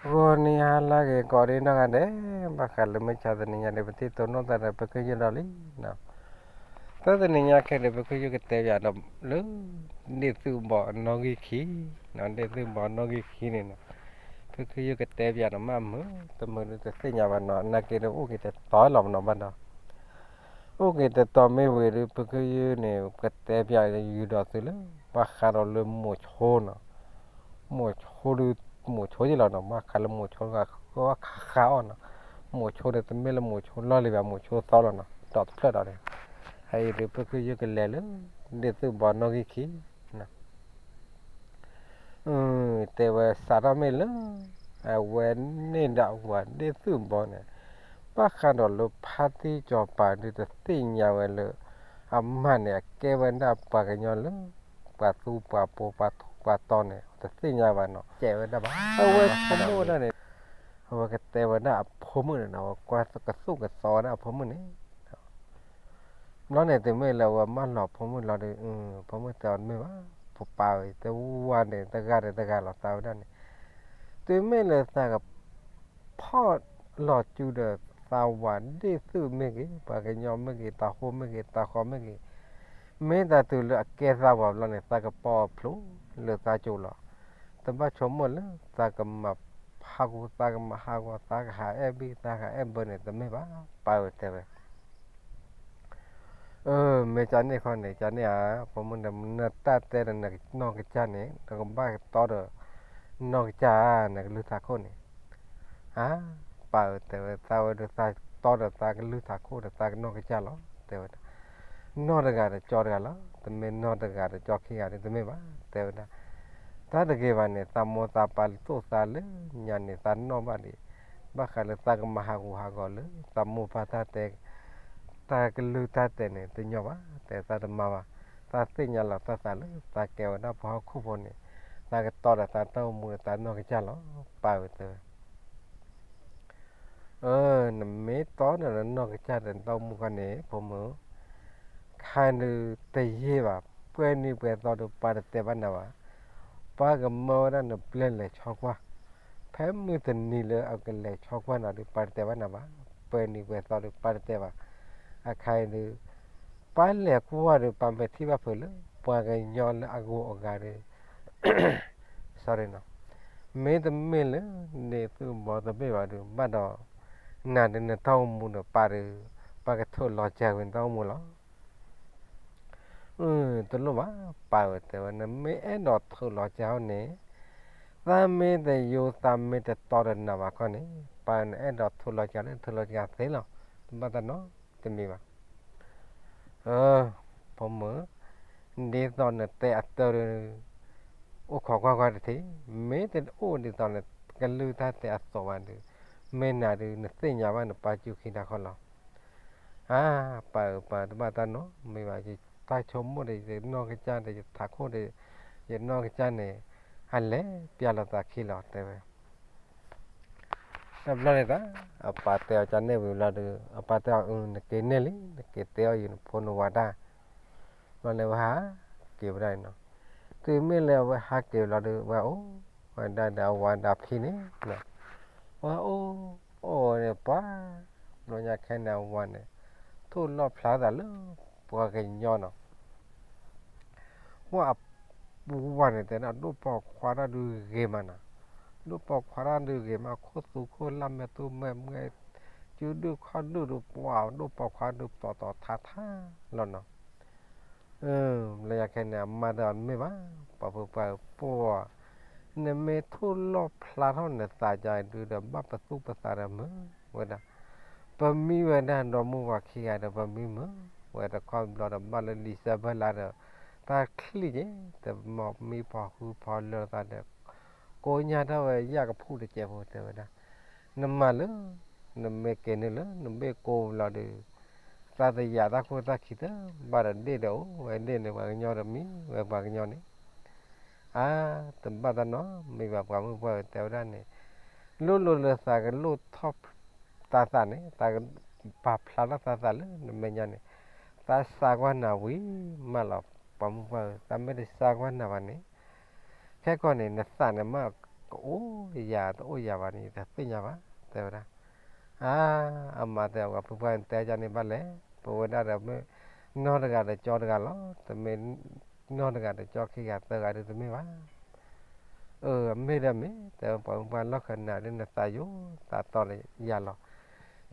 ဂီၤနံၤဟါလၢအဂ့ၤကိးဂၤဒဲး, ဘၣ်ဃးလၢမုၢ်ဆါတနံၤညါဒီး ပထံၣ်တိၢ်နီၣ်သးဒီး ပကယုၢ်ဒီးလံနီၤ. သၢသနံၤညါခဲအံၤဒီး ပကယုၢ်ကတဲပၠးဒီးလၢ ဒ့ၣ်သုၣ်ဘီအနီၣ်ဂံၢ်ခံ, ဒ့ၣ်သုၣ်ဘီအနီၣ်ဂံၢ်ခံန့ၣ်နီၤ, ပကယုၢ်ကတဲပၠးဒီးမးမုာ် တမုာ်ဒီးတသ့ၣ်ညါဘၣ်နီၤ, နာ်က့ဒီးအိၣ်က့ၤတတီၤလီၤမနီၤဘၣ်ဒီး အိၣ်က့ၤတတီၤမ့ၢ်ဝံၤဒီး ပကယုၢ်န့ၣ် ကတဲပၠးယုၢ်ဒီးသုလၢ ဘၣ်ဃးဒီးလၢမိၤဆိနီၤ, မိၤဆိဒုး မိၤဆိယ့ၣ်လီၤနီၤ, ဘၣ်ဃးလၢမိၤဆိဂၤဃၢခးအီၣ်နီၤ, မိၤဆိဒီးတမ့ၢ်လၢမိၤဆိလီၢ်လံၤဘၣ် မိၤဆိသီလီၤနီၤ, ဒီးတဖျၢၣ်ဒီးန့ၣ်, အအံၤဒီး ပကယုၢ်ကလဲၤလၢ ဒ့ၣ်သုၣ်ဘီနီၣ်ဂံၢ်ခံ တဲဝဲစးထီၣ်မ့ၢ်လၢ အဝဲန့ၣ်ဒီးအဝၤဒ့ၣ်သုၣ်ဘီန့ၣ်, ဘၣ်ဃးဒီးလၢဖါတံၢ်စီၤပၤဒုးတသ့ၣ်ညါဝဲလၢ အမါန့ၣ် အကဲဝဲဒၣ်ပှၤကညီလၢ ပှၤသူပှၤပိၤပှၤထူးပှၤတီၤန့ၣ် တသ့ၣ်ညါဘၣ်နီၤ, ကဲဝဲဒၣ်ဘၣ် အဝဲဆိကမိၣ်ဝဲဒၣ်န့ၣ်, အဝဲကတဲဝဲဒၣ်အဖိမုၣ်န့ၣ်နီၤ, အဝဲကွၢ်ကသိၣ်ကသီဝဲဒၣ်အဖိမုၣ်န့ၣ် ဘျီန့ၣ် တုၤမ့ၢ်လၢအဝဲမၢလီၤဖိမုၣ်လီၤဒီး, ဖိမုၣ်တဲအီၤတမ့ၢ်ဘၣ်, ဖိပၢ်ဝဲ တဝၤန့ၣ် တဂၤဒီးတဂၤလီၤသးဝဲဒၣ်န့ၣ်, တုၤမ့ၢ်လၢသးက ဖီၣ်လီၤစုဒီးသးဝၤဒ့ၣ်သုၣ်မ့ၢ်ဂ့ၤ, ပှၤကညီမ့ၢ်ဂ့ၤ, တၢ်ဃိမ့ၢ်ဂ့ၤ, တၢ်ဃီမ့ၢ်ဂ့ၤ, မ့ၢ်တၢ်တုၤလၢအကဲသးဝၤဘျီန့ၣ် သးကပီအဖျိလၢသးကၠိလီၤ. တဘၣ်ဆိကမိၣ်လၢသးကမၤဟးဂီၤ, သးကမၤဟးဂီၤ, သးကဟးအဲၣ်ဘံၣ်, သးကဟးအဲၣ်ဘၢန့ၣ် တမ့ၢ်ဘၣ်, ပၢ်ဝဲတဲဝဲ မ့ၢ်ကန့ၣ်ခီန့ၣ် ကန့ၣ်ဧါ, ဖိမုၣ်ဒီး နတၢ်တဲဒီးနကနီၢ်ကစၢ်န့ၣ် နကဘၣ်တီဒီး နီၢ်ကစၢ်ဧါ, နကလုၢ်ထးခိၣ်န့ၣ်, အါ, ပၢ်ဝဲတဲဝဲ သးဝဲဒီးသးတီဒီး သးကလုၢ်ထးခိၣ်ဒီး သးကနီၢ်ကစၢ်လီၤ တဲဝဲဒၣ်. နီၢ်တဂၤဒီးကၠီတဂၤလီၤ, တမ့ၢ်နီၢ်တဂၤဒီးကၠီခံဂၤဒီး တမ့ၢ်ဘၣ် တဲဝဲဒၣ်. တၢ်တဂ့ၤဘၣ်န့ၣ် သးမိၢ်သးပၢ်လၢသိၣ်သးလၢညါန့ၣ် သးနီၣ်ဘၣ်ဒံး, ဘၣ်ဃးလၢသးကမၤဟးဂူာ်ဟးဂီၤလၢ သးမိၢ်ပၢ်တၢ်တဲ တၢ်ကလုၢ်တၢ်တဲန့ၣ် တညီဘၣ်, တဲသးတမၤဘၣ်, သးသ့ၣ်ညါလီၤသးသးလၢ သးကဲဝဲဒၣ်ပှၤဟီၣ်ခိၣ်ဖိန့ၣ်, သးကတီဒီးသးတၢ်အိၣ်မူဒီးသးနီၢ်ကစၢ်လီၤ, ပၢ်ဝဲတဲဝဲ အၢ, နမ့ၢ်တီဒီးနနီၢ်ကစၢ်ဒီးနတၢ်အိၣ်မူခီန့ၣ် ဖိမုၣ်, ခါဒုးတယံာ်ဘၣ်, ပှဲၤနံၤပှဲၤသီဒီး ပှၤတတဲဘၣ်နၤဘၣ်, ပှၤကမၢဝဲဒၣ်နပျဲလဲၤဆီကွၢ်, ဖဲမုၢ်တနံၤလၢအကလဲၤဆီကွၢ်နၤဒီး ပှၤတတဲဘၣ်နၤဘၣ်, ပှဲၤနံၤပှဲၤသီဒီး ပှၤတတဲဘၣ်, အခါအံၤဒုး ပှၤလဲၤကွၢ်ဒီး ပှၤမဲာ်ထံၣ်ဘၣ်ဖုးလၢ ပှၤကညီလၢအဂီၢ်အဂၤဒီး sorry နီၤ, မ့တမ့ၢ်လၢ ဒ့ၣ်သုၣ်ဘီတဘ့ၣ်ဘၣ်ဒီး ဘၣ်ဒီး နၤဒီးနတၢ်အိၣ်မူဒီးပၢ်ဒီး ပှၤကထုးလီၤစှၤဝဲနတၢ်အိၣ်မူလီၤ. တလိၣ်ဘၣ် ပၢ်ဝဲတဲဝဲ နမ့ၢ်အဲၣ်ဒိးထုးလီၤစှၤအီၤန့ၣ် သးမ့ၢ်တယိ သးမ့ၢ်တတီဒီးနၤဘၣ်ခီန့ၣ် ပၢ်နအဲၣ်ဒိးထုးလီၤစှၤလၢထုးလီၤစှၤသ့လီၤ. တဘၣ်တၢ်နီတမံၤဘၣ်. ဖိမုၣ်, ဒ်သိးနတဲအတၢ်ဒီး အိၣ်ခိးကွၢ်ကွၢ်တထံၣ်, မ့ၢ်တအိၣ်ဒ်သိးနကလုၢ်တၢ်တဲအသိးဘၣ်ဒီး မ့ၢ်နၤဒီးနသ့ၣ်ညါဘၣ်နပၢ်စုခံတၢ်ခီလီၤ. အါ, ပၢ်ဧၢပၢ် တဘၣ်တၢ်နီတမံၤဘၣ်, ယတၢ်ဆိကမိၣ်ဒီး ယနီၢ်ကစၢ်ဒီး ယထးခိၣ်ဒီး ယနီၢ်ကစၢ်န့ၣ် အလဲၤပျၢ်လိာ်သးခံလီၤ တဲဝဲ တဘျီန့ၣ်သး အပၢ်တဲအီၤကန့ၣ်ဝံၤလီၤဒီး အပၢ်တဲအီၤ နက့ၤန့ၢ်လံ နက့ၤတဲအီၤယဖိနဝၤတၢ်, ဘျီန့ၣ်ဝဲဟးက့ၤဝဲဒၣ်နီၤ. တုၤမ့ၢ်လၢအဝဲဟးက့ၤဝံၤလီၤဒီး ဝဲအိၣ်ဝဲဒၣ်ဒီးအဝၤဒီးအဖံန့ၣ်, ဝဲအိၣ်အိၣ်ဝဲန့ၣ် ပှၤ ဘျီညါခဲန့ၣ် အဝၤန့ၣ် ထိၣ်လီၣ်ဖျါသးလၢ ပှၤကညီနီၤ. ဝဲအဝၤန့ၣ် တဲဒၣ်ဒိၣ်ပိာ်ခွါတၢ်ဒုးဂ့ၤမးနီၤ, ဒိၣ်ပိာ်ခွါတၢ်ဒုးဂ့ၤမး ခိၣ်သူခိၣ်လၢ် မဲာ်သူမဲာ်မှဲ စုဒုၣ်ခီၣ်ဒုၣ်ဒီး ပှၤဒိၣ်ပိာ်ခွါဒုးတီၤတီၤထါထါလီၤနီၤ. ဘျီညါခဲန့ၣ် အမါတဲအီၤတမ့ၢ်ဘၣ်, ပှၤဖိပှၤဧၢ ပှၤ နမ့ၢ်ထိၣ်လီၣ်ဖျါထီၣ်နသးကဒုးဒီး ဘၣ်ပသူၣ်ပသးဒီးမုာ်ဝဲဒၣ်, ပမံဝဲဒၣ်ဒီမုၢ်ဝၤခံဂၤဒီး ပမံမုာ်ဝဲတခီဘျီဒီး ဘၣ်လၢ December လါဒီး တၢ်ချံၣ်က့ၤ တမီၢ်မံဖီၣ်ဃုဖီလၢာ်သးဒီး ကိးညါထီၣ်ဝဲယၣ်ကဖူၣ်တစဲးဖိ တဲဝဲဒၣ်, နမၤလၢ နမ့ၢ်က့ၤနုာ်လၢ နဘ့ၣ်ကိးလီၤဒီး သးတယာ်တၢ်ခိၣ်တၢ်ခံတဘၣ်ဒီး ဒ့ၣ်ဒီးအိၣ်ဝဲဒ့ၣ်န့ၣ် ပှၤကညီဒီးမံဝဲပှၤကညီန့ၣ် အါ, တဘၣ်တၢ်နီတမံၤဘၣ် ပှၤမုၣ်ပှၢ်ဧၢ တဲဝဲဒၣ်န့ၣ်, လိၣ်လိၣ်လၢသးကလိၣ်ထီၣ်သးသးန့ၣ် သးကပာ်ဖျါထီၣ်သးသးလၢနမဲာ်ညါန့ၣ်, သးစၢ်ကွၢ်နၤဝံၤမးလီၤ ပှၤမုၣ်ပှၢ်ဧၢ, သးမ့ၢ်တစၢ်ကွၢ်နၤဘၣ်န့ၣ်, ခဲကီၢ်န့ၣ် နသးန့ၣ်မး ကအိၣ်ယၤတအိၣ်ယၤဘၣ်န့ၣ် ယတသ့ၣ်ညါဘၣ် တဲဝဲဒၣ်. အါ, အမါတဲအီၤ ပှၤဖုပှၢ် နတဲဒ်န့ၣ်ဘၣ်လဲၣ်, ပဝဲဒၣ်ဒီးမ့ၢ် နီၢ်တဂၤဒီးကၠီတဂၤလီၤ, တမ့ၢ်နီၢ်တဂၤဒီးကၠီခံဂၤသၢဂၤဒီးတမ့ၢ်ဘၣ်. အၢ အမ့ၢ်ဒီးမ့ၢ် တဲဝဲ ပှၤဖုပှၢ် လီၢ်ခၢၣ်နၤဒ်နသးယိာ်သးတီလၢယၤလီၤ.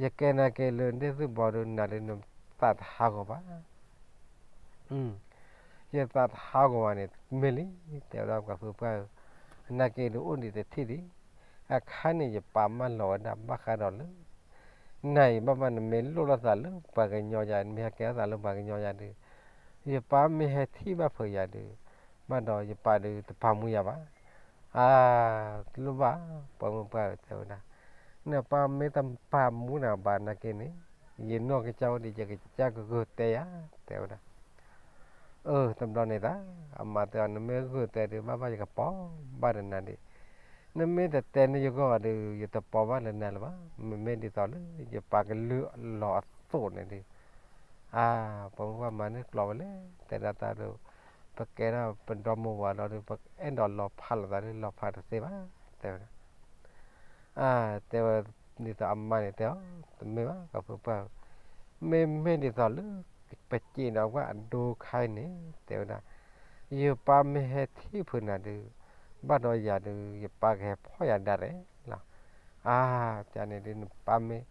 ယကဲနာ်က့ၤလၢဒ့ၣ်သုးဘီဒုး နၤဒုးနသးတဟးဂီၤဘၣ် ယသးတဟးဂီၤဘၣ်န့ၣ် မ့ၢ်လံ, တဲဝဲဒၣ် ပှၤဖုပှၢ်ဧၢ, နာ်က့ၤဒုးအိၣ်ဒံးတထံၣ်လံ, အခါန့ၣ် ယပၢ်မၢလီၤဝဲဒၣ် ဘၣ်ဃးဒီးလၢ နၤအံၤဘၣ်မး နမ့ၢ်လိၣ်လိာ်သးလၢပှၤကညီယၤ နမ့ၢ်ဟဲကဲထီၣ်သးလၢပှၤကညီယၤဒုး, ယပၢ်မ့ၢ်ဟဲထံၣ်ဘၣ်ဖုးယၤဒုး, ဘၣ်ဒီးယပၢ်ဒုးတပာ်မူယၤဘၣ်. အါ, တလိၣ်ဘၣ်, ပှၤဖုပှၢ်ဧၢ တဲဝဲဒၣ်, နပၢ်မ့ၢ်တပာ်မူနၤဘၣ်နာ်က့ၤန့ၣ်, ယနီၢ်ကစၢ်အိၣ်ဒံး ယကစၢ်ကဂုာ်တဲယၤ တဲဝဲဒၣ်. အၢ တဘျီန့ၣ်သး အမါတဲအီၤ နမ့ၢ်ဂုာ်တဲဒုး ဘၣ်ဘၣ်ယကပီၤဘၣ်ဒီးနၤဒံး, နမ့ၢ်တတဲန့ၢ်ယဂီၢ်ဘၣ်ဒုး ယတပီၤဘၣ်လၢနၤလၢၤဘၣ်, မ့မ့ၢ်ဒ်သိးလၢ ယပၢ်ကလုၢ်လီၤအသိးန့ၣ်ဒုး, အါ, ပှၤဖုပှၢ်မၤန့ၢ်ကျိာ်ဝဲလဲၣ်, တဲဒၣ်တၢ်ဒုး, ပကဲထီၣ်ပဒီမိၢ်ဝၤလီၤဒုး ပအဲၣ်ဒိးလီၤဖးလိာ်သးဒုး လီၤဖးတသ့ဘၣ် တဲဝဲဒၣ်. အါ, တဲဝဲဒ်သိးအမါန့ၣ်တဲအီၤ, တမ့ၢ်ဘၣ် ပှၤဖုပှၢ်ဧၢ, မ့မ့ၢ်ဒ်သိးလၢ ပစံးဒီးကွၢ်အဒိခါအံၤန့ၣ် တဲဝဲဒၣ်, ယပၢ်မ့ၢ်ဟဲထံၣ်ဖုးနၤဒုး, ဘၣ်ဒီးယၤဒုး ယပၢ်ကဟဲဖီၣ်ယၤဒၣ်ရဲၣ်လီၤ. အါ, ကန့ၣ်ဒုး နပၢ်မ့ၢ်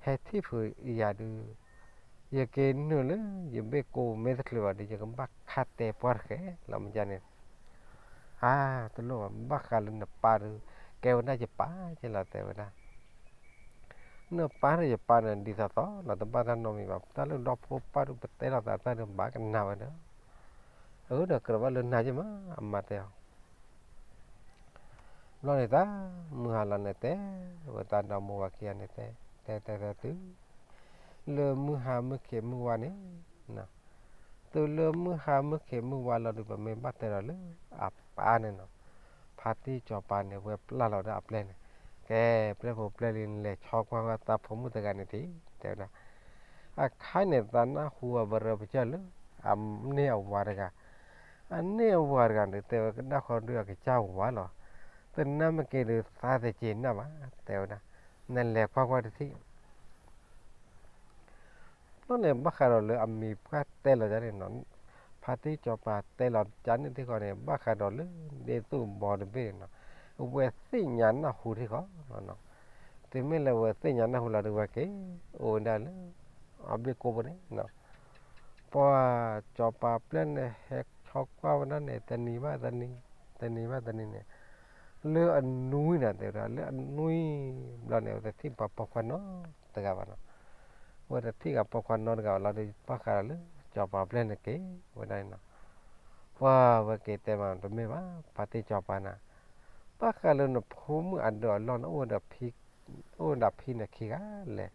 ဟဲထံၣ်ဖုးယၤဒုး, ယက့ၤနုာ်လၢယဘ့ၣ်ကိးမ့ၢ်တချုးဘၣ်ဒုး ယကဘၣ်ခးတဲပှၢ်တဃဲလီၤ မ့ၢ်ကန့ၣ်. အါ, တလိၣ်ဘၣ် ဘၣ်ဃးလၢနပၢ်ဒုး ကဲဝဲဒၣ်ယပၢ်ကဲလီၤ တဲဝဲဒၣ်. နပၢ်ဒီးယပၢ်န့ၣ် ဒ်သိးသိးလီၤ တဘၣ်တၢ်နီတမံၤဘၣ်, တၢ်လၢဒီဖိပၢ်ဒုး ပတဲလိာ်သးတၢ်ဒုး ဘၣ်ကနၣ်ဝဲဒီး, အၢ ဒီးကြၢးဘၣ်လၢနၤက့မး အမါတဲအီၤ. ဘျီန့ၣ်သး မုၢ်ဟါလီၤန့ၣ် တဲဝဲတၢ်ဒီမိၢ်ဝၤခံဂၤန့ၣ် တဲ တဲတဲတဲတုၤ လၢမုၢ်ဟါမုၢ်ခ့မုၢ်ဝါန့ၣ်, တုၤလၢမုၢ်ဟါမုၢ်ခ့မုၢ်ဝါလီၤဒုး ပမ့ၢ်ဘၣ်တဲဒီးလၢအပၢ်န့ၣ်နီၤ, ဖါတံၢ်စီၤပၤန့ၣ် ဝဲပျၢ်လီၤဒီးအပျဲၢ်န့ၣ်, ကဲ ပျဲၢ်ဖိပျဲၢ်လံၤ နလဲၤဆီကွၢ်ဝဲသးဖိမုၣ်တဂၤန့ၣ်တက့ၢ် တဲဝဲဒၣ်. အခါန့ၣ် သးနၢ်ဟူအပရၢပကၢၢ်လၢ အန့ၢ်အဝၤတဂၤ, အန့ၢ်အဝၤတဂၤန့ၣ် တဲဝဲကနၣ်ဃီဒုးအကစၢ်ဝၤလီၤ. တနၢ်မ့ၢ်က့ၤဒုး သးတက့ၤနၢ်ဘၣ် တဲဝဲဒၣ်, နလဲၤကွၢ်ကွၢ်တထံၣ် ဘျီန့ၣ် ဘၣ်ဃးဒီးလၢအမံၤပှၢ်တဲလီၤန့ၣ်နီၤ, ဖါတံၢ်စီၤပၤတဲလီၤကန့ၣ်ထံဃီန့ၣ် ဘၣ်ဃးဒီးလၢဒ့ၣ်သုးဘီတဘ့ၣ်န့ၣ်နီၤ, အဝဲသ့ၣ်ညါနၢ်ဟူထံဃီ, တုၤမ့ၢ်လၢအဝဲသ့ၣ်ညါနၢ်ဟူလီၤဒုး ဝဲက့ၤအိၣ်ဝဲဒၣ်လၢ အဘ့ၣ်ကိးပူၤန့ၣ် ပှၤစီၤပၤပျဲၢ်န့ၣ် ဟဲဆီကွၢ်ဝဲဒၣ်န့ၣ် တနံၤဘၣ်တနံၤ, တနံၤဘၣ်တနံၤန့ၣ်, လၢအနွံန့ၣ် တဲဝဲဒၣ် လၢအနွံဘျီန့ၣ် အဝဲတထံၣ်ပှၤပိာ်ခွါနီတဂၤဘၣ်နီၤ, အဝဲတထံၣ်ပှၤပိာ်ခွါနီတဂၤဘၣ်လီၤဒီး ဘၣ်ဃးဒီးလၢ စီၤပၤပျဲၢ်န့ၣ်က့ၤဝဲဒၣ်န့ၣ်နီၤ, ပှၤဝဲက့ၤတဲမး တမ့ၢ်ဘၣ် ဖါတံၢ်စီၤပၤနၤ, ဘၣ်ဃးလၢနဖိမုၣ်အဒၢးအလီၢ်န့ၣ် အိၣ်ဒီးဖံန့ၣ်ခံဂၤလဲၣ်,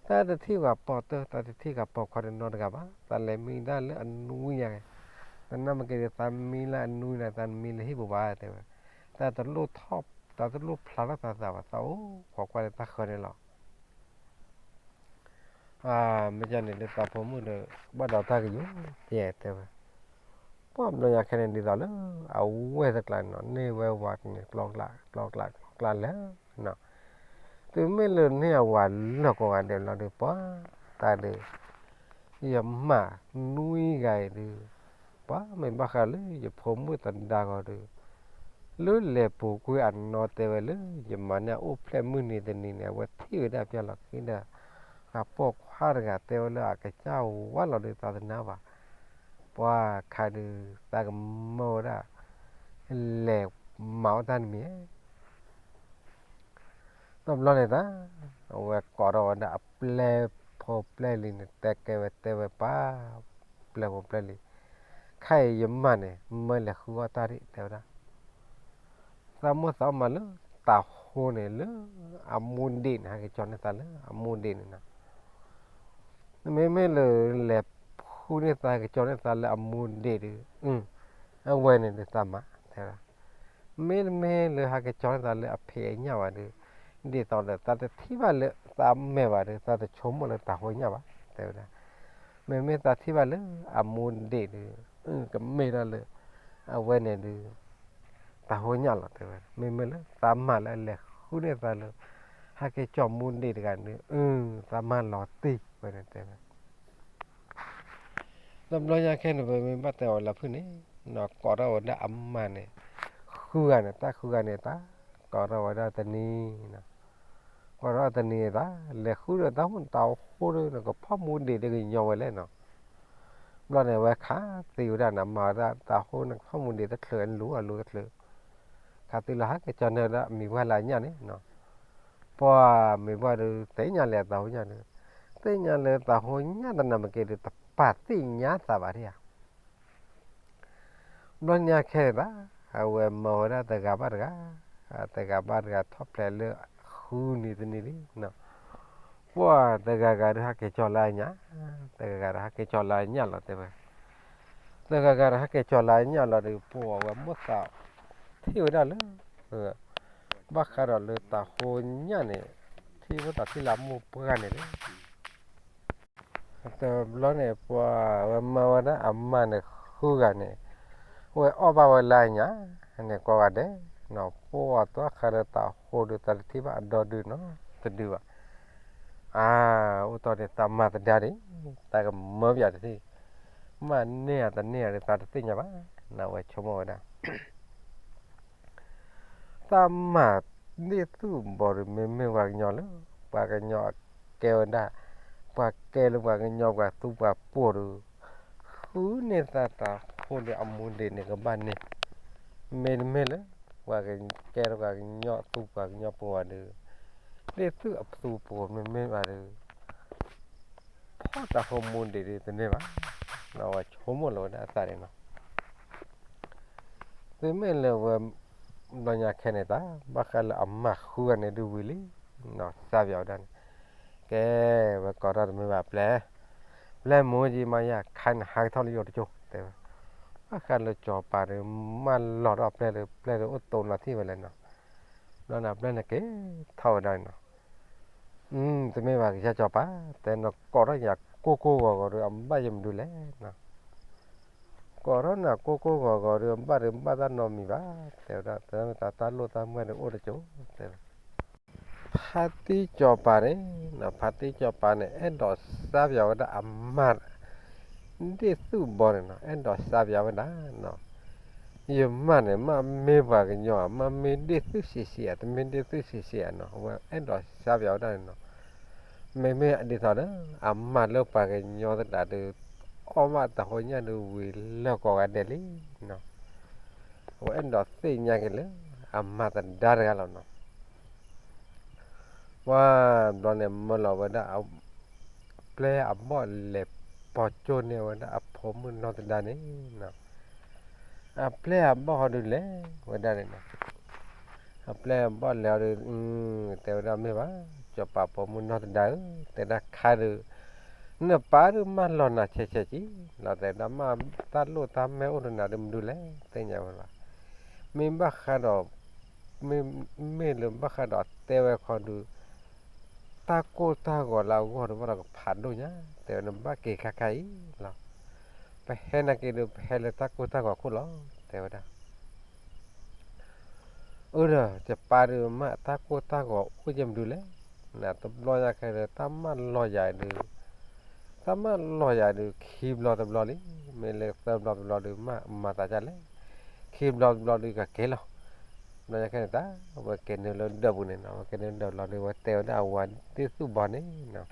တၢ်တထံၣ်ပှၤပိာ်တၢၢ် တၢ်တထံၣ်ပှၤပိာ်ခွါတနီတဂၤဘၣ်, သးလဲၤမံဒၣ်လၢအနွံယါ, တနၢ်မ့ၢ်က့ၤဒီး သးမံလၢအနွံန့ၣ် သးမံလၢဟံၣ်ပူၤဘၣ် တဲဝဲ, တၢ်တလိၣ်ထီၣ် တၢ်တလိၣ်ဖျါထီၣ်သးသးဘၣ် သးအိၣ်ခိးကွၢ်လၢတၢ်ဃၢၤန့ၣ်လီၤ. မ့ၢ်ကန့ၣ်လၢသးဖိမုၣ်ဒီး ဘၣ်ဒီးတၢ်ကယိၤ ယဲတဲဝဲ, ပှၢ်ဘျီညါခဲန့ၣ် ဒ်သိးလၢ အဝဲတကျါန့ၣ်နီၤ န့ၢ်ဝဲဝၤန့ၣ် ကျီကျါ ကျီကျါ ကျီကျါလဲၣ်နီၤ, တုၤမ့ၢ်လၢန့ၢ်အဝၤလၢာ်ကိးဂၤဒဲးလီၤဒီး ပှၤတၢ်ဒုး ယမၤနွံဂၤအံၤဒုး, ပှၤမ့ၢ်ဘၣ်ဃးလၢယဖိမုၣ်သဒါဂီၤဒီး, လၢလဲၤပူၤကွံာ်အနီၢ်တဲဝဲလၢ ယမၤန့ၢ်အအိၣ်ဖျဲၣ်မုၢ်နံၤတနံၤန့ၣ် အဝဲထံၣ်ဝဲဒၣ်ပျၢ်လီၤခံဒီး ပှၤပိာ်ခွါတဂၤတဲဝဲလၢအကစၢ်ဝါလီၤဒီး သးတနၢ်ဘၣ်, ပှၤခါဒုး သးကမၢဝဲဒၣ် လဲၤမၤအီၣ်တၢ်တမံၤ တဘျီန့ၣ်သး အဝဲကိးထီၣ်ဝဲဒၣ်အပျဲၢ်ဖိပျဲၢ်လံၤန့ၣ် တဲကဲဝဲတဲဝဲပၢ် ပျဲၢ်ဖိပျဲၢ်လံၤ, ခဲအံၤယမၤန့ၣ် မၢလဲၤဃုအီၣ်တၢ်ဒံး တဲဝဲဒၣ်, သးမိၣ်သးအီၣ်မးလၢတၤဟိန့ၣ်လၢအမူဒံးန့ၣ် ဟဲက့ၤကၠီန့ၢ်သးလၢအမူဒံးန့ၣ်နီၤ, နမ့မ့ၢ်လၢလဲၤဖှူန့ၢ်သးကၠီန့ၢ်သးလၢအမူဒံးဒီး, အဝဲန့ၣ်ဒုးသးမၤ တဲဝဲဒၣ် မ့တမ့ၢ်လၢဟဲက့ၤကၠီန့ၢ်သးလၢအဖံးအညၣ်ဘၣ်ဒီး, ဒ်သိးဒီးသးတထံၣ်ဘၣ်လၢသးမဲာ်ဘၣ်ဒီး သးတဆိကမိၣ်လၢတၤဟိညၣ်ဘၣ် တဲဝဲဒၣ်, မ့မ့ၢ်သးထံၣ်ဘၣ်လၢအမူဒံးဒီး, ကမ့ၢ်ဒၣ်လၢ အဝဲန့ၣ်ဒုး, တၢ်ဟိညၣ်လီၤ တဲဝဲ. မ့မ့ၢ်လၢသးမၤလၢအလဲၤဃုန့ၢ်သးလၢ ဟဲက့ၤကၠီၣ်မူဒံးတဂၤန့ၣ် အၢ သးမၤလီၤတံၢ်ဝဲန့ၣ် တဲဝဲ. တဘျီညါခဲန့ၣ် ပမ့ၢ်ဘၣ်တဲအီၤလၢဖုၣ်န့ၣ် ကိးထီၣ်ဝဲဒၣ်အမါန့ၣ် ဃုဂၤန့ၣ် တၢ်ဃုဂၤန့ၣ် တၢ်ကိးထီၣ်ဝဲဒၣ်တနံၤ ကိးထီၣ်တနံၤသး လဲၤဃုဒီးတၢ်ဟိၣ်တၢ်ဟိၣ်ဒီး နကဖီၣ်မူဒံးတကညီဝဲလဲၣ်နီၤ. ဘျီန့ၣ် အဝဲခးသံဝဲဒၣ်န့ၣ် မၤဝဲဒၣ်တၢ်ဟိၣ်န့ၣ် ကဖီၣ်မူဒံးတချုး လူၤအလူၤတချုး ခးသံလၢဟဲက့ၤကၠီၣ်န့ၢ်ဝဲဒၣ်မံၤပှၢ်လၢအညၣ်န့ၣ်နီၤ. ပှၤမံၤပှၢ်ဒီး သ့ၣ်ညါလၢတၢ်ဟိၣ်ညၣ်န့ၣ် သ့ၣ်ညါလၢတၢ်ဟိၣ်ညၣ်တနၤမ့ၢ်က့ၤဒီး တပာ်သ့ၣ်ညါသးဘၣ်ဒံးဧါ. ဘျီညါခဲန့ၣ်သး အဝဲမၤဝဲဒၣ်တဂၤဘၣ်တဂၤ တဂၤဘၣ်တဂၤထီၣ်ဖျဲးလၢဃုနံၤတနံၤလံနီၤ. ပှၤတဂၤဂၤဒီးဟဲက့ၤကၠီၣ်လၢအညၣ် တဂၤဂၤဒီးဟဲက့ၤကၠီၣ်လၢအညၣ်လီၤ တဲဝဲ. တဂၤဂၤဒီးဟဲက့ၤကၠီၣ်လၢအညၣ်လီၤဒီး ပှၤဝဲမိၣ်သး ထံၣ်ဝဲဒၣ်လၢ ဘၣ်ဃးဒီးလၢတၢ်ဟိၣ်ညၣ်န့ၣ် ထံၣ်မိၣ်သးထံၣ်လၢအမိၢ်ပှၢ်န့ၣ်လံ. တဘျီန့ၣ် ပှၤဝဲမၤဝဲဒၣ်အမါန့ၣ်ဃုဂၤန့ၣ် ဝဲအီၣ်ဘၣ်ဝဲလၢအညၣ်န့ၣ် ကိးဂၤဒဲးနီၤ. ပှၤသီခါလၢတၢ်ဟိၣ်ဒီး တၢ်တထံၣ်ဘၣ်အဒီဒုနီၤ တဒုဘၣ်. အါ အိၣ်တီၢ်န့ၣ် တၢ်မၤသဒါဒံး တၢ်ကမၢပယီၤတထံၣ် မၤန့ၢ်ဧါတန့ၢ်ဧါဒီး သးတသ့ၣ်ညါဘၣ်နီၤ. ဝဲဆိကမိၣ်ဝဲဒၣ် တၢ်မၤဒ့ၣ်သူၣ်ဘီဒီး မ့မ့ၢ်ပှၤကညီလၢ ပှၤကညီအကဲဝဲဒၣ် ပှၤကဲလၢပှၤကညီ ပှၤသူပှၤပိာ်ဒီး ဃုန့ၢ်သးတၢ်ဟိၣ်ဒီးအမူဒံးန့ၣ် ကဘၣ်န့ၢ်. မ့တမ့ၢ်လၢ ပှၤကကဲလၢပှၤကညီသူပှၤကညီပိာ်ဘၣ်ဒီး ဒ့ၣ်သူၣ်အသူပိာ်မ့မ့ၢ်ဘၣ်ဒီး ဖီၣ်တၢ်ဟိၣ်မူဒံးဒီးတန့ၢ်ဘၣ်. ဝဲဆိကမိၣ်လီၤဝဲဒၣ်အသးန့ၣ်နီၤ. မ့မ့ၢ်လၢဝဲ ဘျီညါခဲန့ၣ်သး ဘၣ်ဃးလၢအမါဃုဂၤန့ၣ်ဒုးဝံၤလံနီၤ စါပယီၤဝဲဒၣ်န့ၣ် ကဲ ဝဲကိးထီၣ်တမ့ၢ်ဘၣ်ပျဲၢ် ပျဲၢ်မိၢ်ကံမါယၤခါန့ၣ် ဟးကထီၣ်လၢယိာ်တကၠိ တဲဝဲ. ဘၣ်ဃးလၢစီၤပၤဒီး မၢလီၤထီၣ်ပျဲၢ်ဒီး ပျဲၢ်ဒီးအိၣ်တိၤလီၤထံၣ်ဝဲလဲၣ်နီၤ. ဘျီန့ၣ်ပျဲၢ်န့ၣ်က့ၤထီၣ်ဝဲဒၣ်န့ၣ်နီၤ. တမ့ၢ်ဘၣ်ကစၢ်စီၤပၤ တဲနကိးထီၣ်ယၤကိၢ်ကိၢ်ဂီၤဂီၤဒီး အဘၣ်ယမနုၤလဲၣ်နီၤ. ကိးထီၣ်နၤကိၢ်ကိၢ်ဂီၤဂီၤဒီး အဘၣ်ဒီးဘၣ်တၢ်နီတမံၤဘၣ် တဲဝဲဒၣ် တၢ်တၢ်လိၣ်တၢ်မၢဒီးအိၣ်တကၠိ တဲဝဲ. ဖါတံၢ်စီၤပၤန့ၣ် ဖါတံၢ်စီၤပၤန့ၣ် အဲၣ်ဒိးစါပယီၤဝဲဒၣ်အမါ ဒ့ၣ်သူၣ်ဘီန့ၣ်နီၤ အဲၣ်ဒိးစါပယီၤဝဲဒၣ်နီၤ. ယမါန့ၣ် မ့ၢ်ပှၤကညီဧါ မ့ၢ်ဒ့ၣ်သူၣ်ဆံးဆံးဧါ တမ့ၢ်ဒ့ၣ်သူၣ်ဆံးဆံးဧါနီၤ အဝဲအဲၣ်ဒိးစါပယီၤဝဲဒၣ်န့ၣ်နီၤ. မ့မ့ၢ်ဒ်သိးဒီး အမါလၢပှၤကညီသတးဒီး အီၣ်ဘၣ်တၢ်ဟိၣ်ညၣ်ဒီးဝံၤလၢကိးဂၤဒဲးလံနီၤ. အဝဲအဲၣ်ဒိးသ့ၣ်ညါက့ၤလၢ အမါသဒါတဂၤလီၤနီၤ. ပှၤဘျီန့ၣ် မၢလီၤဝဲဒၣ် အပျဲၢ်အဘီၣ်လဲၤပိာ်ကၠိန့ၢ်ဝဲဒၣ်အဖိမုၣ်နီၢ်သဒါန့ၣ်နီၤ. အပျဲၢ်အဘီၣ်ဟီဒုးလဲၤဝဲဒၣ်န့ၣ်နီၤ. အပျဲၢ်အဘီၣ်လဲၤဟီဒုး တဲဝဲဒၣ်မ့ၢ်ဘၣ် စီၤပၤဖိမုၣ်နီၢ်သဒါဧၢ တဲဒၣ်ခါဒုး နပၢ်ဒုးမၢလီၤနၤဆဲးဆဲးကံလီၤ တဲဒၣ်မ့ၢ်တၢ်လိၣ်တၢ်မၢအိၣ်ဒီးနၤဒုးမနုၤလဲၣ် သ့ၣ်ညါဝဲလီၤ. မ့ၢ်ဘၣ်ဃးဒီး မ့ၢ်လၢဘၣ်ဃးဒီးတဲဝဲခီဒုး တၢ်ကိၢ်တၢ်ဂီၤလၢအဂီၢ်ဒီးဘၣ်ဒီးကဖးဒိၣ်ညါ တဲဝဲနဘၣ်က့ၤခါခါအံၤလီၤ. ပဟဲနာ်က့ၤဒုး ပဟဲလၢတၢ်ကိၢ်တၢ်ဂီၤခိၣ်လီၤ တဲဝဲဒၣ်. အၢဒီး ယပၢ်ဒုးမ့ၢ်တၢ်ကိၢ်တၢ်ဂီၤအိၣ်ယဲၢ်မနုၤလဲၣ်. နတဘျီညါခဲဒီး တၢ်မၢလီၤယၤဒုး တၢ်မၢလီၤယၤဒုး ခံဘျီတဘျီလံ. မ့ၢ်လၢသၢဘျီတဘျီဒုး မ့ၢ်မၤသးဒ်လဲၣ်. ခံဘျီတဘျီဒုး ကကဲလီၤ. ဘျီညါခဲန့ၣ်တၢ် အဝဲကဲနုာ်လၢဒၢးပူၤန့ၣ်နီၤ အဝဲကဲနုာ်လၢဒၢးလီၤဒုး အဝဲတဲဝဲဒၣ်အဝၤဒ့ၣ်သူၣ်ဘီန့ၣ်နီၤ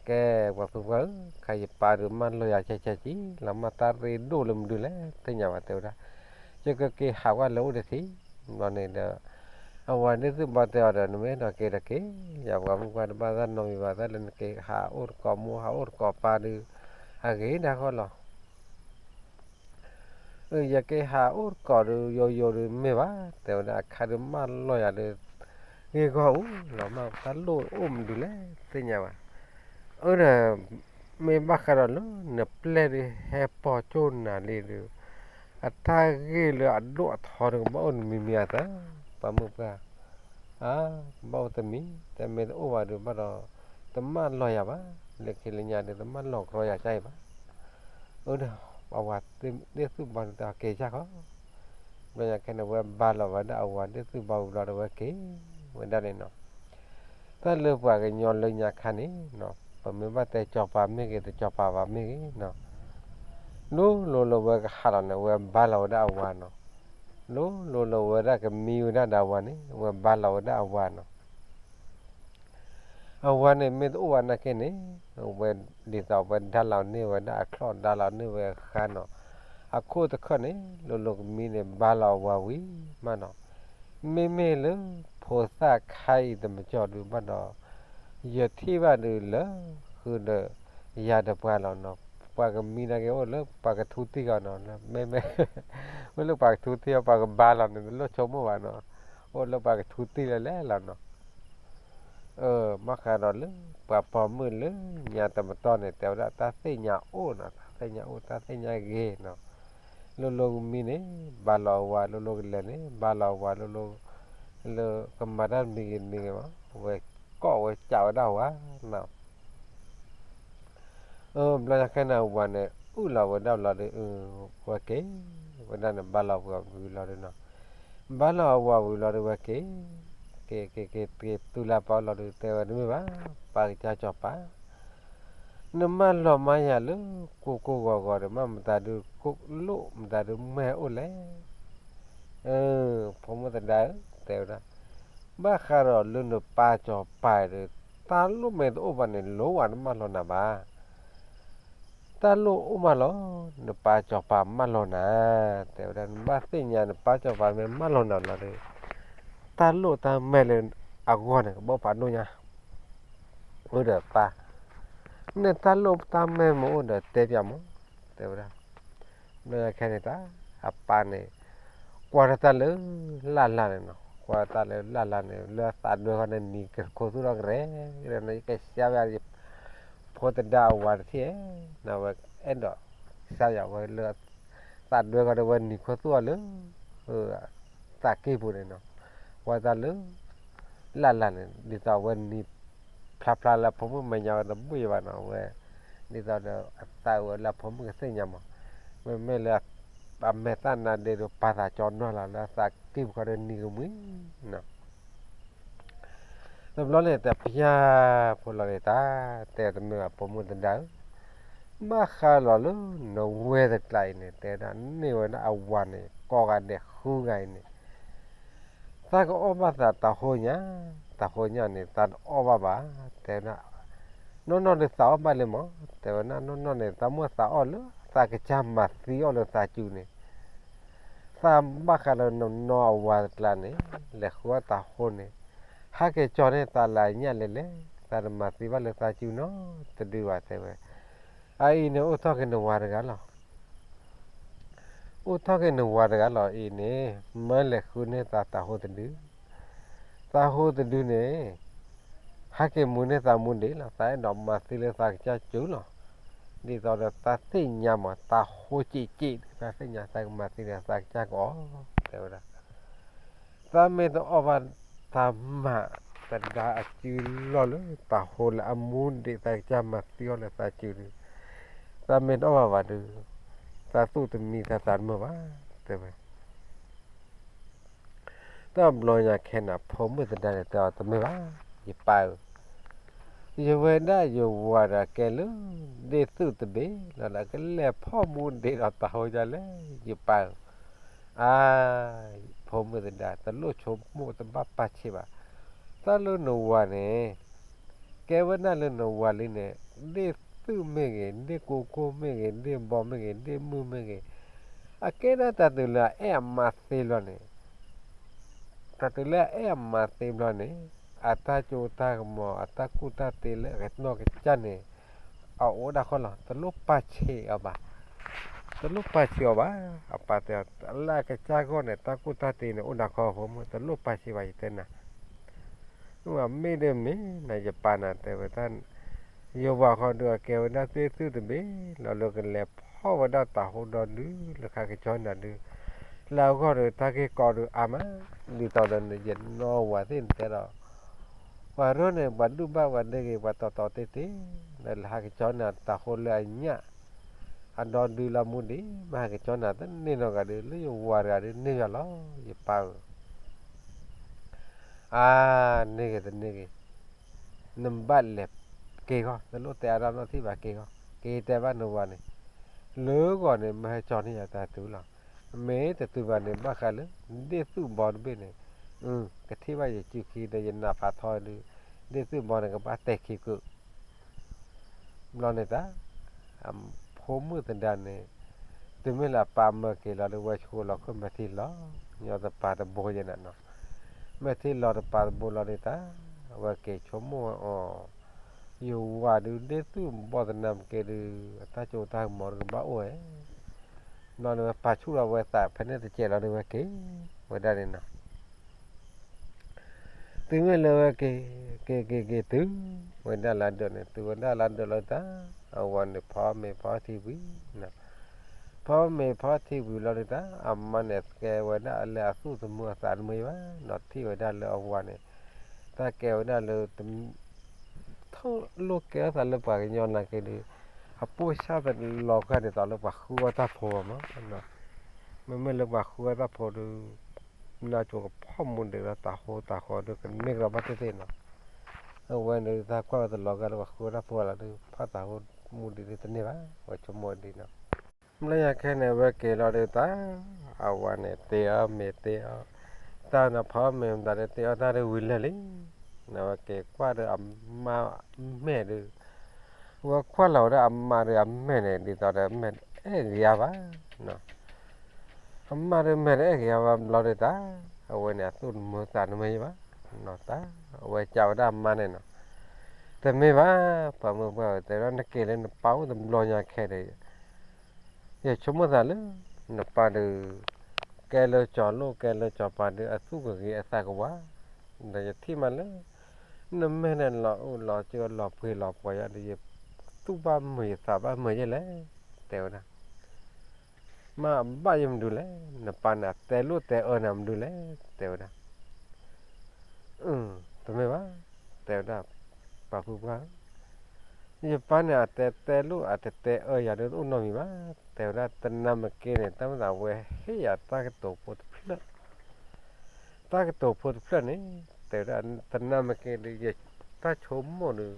ကဲ ပှၤဖုပှၢ်ဧၢ ခါယပၢ်ဒုးမၢလီၤယၤဆဲးဆဲးကံလီၤ မ့ၢ်တၢ်ရ့ဒိၣ်လၢမနုၤလဲၣ် သ့ၣ်ညါဘၣ် တဲဝဲဒၣ်. ယကက့ၤဟးကွၢ်လၢအိၣ်တထံၣ် ဘျီန့ၣ်ဒီး အဝၤဒ့ၣ်သူၣ်ဘီတဲအီၤဒီး နမ့ၢ်အဲၣ်ဒိးက့ၤဒီးက့ၤ ယပှၤမုၣ်ပှၢ်တဘၣ်တၢ်နီတမံၤဘၣ် တၢ်လၢနက့ၤဟးအိၣ်တကိးမိၢ်ဟးအိၣ်တကိးပၢ်ဒုး အဂ့ၤဒၣ်ဃီလီၤ. အၢ ယက့ၤဟးအိၣ်တကိးဒုး ယိယိဒုးမ့ၢ်ဘၣ် တဲဝဲဒၣ် အခါဒုးမၢလီၤယၤဒုး ဂ့ၢ်ဂီၢ်အိၣ်လီၤ မ့ၢ်တၢ်လိၣ်အိၣ်မနုၤလဲၣ် သ့ၣ်ညါဘၣ်. အၢဒီး မ့ၢ်ဘၣ်ဃးဒီးလၢ နပျဲၢ်ဒုးဟဲပိာ်ကၠိၢ်နၤလံဒုး အတၢ်ဂ့ၢ်လၢအဒိၣ်အထီဒုး ကဘၣ်အိၣ်တမံၤမံၤအသး ပှၤမုၣ်ပှၢ် အါ ကဘၣ်အိၣ်တမံၤ တမ့ၢ်တအိၣ်ဘၣ်ဒုးဘၣ်ဒီး တမၢလီၤယၤဘၣ် လၢခံလၢညါဒုး တမၢလီၤကြီယၤကါအံၤဘၣ်. အၢဒီး အဝၤဒ့ၣ်သူၣ်ဘီဒုးတၢ်က့ၤယၢ်ခီ ဘျီညါခဲန့ၣ် ဝဲဘါလီၤဝဲဒၣ်အဝၤဒ်သိးဘၣ်ဝံၤဘျီဒီး ဝဲက့ၤဝဲဒၣ်န့ၣ်နီၤ. တၢ်လၢပှၤကညီလၢညါခါန့ၣ်နီၤ ပမ့ၢ်ဘၣ်တဲစီၤပၤမ့ၢ်ဂ့ၤ တစီၤပၤဘၣ်မ့ၢ်ဂ့ၤနီၤ, လိၤလိၤလၢဝဲကဟးလီၤန့ၣ် ဝဲဘါလီၤဝဲဒၣ်အဝၤနီၤ. လိၤလိၤလၢဝဲဒၣ်ကမံဝဲဒၣ်ဒီးအဝၤန့ၣ် ဝဲဘါလီၤဝဲဒၣ်အဝၤနီၤ. အဝၤန့ၣ်မ့ၢ်တအိၣ်ဘၣ်နာ်က့န့ၣ် ဝဲဒ်သိးဝဲဒါလီၤန့ၢ်ဝဲဒၣ်အချီၣ် ဒါလီၤန့ၢ်ဝဲအဃါနီၤ. အခိၣ်တခၢၣ်န့ၣ် လိၤလိၤကမံန့ၣ် ဘါလီၤအဝၤဝံၤမးနီၤ. မ့မ့ၢ်လၢဖိသၣ်ခါအံၤတမကၠီဒုးဘၣ်ဒီး ယထံၣ်ဘၣ်ဒုးလၢဃုာ်ဒီးယၤတပှၢ်လီၤနီၤ. ပှၤကမံနာ်က့အိၣ်လၢပှၤကထူတံၢ်ဂီၢ်နီၤ လၢမ့မ့ၢ် အိၣ်လၢပှၤကထူတံၢ်အီၤ ပှၤကဘါလီၤန့ၣ် တလိၣ်ဆိကမိၣ်ဘၣ်နီၤ. အိၣ်လၢပှၤကထူတံၢ်လၢလဲၣ်လီၤနီၤ. ဘၣ်ဃးဒီးလၢပှၤပိာ်မုၣ်လၢညါတမတီၢ်န့ၣ် တဲဝဲဒၣ်တၢ်သ့ၣ်ညါအိၣ်နီၤ, တၢ်သ့ၣ်ညါအိၣ် တၢ်သ့ၣ်ညါဂ့ၤနီၤ. လိၤလိၤကမံန့ၣ် ဘါလီၤအဝၤ လိၤလိၤကလဲၤန့ၣ် ဘါလီၤအဝၤလိၤလိၤ လၢကမၤတၢ်တမံၤဂ့ၤတမံၤဂ့ၤမး ဝဲကိးဝဲကးဝဲဒၣ်ဝၤနီၤ. ဘျီညါခဲန့ၣ် အဝၤန့ၣ် အုၣ်လီၤဝဲဒၣ်လီၤဒီး ဝဲက့ၤဝဲဒၣ်န့ၣ် ဘါလီၤဝၤဝံၤလီၤဒီးနီၤ. ဘါလီၤအဝၤဝံၤလီၤဒီး ဝဲက့ၤ က့ၤ က့ၤ က့ၤ က့ၤတုၤလၢပီၢ်လီၤဒီး တဲဝဲတမ့ၢ်ဘၣ် ပၢ်ကစၢ်စီၤပၤ နမၢလီၤမၢ်ယၤလၢကိၢ်ကိၢ်ဂီၤဂီၤဒီး မ့ၢ်မတၤဒုးကိၢ်လိၣ် မတၤဒုးမဲာ်အိၣ်လဲၣ်. ဖိမုၣ်သဒါဧၢ တဲဝဲဒၣ်, ဘၣ်ဃးဒီးလၢနပၢ်စီၤပၤဒီး တၢ်လိၣ်မ့ၢ်တအိၣ်ဘၣ်န့ၣ် လိၣ်ဝဲနမၢလီၤနၤဘၣ်. တၢ်လိၣ်အိၣ်မးလီၤ, နပၢ်စီၤပၤမၢလီၤနၤ, တဲဝဲဒၣ် နဘၣ်သ့ၣ်ညါ နပၢ်စီၤပၤမ့ၢ်မၢလီၤနၤလီၤဒီး တၢ်လိၣ်တၢ်မဲာ်လၢအဂီၢ်န့ၣ် ကဘၣ်ဖးဒိၣ်ညါ အိၣ်ဒီးပၢ်, နတၢ်လိၣ်တၢ်မဲာ်မ့ၢ်အိၣ်ဒီးတဲပၠးမး, တဲဝဲဒၣ်. ဘျီညါခဲန့ၣ်တၢ် အပၢ်န့ၣ် ကွၢ်ထီၣ်တၢ်လၢလၢ်လၢ်န့ၣ်နီၤ, ကွၢ်တၢ်လၢလၢ်လၢ်န့ၣ် လၢအသးဒွဲခီန့ၣ် နံၤကခိၣ်သူၣ်ထီၣ်ကရဲကရဲနီၤ, ယကစၢ်ဝဲ ဖိသဒါအဝၤတထံၣ် နဝဲအဲၣ်ဒိးစၢ်ယွၤဝဲလၢ သးဒွဲခီဒီးဝဲနံၤခိၣ်သူၣ်အီၤလၢ သးကံၢ်ပူၤန့ၣ်နီၤ, ကွၢ်တၢ်လၢ လၢ်လၢ်န့ၣ် ဒ်သိးဝဲနံၤဖျါဖျါလၢဖိမုၣ်မဲာ်ညါဝဲတဘၣ်ယံၤဘၣ်နီၤ, ဝဲ ဒ်သိးဒီးအသးဝဲလၢဖိမုၣ်ကသ့ၣ်ညါမး, မ့မ့ၢ်လၢ အမဲာ်သၣ်နါဒ့ဒီးပာ်သးကၠီနီၢ်လီၤ လၢသးကံၢ်ပူၤခီဒီးနံၤကမှံနီၤ. တဘျီန့ၣ် တပျၢ်ဖိလီၤန့ၣ်တၢ် တဲတမ့ၢ်ဘၣ် ဖိမုၣ်သဒါဧၢ, ဘၣ်ဃးလီၤလၢနဝဲၢ်တကျါအံၤန့ၣ် တဲဒၣ်န့ၢ်ဝဲဒၣ်အဝၤန့ၣ် ကိးဂၤဒဲးဃုဂၤအံၤန့ၣ် သးကအီၣ်ဘၣ်သးတဟိညါ, တဟိညါန့ၣ် သးတအီၣ်ဘၣ်ဘၣ်, တဲဝဲဒၣ် နီၢ်နီၢ်ဒီးသးအီၣ်ဘၣ်လံမး, တဲဝဲဒၣ် နီၢ်နီၢ်န့ၣ် သးမိၣ်သးအီၣ်လၢသးကစၢ်မၤသံအီၣ်လၢသးစူၤန့ၣ်, သးဘၣ်ဃးဒီးနနီၢ်အဝၤတကျါန့ၣ် လဲၤဃုအီၣ်တဟိန့ၣ်, ဟဲက့ၤကၠီန့ၢ်သးလၢအညၣ်လဲၤလဲၣ်, သးတမၤသံဘၣ်လၢသးစူၤနီတဒုဘၣ် တဲဝဲ. အအံၤန့ၣ် အိၣ်ထီၣ်က့ၤနဝၤတဂၤလီၤ. အိၣ်ထီၣ်က့ၤနဝၤတဂၤလီၤအံၤန့ၣ် မၢလဲၤဃုန့ၢ်သးတဟိတဒု, တဟိတဒုန့ၣ် ဟဲက့ၤမူန့ၢ်သးမူဒံးလီၤ, သးအဲၣ်ဒိးမၤသံလၢသးကစၢ်စူၤလီၤ. ဒ်သိးဒီးသးသ့ၣ်ညါမး တဟိက့ၤက့ၤဒုး သးသ့ၣ်ညါသးကမၤသံဒီးသးကစၢ်ကအီၣ် တဲဝဲဒၣ်. သးမ့ၢ်တအီၣ်ဘၣ် တၢ်မၤသဒါအစုလီၢ်လၢတဟိလၢအမူဒံးသးကစၢ်မၤသံအီၣ်လၢသးစူၤဒုး, သးမ့ၢ်တအီၣ်ဘၣ်ဘၣ်ဒုး သးသူၣ်တမံသးသးတမုာ်ဘၣ် တဲဝဲ. တဘျီညါခဲန့ၣ် ဖိမုၣ်သဒါန့ၣ် တဲအီၤတမ့ၢ်ဘၣ် ယပၢ်ဧၢ, ယဝဲဒၣ်ယဝၤဒီးကဲလၢ ဒ့ၣ်သုၣ်တဘ့ၣ်လီၤဒီး ကလဲၤဖီၣ်မူဒံးဒီးတဟိဒ်လဲၣ် ယပၢ်ဧၢ. အါ, ဖိမုၣ်သဒါ တလိၣ်ဆိကမိၣ်တဘၣ်ပာ်ဆံးဘၣ်. တၢ်လၢနဝၤန့ၣ် ကဲဝဲဒၣ်လၢနဝၤလံန့ၣ် ဒ့ၣ်သုၣ်မ့ၢ်ဂ့ၤ ဒ့ၣ်ကိကိၢ်မ့ၢ်ဂ့ၤ ဒ့ၣ်ဘီမ့ၢ်ဂ့ၤ ဒ့ၣ်မုၢ်မ့ၢ်ဂ့ၤ, အကဲဒၣ်တၢ်တုၤလၢအအဲၣ်အမါသ့ဘျီန့ၣ် တၢ်တုၤလၢအအဲၣ်အမါသ့ဘျီန့ၣ် အတၢ်စိတၢ်ကမီၤ အတၢ်ကူၣ်တၢ်တ့လၢအကနီၢ်ကစၢ်န့ၣ် အအိၣ်ဒၣ်ဃီလီၤ. တလိၣ်ပာ်ဆံးအီၤဘၣ်. တလိၣ်ပာ်ဆံးအီၤဘၣ်. အပၢ်တဲအီၤ လၢအကစၢ်ဂီၢ်န့ၣ် တၢ်ကူၣ်တၢ်တ့န့ၣ် အိၣ်ဒၣ်ဃီဖိမုၣ် တလိၣ်ပာ်ဆံးဘၣ် ယတဲနၤ. မ့ၢ်ဒီးမ့ၢ်နၤ ယပၢ်နၤ တဲဝဲဒၣ် ယဝၤဃီဒုးအကဲဝဲဒၣ်ဒ့ၣ်သုၣ်တဘ့ၣ်လီၤ လၢကလဲၤဖီၣ်ဝဲဒၣ်တဟိဒီဒု လၢခါကစီနၤဒုး လၢအဂီၢ်ဒီး တၢ်ဂ့ၢ်ကီဒုးအါမး, ဒ်သိးဒီးယနီၢ်ဝၤသ့ၣ်န့ၣ်တဲဒီး ပှၤရိန့ၣ် ပှၤဒုၣ်ဘၣ်ပှၤဒ့ဂ့ၤ ပှၤတီတီတ့ၢ်တ့ၢ် ဒီးလၢဟါကစီန့ၣ် တဟိလၢအညၣ် အဒီဒုလီၤမူဒံး မ့ၢ်ဟဲက့ၤကၠီနၤတန့ၢ်နီတဂၤဒုး လၢယဝၤတဂၤဒုးန့ၢ်ယၤလီၤ ယပၢ်ဧၢ. အါ, န့ၢ်ဂ့ၤတန့ၢ်ဂ့ၤ, နဘၣ်လဲၤက့ၤဃီ, တလိၣ်တဲအါဒၣ်နီတထံၣ်ဘၣ်က့ၤဃီ, က့ၤတဲဘၣ်နဝၤန့ၣ်, လၢဂီၤန့ၣ် မ့ၢ်ဟဲကၠီန့ၢ်ယၤတၢ်တုၤလီၤ. မ့ၢ်တတုၤဘၣ်န့ၣ် ဘၣ်ဃးလၢ ဒ့ၣ်သူၣ်ဘီတဘ့ၣ်န့ၣ်, ကထံၣ်ဘၣ်ယစုခံဒီးယနးဖးထီဒုး, ဒ့ၣ်သူၣ်ဘီန့ၣ် ကဘၣ်တဲာ်ခံကုာ် ဘျီန့ၣ်တၢ်, ဖိမုၣ်သဒါန့ၣ်, တုၤမ့ၢ်လၢအပၢ်မၢက့ၤလီၤဒီး ဝဲဆိလီၤခိၣ်မဲာ်ထံလီၤ, ညီတပၤတဘိယဲနၤနီၤ, မဲာ်ထံလီၤတပၤတဘိလီၤဒုးတၢ်, အဝဲက့ၤဆိကမိၣ်ဝဲအီၤ, ယဝၤဒုး ဒ့ၣ်သူၣ်ဘီသနာ်က့ဒုး အတၢ်ကၠိတၢ်ကမီၤဒုးကဘၣ်အိၣ်ဝဲ ဘျီန့ၣ်ဝဲပာ်ဆူၣ်လီၤဝဲသးဖဲန့ၣ်တစဲးလီၤဒီး ဝဲက့ၤဝဲဒၣ်န့ၣ်နီၤ. တုၤမ့ၢ်လၢဝဲက့ၤ, က့ၤက့ၤက့ၤတုၤဝဲဒၣ်လၢဒၢးန့ၣ်, တုၤဝဲဒၣ်လၢဒၢးလီၤတၢ်, အဝၤန့ၣ် ဖီမ့ၤဖီထံဝံၤ, ဖီမ့ၤဖီထံဝံၤလီၤဒုးတၢ်, အမါန့ၣ်ကဲဝဲဒၣ်လၢအသူၣ်တမုာ်အသးတမုာ်ဘၣ်နီၤ, ထံၣ်ဝဲဒၣ်လၢအဝၤန့ၣ်, တၢ်ကဲဝဲဒၣ်လၢ ထီၣ်လိာ်ကဲထီၣ်သးလၢပှၤကညီနာ်က့ဒုး, အပိၢ်ဆၣ်တလီၤဂာ်ဒ်သိးလၢပှၤဃုအီၣ်တၢ်ဖိဘၣ်မး, မ့မ့ၢ်လၢပှၤဃုအီၣ်တၢ်ဖိဒုး, လၢအကၠိကဖီၣ်မူဒံးဒီးတၤဟိတၤဃီဒုး ကန့ၢ်ကဒီးဘၣ်သ့ၣ်သ့ၣ်နီၤ, အဝဲန့ၣ်တၢ်ကွၢ်ဝဲတလီၤဂာ်လၢပှၤဃုအီၣ်တၢ်ဖိလီၤဒုး ဖီၣ်တၤဟိမူဒံးဒုးတန့ၢ်ဘၣ်, ဝဲဆိကမိၣ်ဒ်နီၤ. ဘျီညါခဲန့ၣ် အဝဲက့ၤလီၤဒုးတၢ်, အဝၤန့ၣ် တ့အီၣ်မ့ၤတ့အီၣ်, တၢ်နီၤ ဖီမ့ၤမတၤဒုး တ့အီၣ်တၢ်ဒုးဝံၤလၢာ်လံ, အဝဲက့ၤကွၢ်ဒီးအမါမဲာ်ဒုး, အဝဲကွၢ်လီၤဝဲဒၣ်အမါဒုးအမဲာ်န့ၣ် ဒ်သိးဒီးမဲာ်တအဲၣ်ဂ့ၤအါဘၣ်, အမါဒုးမဲာ်တအဲၣ်ဂ့ၤအါဘၣ်ဘျီဒုးတၢ်, အဝဲန့ၣ် အသူၣ်တမုာ်သးတမုာ်ဘၣ်, တၢ်, အဝဲကးဝဲဒၣ်အမါန့ၣ်နီၤ, တမ့ၢ်ဘၣ်, ပှၤမုၢ်ပှၢ်တဲဒီး နက့ၤလၢနပၢ်အိၣ်တဘျီညါခဲဒီး ယဆိကမိၣ်သးလၢ နပၢ်ဒုး ကဲလၢကၠီၤလိၣ်ကဲလၢကၠီၤပၤဒုး အသူၣ်ကဂ့ၤအသးကဝါ, ဒီးယထံၣ်မးလၢ နမဲာ်န့ၣ်လီၤအူလီၤကၠိလီၤပှ့ၤလီၤပှီၤယၤဒီး ယသူၣ်ဘၣ်မုာ်ယသးဘၣ်မုာ်ယဲလဲၣ်, တဲဝဲဒၣ် မ့ၢ်အဘၣ်ယဲမနုၤလဲၣ်, နပၢ်န့ၣ် အတဲလိာ်တဲအၢနၤမနုၤလဲၣ်, တဲဝဲဒၣ် တမ့ၢ်ဘၣ်, တဲဝဲဒၣ် ပှၤဖုပှၢ်ဧၢ, ယပၢ်န့ၣ် အတဲတဲလိာ်အတတဲအၢယၤဒုး တအိၣ်နီတမံၤဘၣ်, တဲဝဲဒၣ် သနာ်က့န့ၣ် တၢ်မ့ၢ်သးဝဲဟ့ၣ်ယၤတၢ်ကတိၤဖိတဖျၢၣ်, တၢ်ကတိၤဖိတဖျၢၣ်န့ၣ် တဲဝဲဒၣ် သနာ်က့ဒီး ယတၢ်ဆိကမိၣ်ဒီး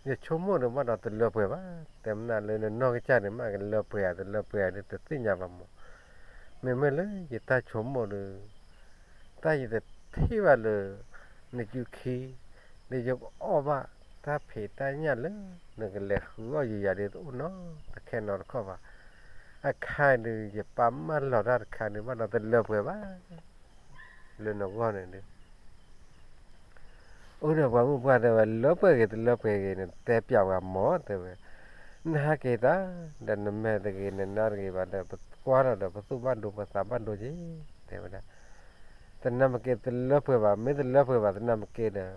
ယဆိကမိၣ်ဒီးဘၣ်ဒီးတလၢပှဲၤဘၣ်, တဲမနုၤလၢနနီၢ်ကစၢ်န့ၣ် မ့ၢ်ကလၢပှဲၤဧါတလၢပှဲၤဧါဒုး တသ့ၣ်ညါဘၣ်မး, မ့မ့ၢ်လၢယတၢ်ဆိကမိၣ်ဒီး တၢ်ယတထံၣ်ဘၣ်လၢ နယူၤခံ ဒီးယကအီၣ်ဘၣ်တၢ်ဖံးတၢ်ညၣ်လၢ နကလဲၤဃုအီၣ်ယၤဒုး တအိၣ်နီတခဲနီတခီၣ်ဘၣ်, အခါဒုး ယပၢ်မၢလီၤတၢ်တခါဒုး ဘၣ်ဒီးတလၢပှဲၤဘၣ် လၢနဂီၢ်န့ၣ်ဒုး အိၣ်ဒီးပှၤမုၢ်ပှၢ်တဲဝဲ လၢပှဲၤဂ့ၤတလၢပှဲၤဂ့ၤန့ၣ် တဲပျးဝဲမး တဲဝဲ, နဟးက့ၤတၢ် ဒီးနမဲာ်တဂ့ၤ နနါတဂ့ၤဘၣ်ဒီး ပကွၢ်ထီၣ်ဒီး ပသူၣ်ဘၣ်ဒိပသးဘၣ်ဒိက့ၤ တဲဝဲဒၣ်, သနာ်က့တလၢပှဲၤဘၣ် မ့ၢ်တလၢပှဲၤဘၣ်သနာ်က့ဒီး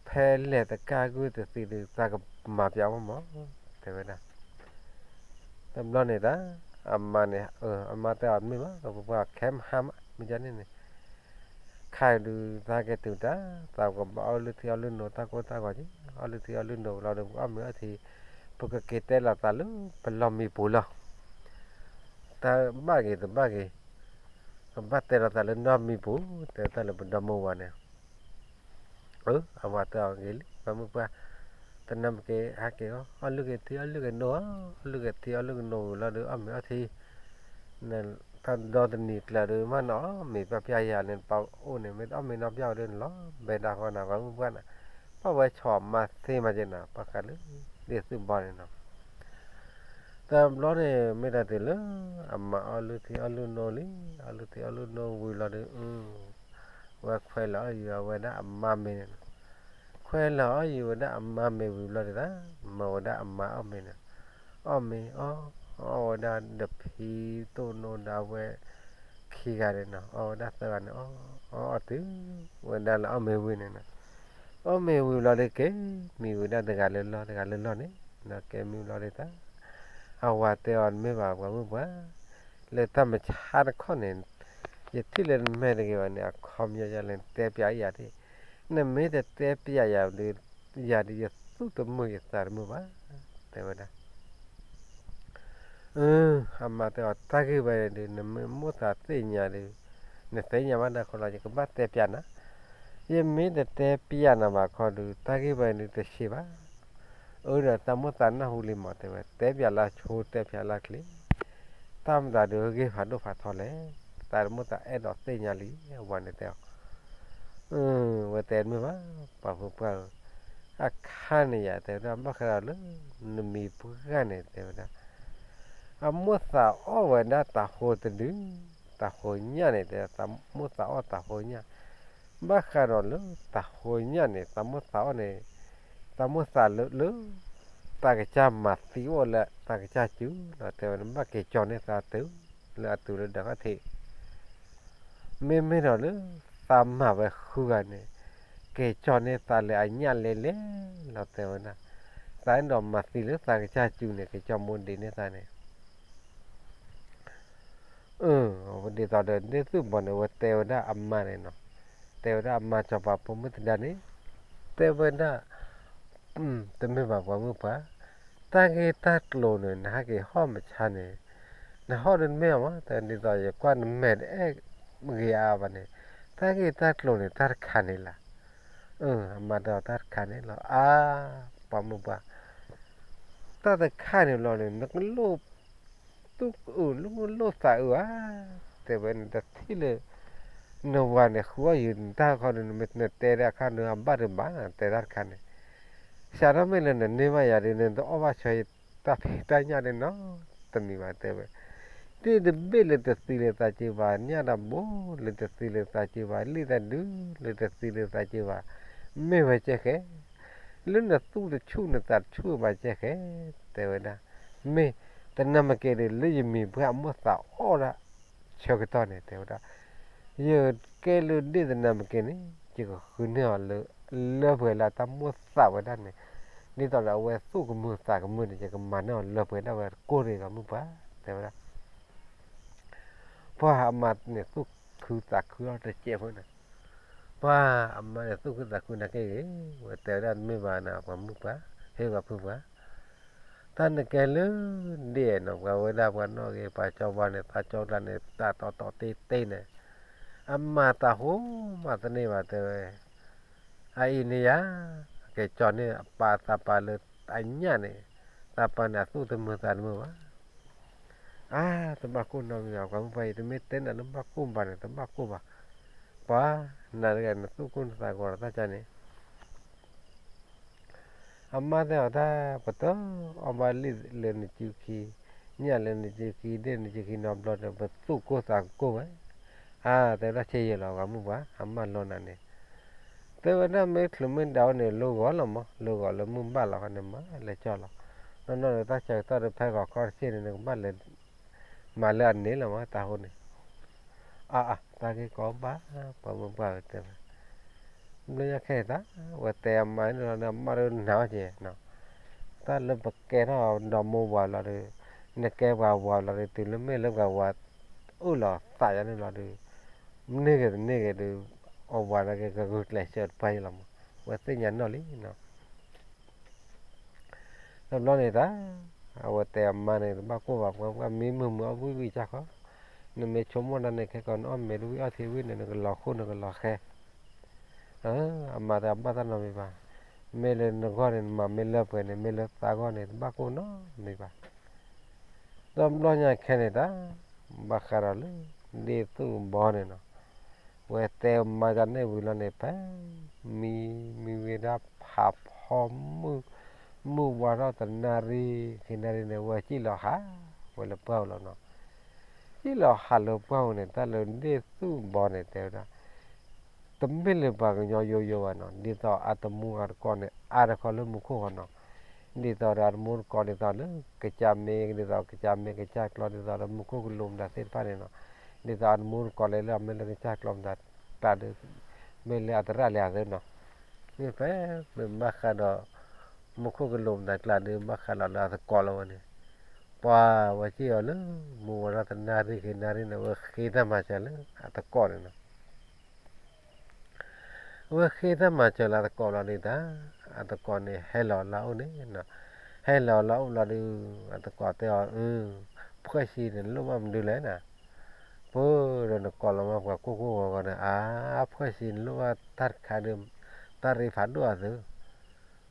ဖဲလဲၤတကၢ်ဂုၢ်တသံဒုး သးကမၤပျးဝဲမး တဲဝဲဒၣ်. တဘျီန့ၣ်တၢ် အမါန့ၣ် အမါတဲအီၤမ့ၢ်မး ပပှၤခဲမဟါမး မ့ၢ်ဒ်န့ၣ်န့ၣ် ခါဒုး သးက့ၤတုၤတၢ် သးကဘၣ်အီၣ်လုၢ်ထံအီၣ်လုၢ်နိ တၢ်ကိၢ်တၢ်ဂီၤက့ၤ အီၣ်လုၢ်ထံအီၣ်လုၢ်နိလီၤဒီး ပကအီၣ်မ့ၤအီထံ ပကက့ၤတဲလီၤသးလၢပလီၢ်မံပူၤလီၤ. တၢ်ဘၣ်ဂ့ၤတဘၣ်ဂ့ၤ ကဘၣ်တဲလီၤသးလၢနီၢ်မံပူၤ တဲတၢ်လၢပဒီမါဝၤန့ၣ် အဝၤတဲအီၤဂ့ၤလံ ပှၤမုၢ်ပှၢ် သနာ်က့ ဟဲက့ၤအီၣ် အီၣ်လုၢ်က့ၤထံ အီၣ်လုၢ်က့ၤနိ အီၣ်လုၢ်က့ၤထံ အီၣ်လုၢ်က့ၤနိဝံၤလီၤဒီး အီၣ်မ့ၤအီထံ တၢ်ဒီတနံၤကျၢၤဒီး မ့ၢ်နအီၣ်မ့ၤပျၢ်ပျၢ်ယၤန့ၣ် ပအိၣ်န့ၣ် မ့ၢ်တအီၣ်မ့ၤနီတဘျီဒီးန့ၣ်လီၤ ဘဲဒၣ်ဃီနၤ ပှၤမုၢ်ပှၢ်န့ၣ် ပှၤဝဲဆီၣ်မၤသ့မၤက့ၤနၤ ပှၤဃးလၢ ဒ့ၣ်သူၣ်ဘီန့ၣ်နီၤ တဘျီန့ၣ် မ့ၢ်တၢ်တုၤလၢ အမါအီၣ်လုၢ်ထံအီၣ်လုၢ်နိလံ အီၣ်လုၢ်ထံအီၣ်လုၢ်နိဝံၤလီၤဒီး ဝဲခွဲးလီၤအီၣ်ယံၤဝဲဒၣ်အမါမ့ၤန့ၣ်နီၤ ခွဲးလီၤအီၣ်ယံၤဝဲဒၣ်အမါမ့ၤဝံၤဘျီဒ်သိး မၢဝဲဒၣ်အမါအီၣ်မ့ၤန့ၣ် အီၣ်မ့ၤအီၣ် အီၣ်ဝဲဒၣ်ဒီးဖံတိၢ်နိဒီးအဝဲ ခံဂၤန့ၣ်နီၤ အီၣ်ဝဲဒၣ်သၢဂၤန့ၣ် အီၣ်အီၣ်တုၤဝဲဒၣ်လၢအီၣ်မ့ၤဝံၤန့ၣ်နီၤ အီၣ်မ့ၤဝံၤဘျီဒီးက့ၤ မံဝဲဒၣ်တဂၤလၢလီၢ်တဂၤလၢလီၢ်န့ၣ် ဒီးကဲမံဘျီဒ်သိး အဝၤတဲအီၤမ့ၢ်ဘၣ်ပှၤမုၢ်ပှၢ် လၢတၢ်မဆါတခီန့ၣ် ယထံၣ်လၢနမဲာ်တဂ့ၤဘၣ်န့ၣ် အခီပညီယလဲၣ် နတဲပျးယၤဒ် နမ့ၢ်တတဲပျးယၤဒ် ယၤဒ်ယသူၣ်တမုာ်ယသးတမုာ်ဘၣ် တဲဝဲဒၣ်. အ အမါတဲအီၤ တၢ်ဂ့ၢ်ဝဲန့ၣ်ဒုး နမ့ၢ်မိၣ်သးသ့ၣ်ညါဒုး နသ့ၣ်ညါဘၣ်တၢ်ခီလီၤ ယကဘၣ်တဲပျးနၤ, ယမ့ၢ်တတဲပျးနၤဘၣ်ခီဒုး တၢ်ဂ့ၢ်ဝဲန့ၣ်ဒုးတဆံးဘၣ်. အၢဒီး တၢ်မိၣ်သးနၢ်ဟူလံမး တဲဝဲ, တဲပျးလၢဆိ တဲပျးလၢချ့, တၢ်မတၤဒုးဂ့ၢ်ဖးဒိၣ်ဖးထီလဲၣ်, တၢ်တမိၣ်သးအဲၣ်ဒိးသ့ၣ်ညါလံ အဝၤန့ၣ်တဲအီၤ ဝဲတဲတမ့ၢ်ဘၣ် ပှၤဖိပှၢ်ဧၢ, အခါန့ၣ်ယၤ တဲဝဲဒၣ် ဘၣ်ဃးဒီးလၢ နမံၤပှၢ်န့ၣ် တဲဝဲဒၣ် အမိၣ်သးအီၣ်ဝဲဒၣ်တၤဟိတဒု, တၤဟိညၣ်န့ၣ် တဲ မိၣ်သးအီၣ်တၤဟိညၣ်, ဘၣ်ဃးဒီးလၢတၤဟိညၣ်န့ၣ် တၤမိၣ်သးအီၣ်န့ၣ်, တၤမိၣ်သးလၢလၢ တၢ်ကစၢ်မၤသံအိၣ်လၢတၢ်ကစၢ်စုလီၤ တဲဝဲ နဘၣ်က့ၤကၠီန့ၢ်သးတုၤ လၢအတုၤလၢဒၢးခီၣ်ထံး မ့မ့ၢ်ဒီးလၢ သးမၤဝဲဃုဂၤန့ၣ် က့ၤကၠီန့ၢ်သးလၢအညၣ်လဲလဲလီၤ တဲဝဲဒၣ်, သးအဲၣ်ဒိးမၤသံလၢသးကစၢ်စုန့ၣ် က့ၤကၠီမိၢ်ဒ့န့ၢ်သးန့ၣ် အ ဒ်သိးဒီးဒ့ၣ်သူၣ်ဘီန့ၣ် ဝဲတဲဝဲဒၣ်အမါန့ၣ်နီၤ, တဲဝဲဒၣ်အမါစီၤပၤဖိမုၣ်သဒါန့ၣ်, တဲဝဲဒၣ် တမ့ၢ်ဘၣ်ပှၤမုၣ်ပှၢ်, တၢ်ဂ့ၢ်တၢ်ကျိၤန့ၣ် နဟဲက့ၤဟီၣ်မဆါန့ၣ်, နဟီၣ်ဒ်တမ့ၢ်အမး တဲဒ်သိးယကွၢ်နမဲာ်တအဲၣ်ဂ့ၤအါဘၣ်န့ၣ်, တၢ်ဂ့ၢ်တၢ်ကျိၤန့ၣ် တၢ်တခါန့ၣ်လီၤ. အ အမါတဲအီၤတၢ်တခါန့ၣ်လီၤ အါ ပှၤမုၣ်ပှၢ် တၢ်တခါန့ၣ်ဘျီန့ၣ် နကလိၣ်သူၣ်အုး နကလိၣ်သးအုးဧါ, တဲဝဲန့ၣ် တထံၣ်လၢ နဝၤန့ၣ် ဃုအီၣ်ယုာ်နတၢ်ခီဒုး နတဲဒၣ်အခါန့ၣ် အဘၣ်တဘၣ် တဲတၢ်တခါန့ၣ်, စးထီၣ်မ့ၢ်လၢနန့ၢ်ဘၣ်ယၤဒုး နတအီၣ်ဘၣ်ဆၢယတၢ်ဖံးတၢ်ညၣ်ဒုးနီတမံၤဘၣ် တဲဝဲ တ့ၢ်တဘ့ၣ်လၢတသံလၢသးစ့ဘၣ် ညၣ်တဘိ လၢတသံလၢသးစ့ဘၣ် လံာ်တဒု လၢတသံလၢသးစ့ဘၣ် မ့ၢ်ဝဲကဲဃဲ, လၢနသူၣ်တဆူၣ်နသးတဆူၣ်ဘၣ်ကဲဃဲ, တဲဝဲဒၣ်, မ့ၢ်တနၢ်မက့ၤဒီး လၢယမံၤပှၢ်အမိၣ်သးအီၣ်ဒၣ်ဆၢကတီၢ်န့ၣ် တဲဝဲဒၣ်, ယကဲလၢဒ့ၣ်တနၢ်မက့ၤန့ၣ် ယကဃုန့ၢ်အီၤလၢ လၢပှဲၤလၢတၢ်မိၣ်သးဝဲဒၣ်န့ၣ်, ဒ်သိးဒီးအဝဲသူၣ်ကမုာ်သးကမုာ်န့ၣ် ယကမၤန့ၢ်အီၤလၢပှဲၤဒၣ်ဝဲတကိၢ်ရ့ၣ် ပှၤမုၣ်ပှၢ် တဲဝဲဒၣ် ပှၤအမါန့ၣ်သူၣ်ခုသးခုလီၤတစဲးဖိန့ၣ်, ပှၤအမါန့ၣ်သူၣ်ခုသးခုနာ်က့ဂ့ၤ, ဝဲတဲဝဲဒၣ်တမ့ၢ်ဘၣ်နၤ ပှၤမုၣ်ပှၢ်, ဟ့ၣ်ပှၤဖုပှၢ်, တၢ်နကဲလၢဒ့ၣ်နီၤ ပှၤဝဲဒၣ်ပှၤနီၣ်ဂ့ၤ ပှၤကၠီဝါန့ၣ် သးကၠီကျါန့ၣ် တၢ်တီတီတ့တ့န့ၣ်, အမၤတၢ်ဟိမၤသန့ၤဘၣ်တဲဝဲ အအံၤန့ၣ်ယၤ ကဲကၠီန့ၢ်အပၢ်သးပၢ်လၢအညၣ်န့ၣ်, သးပၢ်န့ၣ်အသူၣ်တမုာ်သးတမုာ်ဘၣ်. အါ တဘၣ်ကိၢ်နီတမံၤဘၣ် ပှၤမုၣ်ပှၢ်အံၤ တမ့ၢ်တဲနၤလၢဘၣ်ကိၢ်ဘၣ်န့ၣ် တဘၣ်ကိၢ်ဘၣ်. ပှၤနၤတဂၤနသူၣ်ကိၢ်နသးဂီၤဒီးတၢ်ကါန့ၣ် အမါတဲအီၤတၢ် ပတအီၣ်ဘၣ်လံာ်လၢနစုခံ, ညၣ်လၢနစုခံ ဒ့ၣ်နစုခံနီတဘျီဒီး ပသူၣ်ကိၢ်သးကကိၢ်ဝဲ. အါ တဲဝဲဒၣ်ဆ့ယဲၢ်လီၤ ပှၤမုၣ်ပှၢ် အမါလီၤနၤန့ၣ်, တဲဝဲဒၣ်မ့ၢ်ချုးမ့ၢ်ဒၣ်ဝဲန့ၣ် လိဂီၤလီၤမး လိဂီၤလၢမုၢ်ဘၣ်လီၤခီန့ၣ် မၤလဲၤကၠီလီၤ. နီၢ်နီၢ်ဒီးတၢ်ဆၢကတီၢ်ဒီးဖဲဂီၤခီတဆ့န့ၣ် နကဘၣ်လဲၤ မၤလၢအန့ၣ်လီၤမး တၢ်ဟိန့ၣ် အါအါ တၢ်ဂ့ၢ်ကီဘၣ် ပှၤမုၣ်ပှၢ်တဲဝဲ, ဘျီညါခဲအံၤတၢ် ဝဲတဲအမါန့ၣ်လီၤ အမါဒုးနၤအီၤက့ၤနီၤ, တၢ်လၢပကဲထီၣ်ဒီးမိၢ်ဝၤလီၤဒီး နကဲပှၤဝၤလီၤဒီး တုၤလၢမ့ၢ်လၢပှၤဝၤအၢၣ်လီၤသးယၤန့ၣ်လီၤဒီး န့ၢ်ဂ့ၤတန့ၢ်ဂ့ၤဒီး အဝၤနာ်က့ ကဂုာ်ကျဲးစၢးတပှၢ်ယံလီၤမး ဝဲသ့ၣ်ညါနီၣ်လံနီၤ. တဘျီန့ၣ်တၢ် အဝဲတဲအမါန့ၣ် တဘၣ်ကိၢ်ဘၣ် ပှၤမ့ၢ်မုာ်မုာ်အီၣ်ဝံၣ်ဝံၣ်ကၢ်ဃီ, နမ့ၢ်ဆိကမိၣ်ဒၣ်န့ၣ် ခဲကီးနအီၣ်မ့ၤတဝံၣ်အီၣ်ထံဝံၣ်န့ၣ် နကလီၤခိၣ်နကလီၤဃဲ, အမါတဘၣ်တၢ်နီတမံၤဘၣ်, မ့ၢ်လၢနဂီၢ်န့ၣ် နမၤမ့ၢ်လၢပှဲၤန့ၣ် မ့ၢ်လၢသးဂီၢ်န့ၣ် တဘၣ်ကိၢ်နီတမံၤဘၣ်. တဘျီညါခဲန့ၣ်တၢ် ဘၣ်ဃးဒီးလၢ ဒ့ၣ်သူၣ်ဘီန့ၣ်နီၤ, ဝဲတဲမါတၢ်န့ၣ်ဝံၤလီၤန့ၣ် ဖဲ မံ မံဝဲဒၣ်ဖးဖီမုၢ် မုၢ်ဝါထီၣ်တနၣ်ရံၣ် ခံနၣ်ရံၣ်န့ၣ် ဝဲစံၣ်လီၤဟး ဝဲလၢပှၢ်ပူၤလီၤနီၤ. စံၣ်လီၤဟးလၢပှၢ်ပူၤန့ၣ် တၢ်လၢဒ့ၣ်သူၣ်ဘီန့ၣ်တဲဝဲဒၣ် တမ့ၢ်လၢပှၤကညီယိယိဘၣ်နီၤ, ဒ်သိးအတမူအတကိးန့ၣ် အါတခီလၢမူခိၣ်ဃီနီၤ, ဒ်သိးဒီးအတမူတကိးဒ်သိးလၢ ကစၢ်မ့ၢ် ဒ်သိးကစၢ်မ့ၢ်ကစၢ်ကျီ ဒ်သိးဒီးမူခိၣ်ကလူးမတၤသ့ၣ်တဖၣ်န့ၣ်နီၤ, ဒ်သိးအတမူတကိးလၢလၢအမ့ၢ်လၢကစၢ်ကျီမတၤတၢ်ဒီး မ့ၢ်လၢအသရၣ်လၢအသးနီၤ, မ့ၢ်ဖဲမ့ၢ်ဘၣ်ဃးဒီး မူခိၣ်ကလူးမတၤကျါဒီး ဘၣ်ဃးလီၤလၢအသကိးလီၤဝဲန့ၣ်, ပှၤဝဲစံၣ်အီၤလၢ မုၢ်ဝါထီၣ်တနၣ်ရံၣ်ခံနၣ်ရံၣ်န့ၣ် ဝဲဃ့တၢ်မၤစၢၤလၢအသကိးန့ၣ်နီၤ အဝဲဃ့တၢ်မၤစၢၤလၢအသကိးလီၤဒုးတၢ်, အသကိးန့ၣ်ဟဲလီၤလၢအအိၣ်န့ၣ်, ဟဲလီၤလၢအအိၣ်လီၤဒုး, အသကိးတဲအီၤ, အဖှဲၣ်ဆံးန့ၣ် နလိၣ်ဘၣ်မနုၤလဲၣ်နၤ, ပၢ်ဒီးနကိးလီၤမးပှၤကိၢ်ကိၢ်ဂီၤဂီၤဒီး အါ အဖှဲၣ်ဆံးနလိၣ်ဘၣ်တၢ်တခါဒီး တၢ်ရ့ဖးဒိၣ်အသု,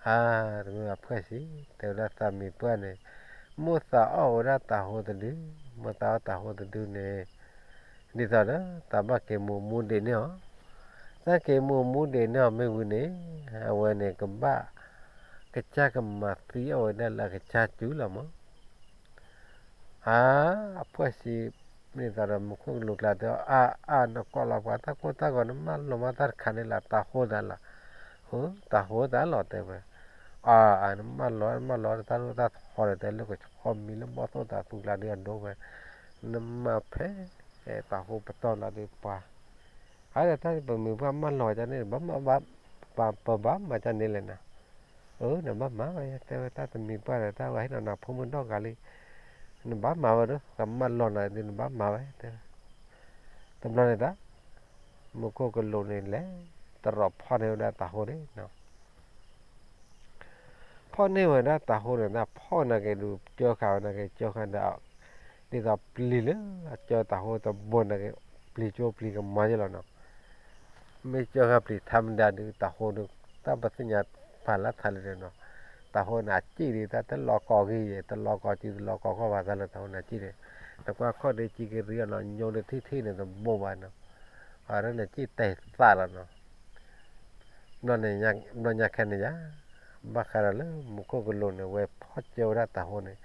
အါ တမ့ၢ်အဖှဲၣ်ဆံး တဲဝဲဒၣ်သးမံၤပှၢ်န့ၣ်, မိၣ်သးအီၣ်ဝဲဒၣ်တၤဟိတဒု, မိၣ်သးအီၣ်တၤဟိတဒုန့ၣ် ဒ်သိးဒီး တၢ်ဘၣ်က့ၤမူးမူဒံးန့ၢ်အီၤ, တၢ်က့ၤမူးမူဒံးန့ၢ်အီၤမ့ၢ်ဝံၤန့ၣ် အဝဲန့ၣ်ကဘၣ် ကစၢ်ကမၤသံအီၣ်ဝဲဒၣ်လၢအကစၢ်စုလီၤမး. အါ အဖှဲၣ်ဆံး မ့ၢ်သးဒီးမူခိၣ်ကလူးကျါတဲအီၤ အါ အါ နကိးလီၤပှၤတၢ်ကိၢ်တၢ်ဂီၤ နမၢလီၤမးတၢ်တခါန့ၣ်လၢတၤဟိသးလီၤ, ဟိ တၤဟိသးလီၤ တဲဝဲ, အါ အါ နမၢလီၤ နမၢလီၤ တၢ်လိၣ်တၢ်ထီဒီး တဲလၢကဆီမံၤလၢဘီၣ်သိၣ်တၤသူကျါဒုးအဒိဝဲ, နမၤဖဲ တၤဟိပတီၢ်လီၤဒုးပှၤ အါဒီးတၢ်ပမံၤပှၢ်မၢလီၤကန့ၣ် ဘၣ်မၤဘၣ် ပဘၣ်မၤကန့ၣ်လဲၣ်နၤ, အၢ နဘၣ်မၤဝဲ တဲဝဲတၢ်တမံၤပှၢ်ဒီး တၢ်ဝဲဟ့ၣ်နီၤနၤဖိမုၣ်ဒီဂၤလံ, နဘၣ်မၤဝဲဒီး ကမၢလီၤနၤဒုး နဘၣ်မၤဝဲ တဲဝဲ, တဘျီန့ၣ်တၢ် မူခိၣ်ကလူးန့ၣ်လဲၤ တရီးဖီၣ်န့ၢ်ဝဲဒၣ်တၤဟိန့ၣ် ဖီၣ်န့ၢ်ဝဲဒၣ်တၤဟိန့ၣ် တၢ်ဖီၣ်နာ်က့ဒုး ကၢဃာ်ဝဲနာ်က့ ကၢဃာ်ဒီး ဒ်သိးပျံၤလၢအကၢတၤဟိတဘိန့ၣ်က့ ပျံၤကၠိပျံၤကမီၤယဲလီၤနီၤ. မ့ၢ်ကၢဃာ်ပျံၤထါမတၤဒုး တၤဟိဒုး တၢ်ပသ့ၣ်ညါပာ်လၢထးလံနီၤ. တၤဟိန့ၣ်အစံၣ်ဒုး တၢ်တလီၤကီၤဂ့ၤယဲ တလီၤကီၤစု တလီၤကီၤခီၣ်ဘၣ် တၢ်လၢတၤဟိန့ၣ်အစံၣ်န့ၣ် နကွၢ်ခီၣ်ဒုး ကံကရံအီၤနီၤ ညိဒုးထံၣ်ထံၣ်န့ၣ် တဘိဘၣ်နီၤ. အဝဲဒၣ်န့ၣ် စံၣ်တဲာ်သးလီၤနီၤ. ဘျီန့ၣ် ဘျီညါခဲန့ၣ်ယါ ဘၣ်ဃးဒီးလၢမူခိၣ်ကလူးန့ၣ် ဝဲဖီၣ်ကၢဝဲဒၣ်တၤဟိန့ၣ်,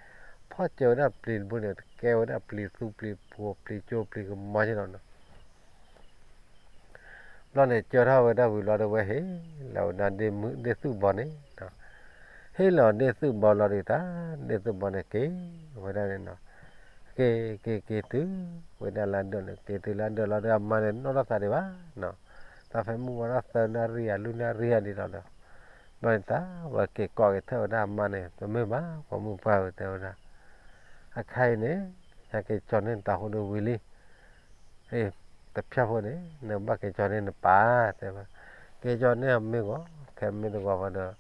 ဖီၣ်ကၢဝဲဒၣ်ပျံၤတဘိန့ၣ် တကဲဝဲဒၣ်ပျံၤသူပျံၤဖိ ပျံၤကၠိပျံၤကမီၤယဲလီၤနီၤ. ဘျီန့ၣ် ကၢထီၣ်ဝဲဒၣ်ဝံၤလီၤဒီး ဝဲဟ့ၣ်လီၤဝဲဒၣ်ဒ့မုၣ်ဒ့သူၣ်ဘီန့ၣ်, ဟ့ၣ်လီၤဒ့သူၣ်ဘီလီၤဒုးတၢ် ဒ့သူၣ်ဘီန့ၣ်က့ၤဝဲဒၣ်န့ၣ်နီၤ. က့ၤ က့ၤ က့ၤတုၤဝဲဒၣ်လၢဒၢးန့ၣ် က့ၤတုၤလၢဒၢးလီၤဒီး အမါန့ၣ်နီၣ်ထီၣ်သးဒံးဘၣ်နီၤ. တၢ်ဖဲမုၢ်ဝါထီၣ်သၢနၣ်ရံၣ်ဧါ လွံၢ်နၣ်ရံၣ်ဧါဒ်သိးဒီး ဘျီန့ၣ်တၢ် ဝဲက့ၤကိးက့ၤထၢၣ်ဝဲဒၣ်အမါန့ၣ် တမ့ၢ်ဘၣ် ပိာ်မုၣ်ပှၢ်ဧၢ တဲဝဲဒၣ်, အခါအံၤန့ၣ် ယက့ၤကၠီန့ၢ်နတၤဟိဒုးဝံၤလံ တဖျၢၣ်ဖိန့ၣ် နဘၣ်က့ၤကၠီန့ၢ်နပၢ် တဲဝဲ, က့ၤကၠီန့ၢ်အမ့ၢ်ဂီၤ ခဲမ့ၢ်တဂီၤဘၣ်ဒီး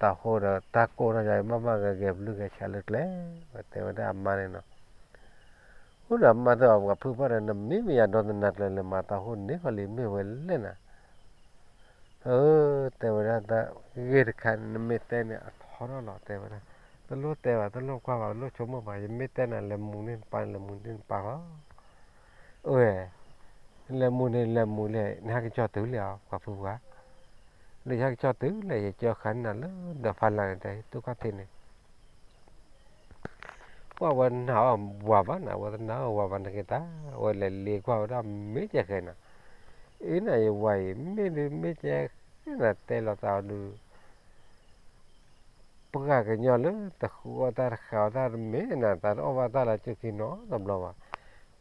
တၤဟိဒီးတၢ်ကိၢ်ထီၣ်ယၤ မ့ၢ်မ့ၢ်ဂဲၤဂဲၤဘျုးဂဲၤဆှးလၢကျဲ ဝဲတဲဝဲဒၣ်အမါန့ၣ်နီၤ. အိၣ်ဒီးအမါတဲအီၤ ပှၤဖုပှၢ်ဒီး နမ့ၢ်မ့ၢ်ယၤဒီးနနၤကျၢၤလဲၤမၤတၤဟိန့ၢ်ဃီလံ မ့ၢ်ဝဲလဲၣ်နၤ အၢ တဲဝဲဒၣ်တၢ်ဂ့ၢ်တခါန့ၣ် နမ့ၢ်တဲန့ၣ် အထီထီၣ်လီၤ တဲဝဲဒၣ်, တလိၣ်တဲဘၣ် တလိၣ်ကွၢ်ဘၣ် တလိၣ်ဆိကမိၣ်ဘၣ် ယမ့ၢ်တဲနၤ လဲၤမူန့ၢ်နပၢ်န့ၣ် လဲၤမူန့ၢ်နပၢ်လီၤ. အၢ လဲၤမူန့ၣ် လဲၤမူလဲၣ် နဟဲက့ၤကၠီတုၤလဲၣ် ပှၤဖုပှၢ်, လၢယဟဲက့ၤကၠီတုၤလဲၣ် ယကၢဃာ်န့ၢ်နၤလၢဒီးဖးလၢ်န့ၣ် တဲတူၢ်ခီၣ်ထံးန့ၣ် ပှၤဝဲနၢ်အီၣ်ဝၤဘၣ်နၤ ဝဲတနၢ်အီၣ်ဝၤဘၣ်နက့ၤတၢ် ဝဲလဲၤလ့ကွၢ်ဝဲဒၣ်မ့ၢ်ကဲဃဲနၤ, အ့ၣ်နၤယဝၤအံၤ မ့ၢ်ဒုးမ့ၢ်ကဲဃဲနၤ တဲလီၤသးအီၤဒုး ပှၤကညီလၢတဃုအီၣ်တၢ်တဃုအီတၢ်တမ့ၢ်နၤ သးတအီၣ်ဘၣ်တၢ်လၢကၠိခံနီတဘျီဘၣ်,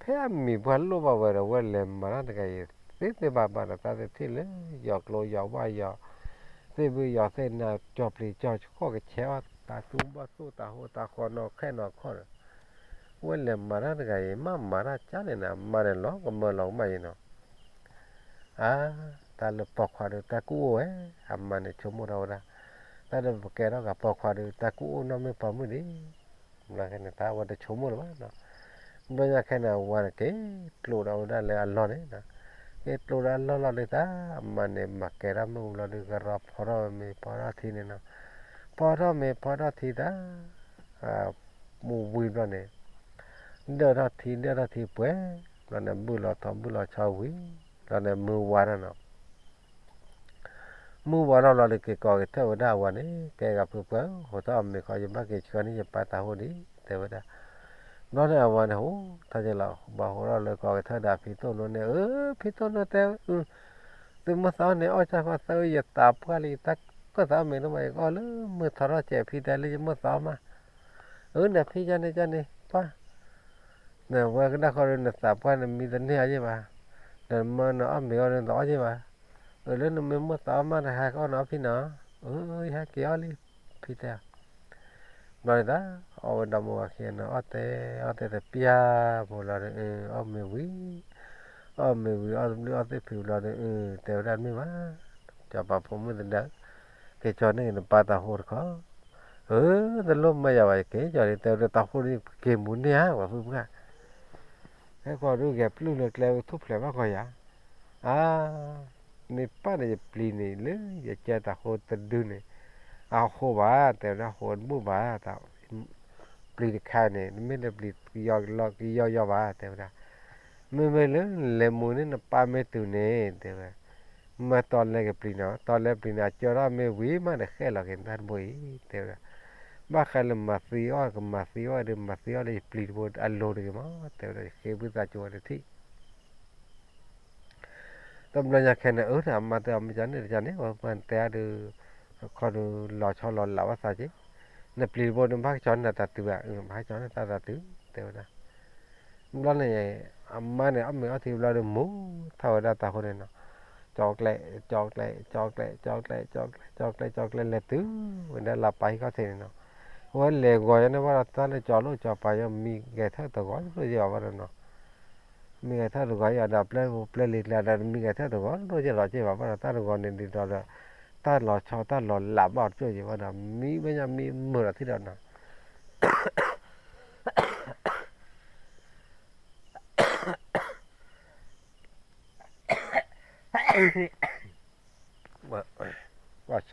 ဖဲအမံၤပှၢ်လိၣ်ဘၣ်ဝဲဒီး ဝဲလဲၤမၤတၢ်တဂၤအံၤ သ့သ့ဘၣ်ဘၣ်ဒီး တၢ်သ့ၣ်ထံၣ်လၢယီၤကျိယီၤဝၣ်ယီၤ သ့ၣ်ဘုယီၤသ့ၣ်နၤ ကၠီၤပျံၤကၠီၤဃီၣ်ကဆဲးအီၣ် တၢ်သူဘီၣ်သိၣ်တၤဟိတၤဃီနီၢ်ခဲနီၢ်ခီၣ်ဒီး ဝဲလဲၤမၤတၢ်တဂၤအံၤ မ့ၢ်မၤတၢ်ကၢ်န့ၣ်နၤ မါန့ၣ်လီၤကမၢလီၤကမၣ်အံၤနီၤ. အါ တၢ်လၢပိာ်ခွါဒီးတၢ်ကူၣ်အိၣ်ဝဲ အမါန့ၣ်ဆိကမိၣ်ထီၣ်ဝဲဒၣ်, တၢ်ဒီးပကဲထီၣ်ကပိာ်ခွါဒီးတၢ်ကူၣ်အိၣ်နီၢ်မ့ၢ်ပိာ်မုၣ်ဒံး, ဘျီခဲန့ၣ် တၢ်ဝဲတဆိကမိၣ်လၢၤဘၣ်နီၤ. ဘျီညါခဲန့ၣ် အဝၤန့ၣ်က့ၤကျိးဒီးဝဲဒၣ်လၢအလီၢ်န့ၣ်, က့ၤကျိးဒီးအလီၢ်လီၤဒုးတၢ် အမါန့ၣ် မၤကဲထီၣ်မုၢ်ဘျီဒုး ကရီဖီထီၣ်မ့ၤဖီထီၣ်ထံန့ၣ်နီၤ, ဖီထီၣ်မ့ၤဖီထီၣ်ထံတၢ် မူဝံၤဘျီန့ၣ် ဒၢၣ်ထီၣ်ထံ ဒၢၣ်ထီၣ်ထံပှဲၤ, ဘျီန့ၣ် ဘုၣ်လီၤထီ ဘုၣ်လီၤဆီဝံၤ, ဘျီန့ၣ် မုၢ်ဝါထီၣ်နီၤ. မုၢ်ဝါထီၣ်လီၤဒီး က့ၤကိးက့ၤထၢၣ်ဝဲဒၣ်အဝၤန့ၣ်, ကဲဂၤဖုပှၢ်ဧၢ, ဟိးထီၣ်အီၣ်မ့ၤခီ ယဘၣ်က့ၤဆှၢန့ၢ်ယပၢ်တၤဟိဒံး တဲဝဲဒၣ်. ဘျီန့ၣ်အဝၤန့ၣ် ဟိးထီၣ်က့ၤလီၤ, ဘၣ်ဟိးထီၣ်လၢကိးက့ၤထၢၣ်ဒီးဖံသိၣ်နိန့ၣ်, အၢ ဖံသိၣ်နိတဲ, အၢ သုမိၢ်သးအီၣ်န့ၣ် အီၣ်ကၢ်ဃီသၢ ယသးပှၢ်လံ ယတၢ်ကိၢ်သးမ့ၢ်တဘၣ် ယကအီၣ်လၢမုၢ်ထီထီၣ်စဲး ဖံတဲလၢယမိၢ်သးအီၣ်မး. အၢ နဖံကၢ်န့ၣ်ကၢ်န့ၣ် ပှၢ် နဝဲကဒါဃီဒီး နသးပှၢ်နမံတန့ၢ်အီၤယ့ၢ်ဘၣ်, ဒီးနမၢနအီၣ်မ့ၤအီၤဒီး နတအီၣ်ယ့ၢ်ဘၣ်. အၢ လၢနမ့ၢ်မိၢ်သးအီၣ်မး နဟဲကအီၣ်နအီၣ်ဖံနီၤ. အၢ ယဟဲက့ၤအီၣ်လံ ဖံတဲ. ဘျီန့ၣ်တၢ် အီၣ်ဝဲဒီမါဝၤခံဂၤန့ၣ် အီၣ်တဲအီၣ်တဲတပျၢ်ဖိလီၤဒီး အၢ အီၣ်မ့ၤဝံၤ, အီၣ်မ့ၤဝံၤ အီၣ်တဘျုးအီၣ်သ့ၣ်ဖံးဘျီဒီး အၢ တဲဝဲဒၣ်မ့ၢ်ဘၣ်, စီၤပၤဖိမုၣ်သဒါ, က့ၤကၠီန့ၢ်နပၢ်တၤဟိတခီ, အ အၢ တလိၣ်မၤယၤဘၣ် ယက့ၤကီၤန့ၣ် တဲဝဲဒၣ် တၢ်ဃိဒီး က့ၤမူန့ၢ်ဧါ ပှၤဖုဖုဧါ, ဟဲကီၤဒုး ဂဲၤပျုၢ်လၢကျဲ ထူၣ်ဖျဲးဘၣ်ကီၤယၤ, အါ န့ၣ်ပၢ်န့ၣ် ယပျံၤန့ၣ် လၢယကဲတၢ်ဃိတဒုန့ၣ် အဃိဘၣ် တဲဝဲဒၣ် ဃိတဘူၣ်ဘၣ် ပျံၤတခါန့ၣ် တမ့ၢ်လၢပျံၤကယီကယီယီဘၣ် တဲဝဲဒၣ်, မ့မ့ၢ်လၢလဲၤမူန့ၢ်နပၢ်မ့ၢ်တုၤန့ၣ် တဲဝဲ မ့ၢ်တီလဲၤကပျံၤနီၤ တီလဲၤပျံၤန့ၣ် အကၢထီၣ်မ့ၢ်ဝံၤမးဒီး ဃဲၣ်လီၤက့ၤနတၢ်တဘိအံၤ တဲဝဲဒၣ်, ဘၣ်ဃးလၢမၤသံအီၣ် ကမၤသံအီၣ်ဒီး မၤသံအီၣ်ဒီး ယပျံၤတဘိအလိၤတဂ့ၤမး တဲဝဲဒၣ် ယဃ့ဝံသးစူၤဝဲတထံၣ် တဘျီညါခဲန့ၣ် အၢ အမါတဲအီၤ မ့ၢ်ကန့ၣ်တကန့ၣ် ပှၤတဲအါဒုး ခီဒုးလီၤဆီလီၤလးဘၣ်သးက့, နပျံၤတဘိန့ၣ် ဘၣ်ကဆီန့ၢ်နတၢ်သးတုၤဘၣ်, ဘၣ်ကဆီန့ၢ်တၢ်သးတုၤ တဲဝဲဒၣ်, ဘျီန့ၣ် အမါန့ၣ် အီၣ်မ့ၤအီထံဘျီဒီး မူထီၣ်ဝဲဒၣ်တၢ်ဃိန့ၣ်နီၤ, ကၠီကျဲ ကၠီကျဲ ကၠီကျဲ ကၠီကျဲ ကၠီကျဲ ကၠီကျဲ ကၠီကျဲလဲၤတုၤဝဲဒၣ်လၢပၢ်ဟံၣ်ခီၣ်ထံးန့ၣ်နီၤ, အဝဲလဲၤဂီၤယၤန့ၣ်ဘၣ်ဒီး တၢ်လၢကၠီလိၣ်ကၠီပၤယီၤ မံဂဲၤထၢၣ်တဂီၤလိၣ်ယဲၢ်ဘၣ်ဒီးနီၤ မံဂဲၤထၢၣ်တဂီၤယဲၢ်ဒီး ပျဲပျဲလံၤကျဲဒီး မံဂဲၤထၢၣ်တဂီၤလိၣ်ယဲၢ်လီၤက့ၤဘၣ်ဘၣ်ဒီး တၢ်တဂီၤန့ၣ်ဒ်သိးဒီး တၢ်လီၤဆီတၢ်လီၤလးဘၣ်တကၠိၢ်ယဲၢ်ဘၣ်ဒီး မံဝဲညါမံမုာ်ဒီးထံၣ်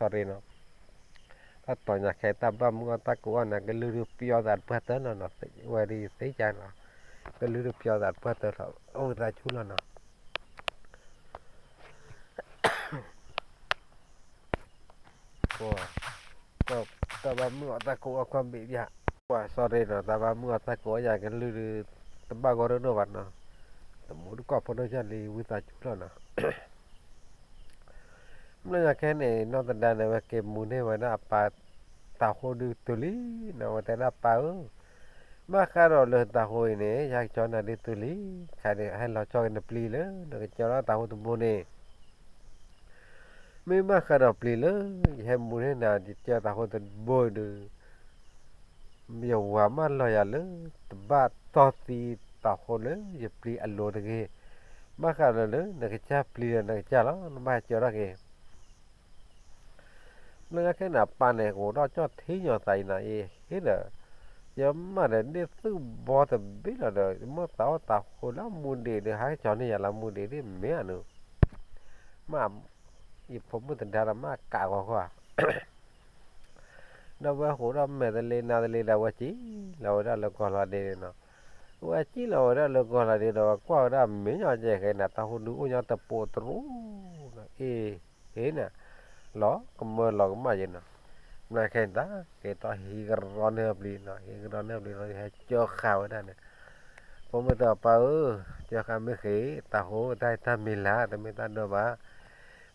ဒီးနီၤ ပှၤ sorry နီၤ, တၢ်တီၤညါခဲ တၢ်ဘၣ်မုၢ်အီၣ်တၢ်ကိးအီၣ်န့ၣ် ကလုၢ်ဒုးပျီသးတပှၢ်တၢၢ်နီၤနီၤ, ဝဲဒၣ်ယသ့ကါနီၤ, ကလုၢ်ဒုးပျီသးတပှၢ်တၢၢ်လီၤ အိၣ်သးဆူလီၤနီၤ ပှၤ တၢ်ဘၣ်မုၢ်အီၣ်တၢ်ကိးအီၣ်ကွၢ်ဘ့ၣ်ယၤ, ပှၤ sorry နီၤ, တၢ်ဘၣ်မုၢ်အီၣ်တၢ်ကိးအီၣ်ယၤ ကလုၢ်ဒုး တဘၣ်ဂီၢ်ဒိၣ်ဒိၣ်ဘၣ်နီၤ, တမူတကိးဖိဒိၣ်ယၤလံ ဝံသးစူၤလီၤနီၤ မ့ၢ်ညါခဲန့ၣ် နီၢ်သဒါန့ၣ် ဝဲက့ၤမူန့ၢ်ဝဲဒၣ်အပၢ် တၢ်ဃိဒုးတုၤလံနီၤ, ဝဲတဲဒၣ်ပၢ်ဧၢ, ဘၣ်ဃးဒီးလၢတၢ်ဃိအံၤန့ၣ် ယဟဲကၠီနၤဒုးတုၤလံ, ခဲန့ၣ် ဟဲလီၤဆီက့ၤနပျံၤလၢ နကကၠီထီၣ်တၢ်ဃိတဘိန့ၣ် မ့ၢ်ဘၣ်ဃးဒီးပျံၤလၢ ယဟဲမူန့ၢ်နၤ ယကၠီတၢ်ဃိတဘိဒီး ယဝၤမၢလီၤယၤလၢ တဘၣ်တီၢ်သံတၢ်ဃိလၢယပျံၤအလိၤတဂ့ၤ, ဘၣ်ဃးဒီးလၢ နကစၢ်ပျံၤဒီးနကစၢ်လီၤ, နဘၣ်ဟဲကၠီထီၣ်က့ၤ လၢညါခဲန့ၣ် အပၢ်န့ၣ် ကအိးထီၣ်ကၠီၣ်ထံညီသးအံၤနီၤ, အ့ဟ့ဒီး ယမၢဒီးဒ့ၣ်သူၣ်ဘီတဘ့ၣ်လီၤဒီး ယမိၣ်သးအီၣ်တၢ်ဃိလၢအမူဒံးဒီး ဟးကၠီန့ၢ်ယၤလၢအမူဒံးဒ်မ့ၢ်ဧါန့ၣ်, မ့ၢ် ယဖိမုၣ်သဒါဒီးမ့ၢ်ကးဂီၤဃီဧါ ဒီးဝဲဃိးဒီးမဲာ်တလ့နါတလ့ဒီး ဝဲစံၣ်လီၤဝဲဒၣ်လၢကီၢ်လီၤဒ့န့ၣ်နီၤ, ဝဲစံၣ်လီၤဝဲဒၣ်လၢကီၢ်လီၤဒ့ဒီး ဝဲကွၢ်ဝဲဒၣ်မ့ၢ်ညီကဲဃဲန့ၣ် တၢ်ဟူဒုးအိၣ်ညီတပိာ်တရူးနီၤ, အ့ ဟ့န့ၣ် လီၤကမၢလီၤကမၣ်ယဲနီၤ, ဘျီခဲအံၤတၢ် ကဲတီဟံးကရီန့ၢ်ပျံၤနီၤ, ဟံးကရီန့ၢ်ပျံၤလီၤ ဟဲကၢဃာ်ဝဲဒၣ်န့ၣ်, ဖိမုၣ်တဲအပၢ်ဧၢ, ကၢဃာ်မ့ၢ်ဃ့ၢ် တၢ်ဟူတၢ်တၢ်မံၤလၢ် တမ့ၢ်တၢ်ဒိးဘၣ်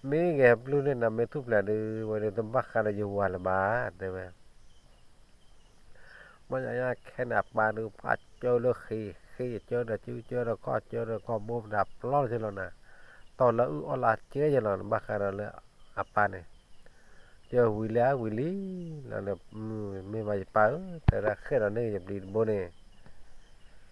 မ့ၢ်ဂဲၤပျုၢ်န့ၢ်နၤမ့ၢ်ထူၣ်ဖျဲးဒုး ဝဲဒုးတဘၣ်ဃးဒီးယဝၤလၢၤဘၣ် တဲဝဲ, မ့ၢ်ညါခဲန့ၣ် အပၢ်ဒုးပှၤကၢလၢဃ့ၢ် ဃ့ၢ်ကၢဒီးစုကၢဒီးခီၣ်ကၢဒီးခီၣ်ဘိပဒၣ်ပျီလီၤက့ၤလီၤနၤ, တီၢ်လၢအုၣ်အီၣ်လၢကၢယဲလီၤ ဘၣ်ဃးဒီးလၢအပၢ်န့ၣ်, ကၢဝံၤလံဝံၤလံ, လီၤဒီး မ့ၢ်ဘၣ်ယပၢ်ဧၢ, တဲဝဲဒၣ်ဃဲၣ်ဒီးန့ၢ်ယပျံၤတဘိန့ၣ်,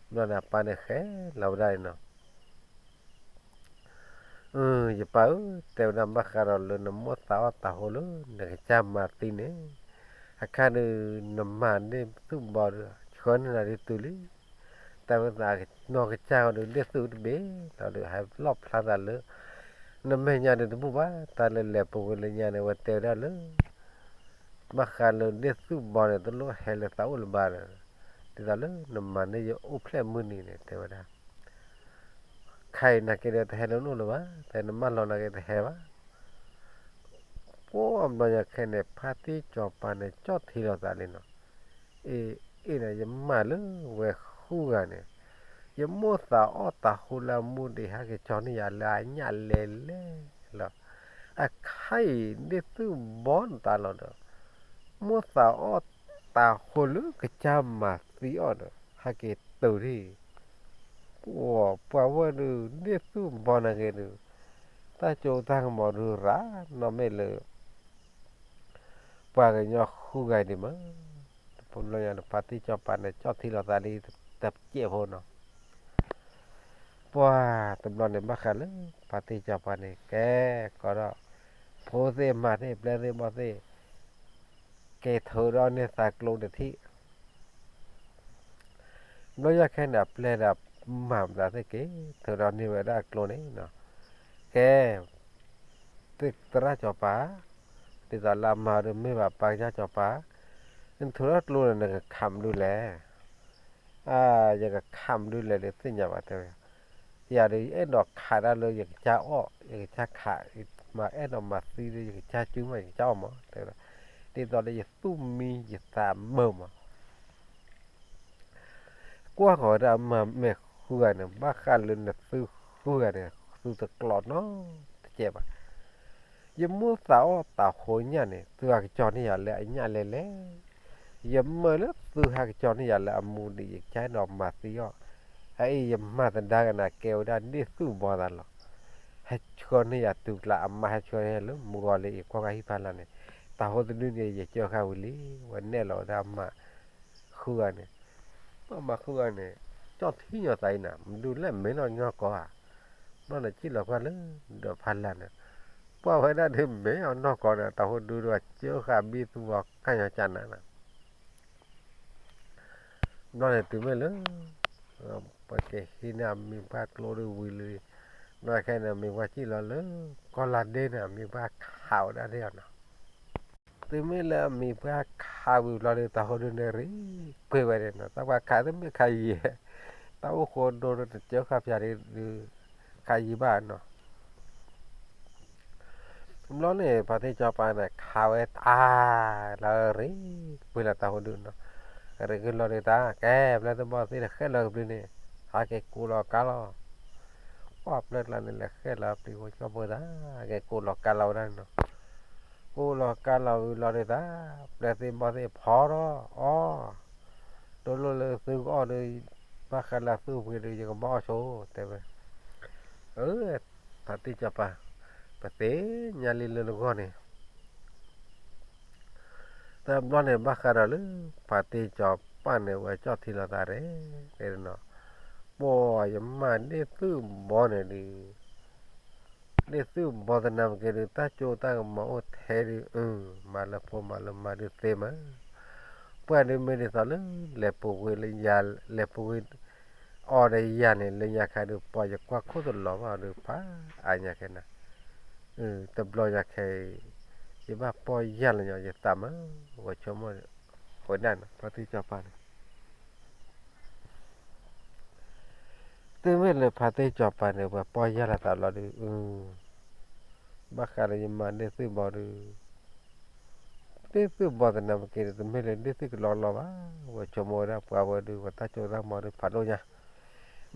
ဘျီန့ၣ်အပၢ်န့ၣ်ဃဲလီၤဝဲဒၣ်န့ၣ်နီၤ ယပၢ်ဧၢ, တဲဝဲဒၣ်ဘၣ်ဃးဒီးလၢနမိၣ်သးအီၣ်တၢ်ဃိလၢ နကစၢ်မၤသံန့ၣ်, အခါဒုး နမၤဒ့ၣ်သူၣ်ဘီဒီး ဆှၢန့ၢ်နၤဒုးတုၤလံ, တၢ်ဝဲသးနီၢ်ကစၢ်ဃီဒုး ဒ့ၣ်သူၣ်တဘ့ၣ်လီၤဒီး ဟဲလီၣ်ဖျါသးလၢ နမဲာ်ညါဒုးတဘူၣ်ဘၣ်, တၢ်လၢလဲၤပူၤကွံာ်လၢညါန့ၣ် ဝဲတဲဝဲဒၣ်လၢ ဘၣ်ဃးလၢဒ့ၣ်သူၣ်ဘီန့ၣ် တလိၣ်ဟဲလၢသးအိၣ်လၢၤဘၣ်ဒီး, ဒ်သိးလၢနမၤန့ၢ်ယအိၣ်ဖျဲၣ်မုၢ်နံၤန့ၣ် တဲဝဲဒၣ် ခါအံၤနာ်က့ဒီး တဟဲလၢနအိၣ်လၢၤဘၣ်, ဖဲနမၢလီၤနာ်က့တဟဲဘၣ်. ပှၤဘျီညါခဲန့ၣ် ဖါတံၢ်စီၤပၤန့ၣ် ကၠီၣ်ထံလီၤသးလံနီၤ, အ့ၣ် အ့ၣ်န့ၣ် ယမၢလၢဝဲဃုဂၤန့ၣ်, ယမိၣ်သးအီၣ်တၢ်ဃိလၢအမူဒံး ဟဲက့ၤကၠီန့ၢ်ယၤလၢအညၣ်လဲၤလဲၤလီၤ. အခါအံၤဒ့ၣ်သူၣ်ဘီနတၢ်လီၤဒီး မိၣ်သးအီၣ်တၢ်ဃိလၢကစၢ်မၤသံအီၤဒီး ဟဲက့ၤတုၤဒံး, ပှၤဝဲဒုး ဒ့ၣ်သူၣ်ဘီနာ်က့ဒုး တၢ်ကၠိတၢ်ကမီၤဒုးရၤ နီၢ်မ့ၢ်လၢ ပှၤကညီဃုဂၤဒံးမး, တဘျီညါဒီး ဖါတံၢ်စီၤပၤန့ၣ် ကၠီၣ်ထံလီၤသးလံ တစဲးဖိနီၤ. ပှၤတဘျီန့ၣ် ဘၣ်ဃးလၢ ဖါတံၢ်စီၤပၤန့ၣ် ကဲကီးဒီး ဖိသ့ၣ်မါသ့ၣ် ပျဲၢ်သ့ၣ်ဘီၣ်သ့ၣ် က့ၤထုးဒီးန့ၢ်သးကျိတထံၣ်. ဘျီယဲၢ်ခဲန့ၣ် အပျဲၢ်ဒီးမၤမတၤသ့ၣ်က့ၤ ထုးဒီးန့ၢ်ဝဲဒၣ်အကျိန့ၣ်နီၤ. ကဲ, သရၣ်စီၤပၤ, ဒ်သိးလၢအမၤဒီးမ့ၢ်ဘၣ်ပၢ်ကစၢ်စီၤပၤ, နထုးထီၣ်ကျိန့ၣ် နကခးမနုၤလဲၣ်. ယကခးမနုၤလဲၣ်ဒီးသ့ၣ်ညါဘၣ် တဲဝဲ. ယၤဒီး ယအဲၣ်ဒိးခးဒၣ်လၢယကစၢ်အီၣ်, ယကစၢ်ခး, မၤအဲၣ်ဒိးမၤသံဒီး ယကစၢ်စုမး ယကစၢ်အီၣ်မး တဲဝဲဒၣ်. ဒ်သိးလၢယသူၣ်မံယသးမုာ်မး. ကွၢ်ဃီၤဝဲဒၣ်အမါမဲာ်ဃုဂၤန့ၣ် ဘၣ်ဃးလၢနသုဃုဂၤန့ၣ် သုတကျိးနီတကဲဘၣ်. ယမိၣ်သးအီၣ်သးဟိညၣ်န့ၣ် သုဟးကၠီၤန့ၢ်ယၤလၢအညၣ်လဲၣ်လဲၣ်. ယမၢလၢသုဟးကၠီၤန့ၢ်ယၤလၢအမူဒံး ယကစၢ်အဲၣ်ဒိးမၤသံအီၤ. အအံၤယမၤသဒါကနၤ ကဲဝဲဒၣ်ဒ့ၣ်သူၣ်ဘီသးလီၤ. ဟဲဆှၢန့ၢ်ယၤတုၤကျါ အမါဟဲဆှၢန့ၢ်ယၤလၢမူဂီၤလၢအံၤ ကွၢ်ကဟံၣ်ဖးလၢ်န့ၣ်, တၢ်ဟိသဒုန့ၣ် ယကၢဃာ်ဝံၤလံ. ဝဲနဲၣ်လီၤဝဲဒၣ်အမါဃုဂၤန့ၣ်, အမါဃုဂၤန့ၣ် ကၠီၣ်ထံညီၤသးအံၤနၤ မဒုးလဲၣ် မဲာ်နီၢ်ညီကီဧါ. ဘျီန့ၣ် စံၣ်လီၤကွၢ်လၢဒီးဖးလၢ်န့ၣ်, ကွၢ်ဝဲဒၣ်ဒ်မဲာ်အီၤနီၢ်ကီန့ၣ် တၢ်ဟိဒုဒီးကၢဃာ်ဘံၣ်သူၣ်ဘီကၢ်ညီကၢ်နၤနၤ. ဘျီန့ၣ်တုၤမ့ၢ်လၢ ပကဟံးန့ၢ်အမံၤပှၢ်ကျိဒ်ဝံၤလံ, ဘျီခဲန့ၣ် အမံၤပှၢ်စံၣ်လီၤလၢ ကီၢ်လါဒ့န့ၣ် အမံၤပှၢ်ခးဝဲဒၣ်ဒ်အီၤနီၤ. တုၤမ့ၢ်လၢအမံၤပှၢ်ခးဝံၤဘျီဒီး တၢ်ဟိဒုန့ၣ်ရံၣ်ပှ့ၤဝဲန့ၣ်နီၤ, တၢ်ပှၤခးတမ့ၢ်ခးယံာ်, တၢ်အိၣ်ဃိဒိဒီးတကၢဃာ်ပၠးဒ် ခးယံာ်ဘၣ်နီၤ. ဘျီန့ၣ် ဖါတံၢ်စီၤပၤန့ၣ် ခးဝဲတၢ်လၢရံၣ်ပှ့ၤလီၤတၢ်ဟိဒုနီၤ, ရံၣ်က့ၤလီၤဒုးတၢ် ကဲ ပျဲၢ်သ့ၣ်ဘီၣ်သ့ၣ်တဃဲၣ်လီၤကဘျုးန့ၣ်, ဟးက့ၤကူးလီၤကါလီၤ. ပှၢ်ပျဲၢ်ကျါန့ၣ် လဲၤဃဲၣ်လီၤပျံၤဝဲကၠီၣ်ပၢသး, က့ၤကူးလီၤကါလီၤဝဲဒၣ်န့ၣ်နီၤ. ကူးလီၤကါလီၤဝံၤလီၤဒုးတၢ်, ပျဲၢ်သ့ၣ်ဘီၣ်သ့ၣ်ဖီထီၣ်အီၣ်, တလိၣ်လၢသုကအီၣ်ဒီး ဘၣ်ဃးလၢသုပှ့ၤဒီး ယကဘၣ်အီၣ်ဆိ တဲဝဲ. အၢ ဖါတံၢ်စီၤပၤ, ပသ့ၣ်ညါလံလၢနဂီၢ်န့ၣ် တဘျီန့ၣ် ဘၣ်ဃးဒီးလၢ ဖါတံၢ်စီၤပၤန့ၣ် ဝဲကၠီၣ်ထံလီၤသးရဲၣ်, တဲဒ်နီၤ, ပှၤယမါဒ့ၣ်သုၣ်ဘီန့ၣ်ဒုး, ဒ့ၣ်သုၣ်ဘီသနာ်က့ဒုး တၢ်စိတၢ်ကမီၤအိၣ်ထဲဒုး မၤလၢဖိမၤလၢမါဒုးသ့မး, ပှၤဒုးမ့ၢ်ဒ်သိးလၢ လဲၤပူၤကွံာ်လၢယၤ, လဲၤပူၤကွံာ် အီၤဒီးယၤန့ၣ် လၢညါခါဒုး ပှၤယကွၢ်ခိၣ်တလီၤဘၣ်ဒုး ဖးအါညါခဲနၤ, တဘျီညါခဲအံၤ ယဘၣ်ပီၢ်ယၢ်လီၤညီ ယသးမး, ဝဲဆိကမိၣ်ဝဲဒၣ်န့ၣ် ဖါတံၢ်စီၤပၤန့ၣ် တုၤမ့ၢ်လၢဖါတံၢ်စီၤပၤန့ၣ် ဝဲပီၢ်ယၢ်လီၤသးလီၤဒုး, ဘၣ်ဃးဒီးယမါဒ့ၣ်သုၣ်ဘီဒုး, ဒ့ၣ်သုၣ်ဘီသနာ်က့ဒုး တမ့ၢ်လၢဒ့ၣ်သုၣ်ကလီကလီဘၣ်, ဝဲဆိကမိၣ်ဝဲဒၣ်ပှၤဝဲဒုး ပှၤတၢ်စိတၢ်ကမီၤဒုးဖးဒိၣ်ညါ,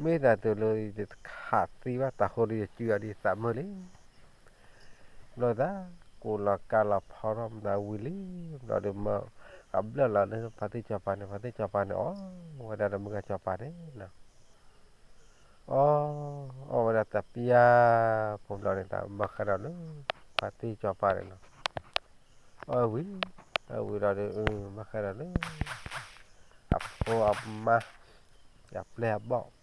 မ့ၢ်တၢ်တုၤလၢယတခးသံဘၣ်တၢ်ဟိဒုး ယစုအီၤဒ်ယသးမုာ်လံ. ဘျီသး ကူးလီၤကါလီၤဖီထီၣ်မတၤဝံၤလံ, ဘျီဒုးမၢအဘျၢၣ်လီၤလၢဖါတံၢ်စီၤပၤန့ၣ်, ဖါတံၢ်စီၤပၤန့ၣ် အီၣ်ဝဲဒၣ်တမုၢ်ဂၤစီၤပၤန့ၣ်နီၤ, အီၣ်, အီၣ်ဝဲဒၣ်တပျၢ်ဖိဘျီန့ၣ် တၢ်ဘၣ်ဃးဒီးလၢ ဖါတံၢ်စီၤပၤန့ၣ်နီၤ, အီၣ်ဝံၤ, အီၣ်ဝံၤလီၤဒီး ဘၣ်ဃးဒီးလၢ အဖိအမါ, အပျဲၢ်အဘီၣ်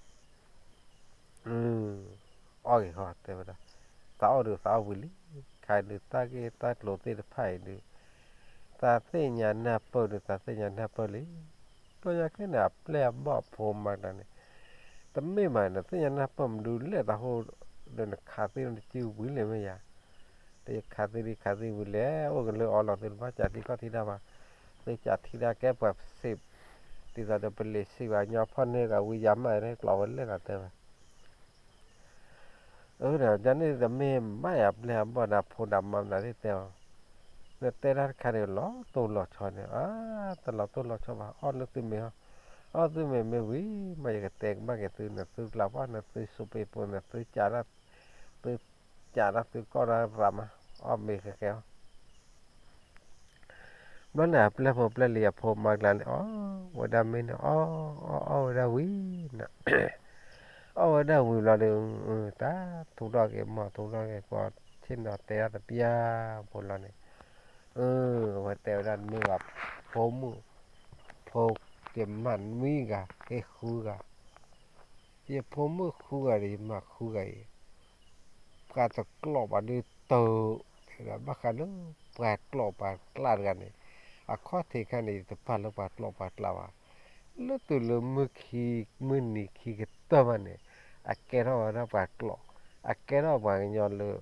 အီၣ်ဂ့ၤဟီတဲဝဲဒၣ်, သးအီၣ်ဒုးသးအီၣ်ဝံၤလံ, ခါဒုးတၢ်ဂ့ၢ်တၢ်ကျိၤသ့ၣ်တဖၣ်အံၤဒုး, သးသ့ၣ်ညါနၢ်ပၢၢ်ဒုး သးသ့ၣ်ညါနၢ်ပၢၢ်လံ, ဘျီညါခဲန့ၣ် အပျဲၢ်အဘီၣ်အဖိမါတၢ်န့ၣ်, တမ့ၢ်မး နသ့ၣ်ညါနၢ်ပၢၢ်မနုၤလဲၣ် တၢ်ဟိဒီးနခးသံနစုဝံၤလံမ့ၢ်ယၤ တယခးသံဒ်ခးသံဝံၤလဲၣ်, အိၣ်ကလၢအီလီၤသ့ၣ်တဖၣ် ကးထံကီၢ်ထံဒၣ်ဘၣ်, သုကးထံဒၣ်ကဲပှၤစံး, ဒ်သိးဒီးပလံးစံးဘၣ်ညီဖီၣ်န့ၢ်ဂၤဝံၤယၤမး ကျိးဝဲလဲၣ်လီၤတဲဝဲ, အၢ ဒ်န့ၣ်တမ့ၢ်ဘၣ်ယၤ ပျဲၢ်အဘီၣ်ဒီးဖိဒီးမါမတၤသ့ၣ်တဲအီၤ, နတဲတၢ်တခါန့ၣ် လီၤတိၢ်လီၤဆီန့ၣ် အါ တလီၤတိၢ်လီၤဆီဘၣ် အီၣ်လၢသုမဲာ်ဟီ, အီၣ်သုမဲာ်မ့ၢ်ဝံၤ မ့ၢ်ယကတဲဘၣ်က့ၤသု နသုကျးပှၢ် နသုစူးပ့းပိ နသုကး သုကးတၢ်သုကီၢ်တၢ်သးမး အီၣ်မ့ၤဃဲဃဲအီၤ ဘျီန့ၣ် အပျဲၢ်ဖိပျဲၢ်လံၤအဖိမါကျါန့ၣ် အီၣ်ဝဲဒၣ်မ့ၢ်န့ၣ် အီၣ် အီၣ် အီၣ်ဝဲဒၣ်ဝံၤန့ၣ် အီၣ်ဝဲဒၣ်ဝံၤဘျီဒီး တၢ်ထူးထီၣ်က့ၤမီၢ်ထူးထီၣ်က့ၤကီး ဆ့ၣ်နီၤတဲဒၣ်တပျၢ်ဖိလီၤန့ၣ် အဝဲတဲဝဲဒၣ်မ့ၢ်ဘၣ် ဖိမုၣ် ဖိကမၣ်နွံဂၤ ဟ့ၣ်ဃုဂၤ ယဖိမုၣ်ဃုဂၤဒီး ယမါဃုဂၤအံၤ ပှၤတကျိးဘၣ်ဒုးတၢ် တဲဝဲဒၣ် ဘၣ်ဃးလၢ ပှၤကျိးပှၤကျါတဂၤန့ၣ် အခီၣ်ထံးခါန့ၣ် ယတပာ်လၢပှၤကျိာ်ပှၤကျဲဘၣ်. လၢတုၤလၢမုၢ်ခံ မုၢ်နံၤခံကတၢၢ်မးန့ၣ် အကဲထီၣ်ဝဲဒၣ်ပှၤကျိာ်, အကဲထီၣ်ပှၤကညီလၢ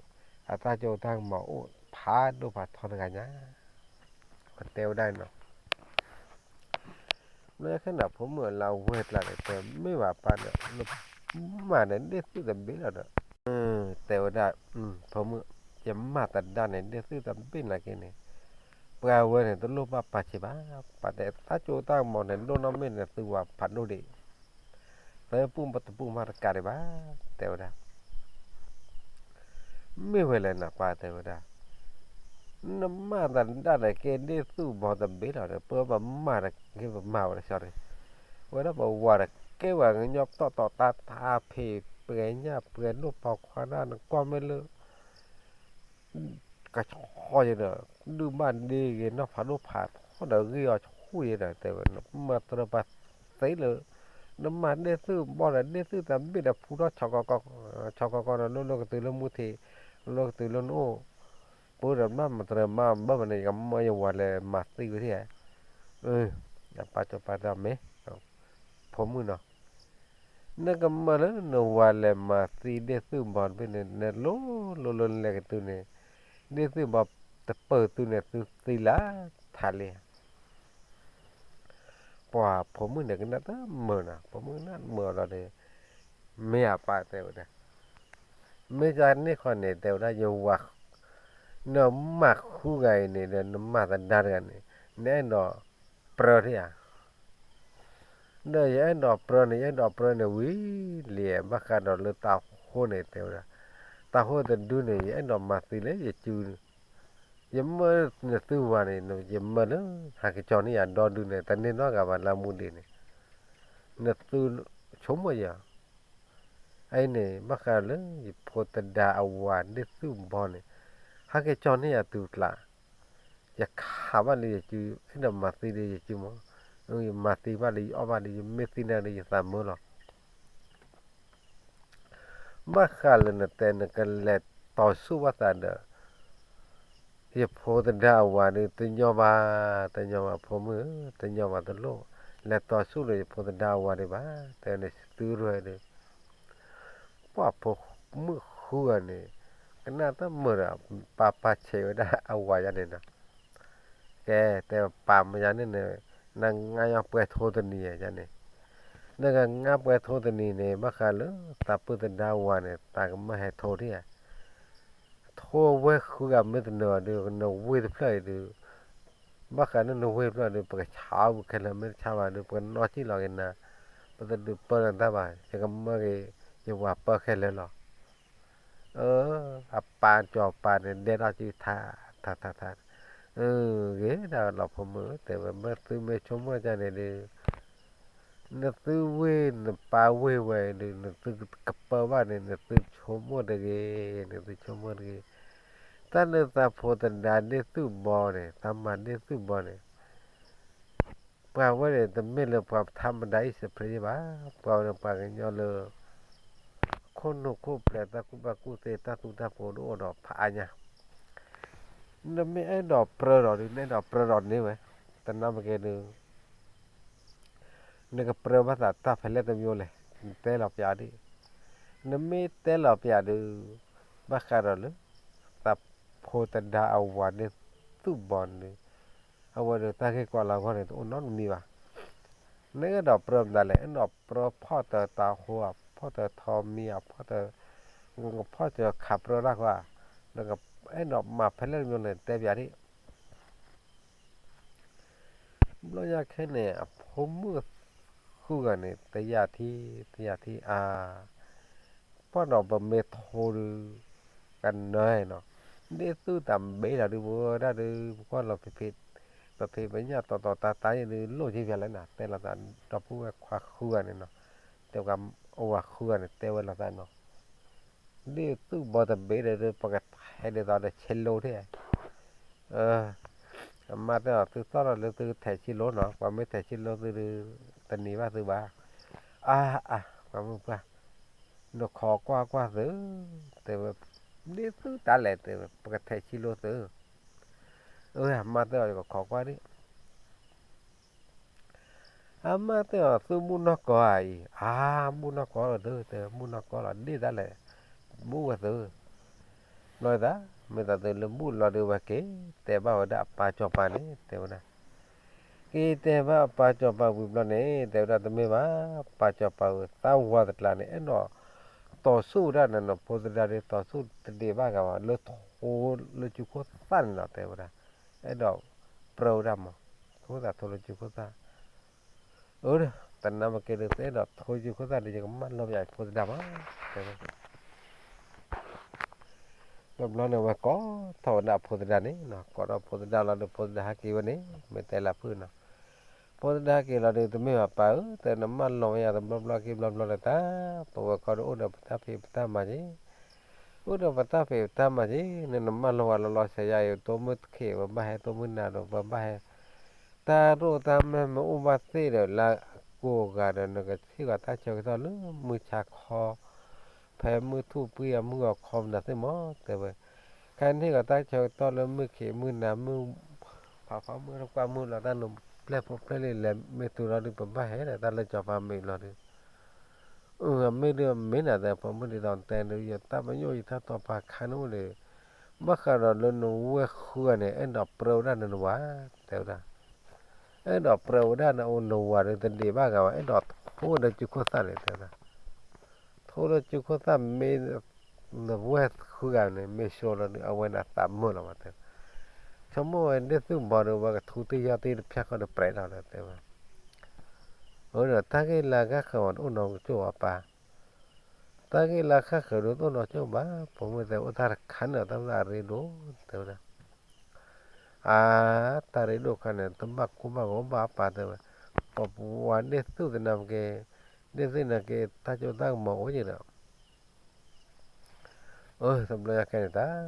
အတၢ်စိတၢ်ကမီၤအိၣ်ဖးဒိၣ်ဖးထီတဂၤညါ, ပတဲဝဲဒၣ်န့ၣ်လီၤ. ဘျီခဲန့ၣ် ဖိမုၣ်အလၢအဝဲၢ်ကျါန့ၣ် တဲမ့ၢ်ဘၣ်ပၢ်ဒီး နမၤဒီးဒ့ၣ်သုၣ်တဘ့ၣ်လီၤဒီး တဲဝဲဒၣ်, ဖိမုၣ်, ယမၤသဒါန့ၣ် ဒ့ၣ်သုၣ်တဘ့ၣ်နာ်က့န့ၣ် ပှၤဝဲန့ၣ် တလိၣ်ဘၣ်ပာ်ဆံးဘၣ်, ပာ်တဲတၢ်စိတၢ်ကမီၤန့ၣ် ဒိၣ်နီၢ်မ့ၢ်န့ၣ် သုဝၤဖးဒိၣ်ဒံး, သုပူၣ်တပူၣ်မၤတကးဒံးဘၣ်, တဲဝဲဒၣ် မ့ၢ်ဝဲလဲၣ်နပၢ်တဲဝဲဒၣ်, နမၤသဒါန့ၣ်က့ ဒ့ၣ်သုၣ်ဘီတဘ့ၣ်လီၤဒီး ပမၤတက့ ပမၤဝဲတဆီန့ၣ်, ဝဲဒၣ်ပဝၤတကဲဝဲကညီတီတီတၢ်တၢ်ဖံး ပှဲၤညၣ်ပှဲၤဒိၣ်ပိာ်ခွါဒၣ် နကွၢ်မ့ၢ်လၢ ကဆီယဒီး ဒုၣ်ဘၣ်ဒ့ဂ့ၤနီၢ်ဖးဒိၣ်ဖးထီဒီး ဂ့ၢ်အီၤဆူၣ်ယဒီး တဲဝဲ နမၤတရၢပှၤသ့လၢ နမၤဒ့ၣ်သုၣ်ဘီဒီး ဒ့ၣ်သုၣ်တဘ့ၣ်ဒီး ဖူထီၣ်ဆီကီကီ, ဆီကီကီဒီး လိၤလိၤကတုၤလၢမူထံး, လိၤလိၤကတုၤလၢနအိၣ်, ပှၤဒီးမၤမတရၢမၤဘၣ်မနုၤ ယကမၢယဝၤလဲၤမၤသံဝဲထံၣ်ဧါ, အပၢ်စီၤပၤတဲမ့ၢ် ဖိမုၣ်နီၤ, နကမၢလၢနဝၤလဲၤမၤသံဒ့ၣ်သုၣ်ဘီတဘ့ၣ်န့ၣ် နလိၤလိၤလၢနလဲၤကတုၤန့ၣ်, ဒ့ၣ်သုၣ်ဘီတပၢၤသုန့ၣ် သုသံလၢထးလံ. ပှၤဖိမုၣ်န့ၣ်ကနၣ်တမုာ်နီၤ, ဖိမုၣ်ကနၣ်တမုာ်အီၤလီၤဒီး, မ့ၢ်အပၢ်တဲဝဲဒၣ်, မ့ၢ်ကန့ၢ်ခီန့ၣ် တဲဝဲဒၣ်ယဝၤ, နမၤဃုဂၤအံၤန့ၣ်ဒီး နမၤသဒါတဂၤန့ၣ် နအဲၣ်ဒိးပြၢထံၣ်ဧါ ဒီးယအဲၣ်ဒိးပြၢန့ၣ် ယအဲၣ်ဒိးပြၢန့ၣ်ဝံၤလံ, ဘၣ်ဃးဒီးလၢတၢ်ဟိန့ၣ် တဲဝဲဒၣ်, တၢ်ဟိတဒုန့ၣ် ယအဲၣ်ဒိးမၤသံလၢယစု, ယမၢနသုဝၤန့ၣ် ယမၢလၢ ဟးက့ၤကၠီန့ၢ်ယၤဒီဒုန့ၣ် တန့ၢ်နီတဂၤဘၣ်လၢအမူဒံးန့ၣ်, နသုဆိကမိၣ်ယၤ အအံၤန့ၣ် ဘၣ်ဃးလၢယဖိသဒါအဝၤဒ့ၣ်သုၣ်ဘီန့ၣ်, ဟဲက့ၤကၠီန့ၢ်ယၤတုၤကျး, ယခးဘၣ်လၢယစု, အဲၣ်ဒိးမၤသံဒီးယစုမး, ယမၤသံဘၣ်လၢယအီၣ်ဘၣ်ဒီး ယမ့ၢ်သံန့ၣ်ဒီးယသးမုာ်လီၤ. ဘၣ်ဃးလၢနတဲနကလဲၤတီၤဆူၣ်ဘၣ်သးဒီး ယဖိသဒါအဝၤဒီး တညီဘၣ်, တညီဘၣ်ဖိမုၣ်ဧၢ, တညီဘၣ်တလိၣ်, လဲၤတီၤဆူၣ်ဒီးယဖိသဒါအဝၤဒံးဘၣ်, တဲန့ၣ်သုရဲဒီး, ပှၤဖိမုၣ်ဃုဂၤန့ၣ်, ကနၣ်တမုာ်ဒီး ပၢ်ပၢ်ဆဲးဝဲဒၣ်အဝၤယၤန့ၣ်နီၤ, ကဲ, တဲပၢ်မယၤန့ၣ်န့ၣ်, နငါယၤပှဲၤထိတနံၤယၤန့ၣ်, နကငါပှဲၤထိတနံၤန့ၣ် ဘၣ်ဃးလၢ သးပုၢ်သဒါဝၤန့ၣ် သးကမၢဟဲထိထံၣ်ဧါ ထိဝဲဃုဂၤမ့ၢ်တနၢၤအီၤဒီး နဝ့ၢ်တဖျၢၣ်အံၤဒီး, ဘၣ်ဃးန့ၣ်နဝ့ၢ်တဖျၢၣ်ဒီး ပကဆါအီၣ်ပူၤခဲလၢာ် မ့ၢ်တဆါဘၣ်ဒီး ပကနီၣ်စံၣ်လီၤက့ၤနၤ, ပတဒုးပၢနၤတၢ်ဘၣ်, ယကမၢက့ၤ ယဝၤပၢခဲလၢာ်လီၤ. အၢ, အပၢ်စီၤပၤန့ၣ် ဒဲထီၣ်စုထါ, ထါထါထါ, အၢ, ဂ့ၤဒၣ်လီၤဖိမုၣ်ဧၢ, တဲဝဲ မ့ၢ်သုမ့ၢ်ဆိကမိၣ်ဒ်န့ၣ်ဒီး နသုဝ့ၢ်နပၢ်ဝ့ၢ်ဝဲဒီး နသုကပၢဘၣ်န့ၣ် နသုဆိကမိၣ်တဂ့ၤ, နသုဆိကမိၣ်တဂ့ၤ. တၢ်လၢသးဖိသဒါဒ့ၣ်သုၣ်ဘီန့ၣ် သးမၤဒ့ၣ်သုၣ်ဘီန့ၣ် ပှၤဝဲန့ၣ် တမ့ၢ်လၢပှၤထါမဒါအံၣ်စဖရ့ယဲဘၣ်, ပှၤဝဲန့ၣ်ပှၤကညီလၢ ခိၣ်နူာ်ခိၣ်ပျဲၤ တၢ်ကူၣ်ဘၣ်ကူၣ်သ့ တၢ်သူတၢ်ပှဲၤဒိၣ်အိၣ်ဒီးဖးအါညါ, နမ့ၢ်အဲၣ်ဒိးပြၢဒီးဒုး နအဲၣ်ဒိးပြၢဒီးန့ၢ်ဝဲ, တနၢ်မ့ၢ်ကဲဒုး နကပြၢဘၣ်သးတၢ်ဖဲလဲၣ်တမံၤလဲၣ်, နတဲလီၤပျးဒံး, နမ့ၢ်တဲလီၤပျးဒုး ဘၣ်ဃးဒီးလၢ သးဖိသဒါအဝၤဒ့ၣ်သုၣ်ဘီန့ၣ် အဝဲဒီးတၢ်ဂ့ၢ်ကီလၢအဂီၢ်န့ၣ် တအိၣ်နီတမံၤဘၣ်. နအဲၣ်ဒိးပြၢမတၤလဲၣ်, အဲၣ်ဒိးပြၢဖီၣ်တၢၤတၤဟိဧါ, ဖီၣ်တၢၤထီမံၤဧါ, ဖီၣ်တၢၤ, ဖီၣ်တၢၤခးပြၢတၢ်ဃီဧါ, နကအဲၣ်ဒိးမၤဖဲလဲၣ်တမံၤန့ၣ် တဲပျးဒံး ဘျီညါခဲန့ၣ် အဖိမုၣ်ဃုဂၤန့ၣ် တယာ်ထံ, တယာ်ထံအါ, ပှၢ်ဒီးပမ့ၢ်ထိဒုး ကနၢၤနီၤ, ဒ့ၣ်သုၣ်တၢ်ဘ့ၣ်လီၤဒုး ပဝဲဒၣ်ဒုး ပကွၢ်လီၤဖံးဖံး, ပဖံးပညၣ်တီတီတၢ်တၢ်ယဲဒုး လိၣ်က့ၤပျးလဲၣ်နီၤ, တဲလိာ်သးဒီပုၢ်ဝဲၢ်ခွါဃုဂၤန့ၣ်နီၤ, တဲပှၤအဝၤဃုဂၤန့ၣ် တဲဝဲလိာ်သးနီၤ ဒ့ၣ်သုၣ်ဘီတဘ့ၣ်ဒီး ပကထဲးဒ်သိးဒီးဆ့လိထဲ, အမါတဲအီၤ သုသီၣ်ထီၣ်လၢသုထဲးဆ့လိနီၤ, ပှၤမ့ၢ်ထဲးဆ့လိသုဒီး တနံၤဘၣ်သုဘၣ်, အါအါ ပှၤမုၣ်ပှၢ်, နခိးကွၢ်ကွၢ်သု, တဲဝဲ, ဒ့ၣ်သုၣ်တၢ်လဲၣ် တဲဝဲ ပကထဲးဆ့လိသု, အမါတဲအီၤ ယကခိးကွၢ်ဒံး အမါတဲအီၤ သုဘူၣ်နီၢ်ကီၢ်ဧါအံၤ, အါ, ဘူၣ်နီၢ်ကီၢ်လီၤသု, တဲ ဘူၣ်နီၢ်ကီၢ်လီၤ ဒ့ၣ်တၢ်လဲၣ်, ဘူၣ်ဝဲသု. ဘျီဒ် မ့ၢ်သးသုလၢဘူၣ်လီၤဒုးဝဲက့ၤ တဲဘၣ်ဝဲဒၣ်အပၢ်စီၤပၤန့ၣ် တဲဝဲဒၣ်, က့ၤတဲဘၣ်အပၢ်စီၤပၤဝံၤဘျီန့ၣ် တဲဝဲဒၣ်တမ့ၢ်ဘၣ်, ပၢ်စီၤပၤဧၢ သးဝၤသကျါန့ၣ် အဲၣ်ဒိးတီၤဆူၣ်ဝဲဒၣ်နနီၤ ဖိသဒါဒီး တီၤဆူၣ်တဒံးဘၣ်ဂၤဘၣ် လၢထိလၢစုခိၣ်သၣ်န့ၣ်နီၤ တဲဝဲဒၣ်, အဲၣ်ဒိးပြၢဝဲဒၣ်မး, ဖိသၣ်ထိလၢစုခိၣ်သၣ် အၢ, တနၢ်မ့ၢ်ကဲဒုး သုအဲၣ်ဒိးထိစုခိၣ်သၣ်ဒီး ယကမၢလီၤပယၤဖိသဒါမး, တဲဝဲ တဘျီန့ၣ် အဝဲကိးထီၣ်ဝဲဒၣ်အဖိသဒါန့ၣ်နီၤ, ကိးထီၣ်ဖိသဒါလီၤဒီး ဖိသဒါဟဲက့ၤဝဲန့ၣ် မ့ၢ်တဲလၢဖုၣ်နီၤ, ဖိသဒါဟဲက့ၤလီၤဒီး တမ့ၢ်ဘၣ်ပၢ်ဧၢ, တဲနမၢလီၤဝဲယၤတဘျီဘျီက့ၤဘျီဘျီဒီးတၢ်, ပဝဲခီဒီးအိၣ်ဒီးပတၢ်ဖံးပတၢ်မၤက့ၤ, အိၣ်ဒီးပတၢ်ဖံးပတၢ်မၤက့ၤ, နနမၢလီၤဝဲလီၤလီၤဆဲးယါအံၤ တိၢ်မုၢ်တခ့ၣ် ပဘၣ်ဟဲတိၢ်မုၢ်နၤဒီး ပဘၣ်ဟဲ တၢ်ရိၣ်တၢ်မဲာ်မ့ၢ်အိၣ်ဘၣ်သ့ၣ်ဒီး လၢကိးဂၤဒီး နကဟ့ၣ်ဂီၤတၢ်ဆၢကတီၢ်လၢမုၢ်ဆါခီ, ဖဲမုၢ်ထူၣ်ပှံၢ်အမုၢ်ဂီၤခီမနုၤသ့ၣ်မး တဲဝဲ, ခဲန့ၣ်ဂီၤတၢ်ဆၢကတီၢ်လၢမုၢ်ခ့မုၢ်နၤမုၢ်, ဖးဖီမုၢ်တကွၢ်မုၢ်လီၤ တၢ်နပျဲၢ်ဖိပျဲၢ်လံၤလဲၤမ့ၢ်တုၤလီၤဒုး ပဘၣ်ဟဲဒီးတၢ်လၢစီၤပၤမံၤလီၤဒုး အမ့ၢ်ဒုးမ့ၢ်နၤ တဲဖိမုၣ်ဒ်သိးနတဲဒုး ယတၢ်ပညိၣ်ယတၢ်တိာ်ပာ်ခါန့ၣ်အိၣ်ဒီး, ဘၣ်ဃးဒီးလၢနဝဲၢ်ဃုဂၤန့ၣ် အဲၣ်ဒိးပြၢဝဲဒၣ်နနဝၤ, တဲဝဲဒၣ်, အဲၣ်ဒိးပြၢဝဲဒၣ်နအိၣ်နဝၤဒီး တဒံးဘၣ်ဂၤဘၣ် အဲၣ်ဒိးထိလၢစုခိၣ်သၣ်န့ၣ် တဲဝဲဒၣ်, ထိလၢစုခိၣ်သၣ်မ့ၢ် နဝဲၢ်ဃုဂၤန့ၣ် မ့ၢ်ဆိလီၤဒုး အဝဲန့ၣ်အသးမုာ်လီၤဘၣ်တဲ, ဆိကမိၣ်ဝဲဒ့ၣ်သုၣ်ဘီဒီး ဝဲကထူတ့ၢ်ယီၢ်တ့ၢ်တဖျၢၣ်ဃီဒီးပြဲးထီၣ်ဒီးတဲဝဲ အၢဒီး တၢ်ဂ့ၢ်လၢအဂၤဃၢၤဝဲတအိၣ်နီတကၠိၢ်ဘၣ်ပၢ်, တၢ်ဂ့ၢ်လၢအဂၤဃၢၤဒီးတအိၣ်နီတကၠိၢ်ဘၣ်, ပိာ်မုၣ်တဲ အိၣ်တၢ်တခါန့ၣ် တၢ်မ့ၢ်အရ့ဒိၣ် တဲဝဲဒၣ်, အါ, တၢ်ရ့ဒိၣ်ခါန့ၣ် တဘၣ်ကိၢ်ဘၣ်ဂီၤဘၣ်ပၢ်တဲဝဲ, ပပဝၤဒ့ၣ်သုၣ်သနာ်က့, ဒ့ၣ်သုၣ်နာ်က့ တၢ်စိတၢ်ကမီၤအိၣ်က့ၤဒီး အၢ တဘျီညါခဲန့ၣ်တၢ်,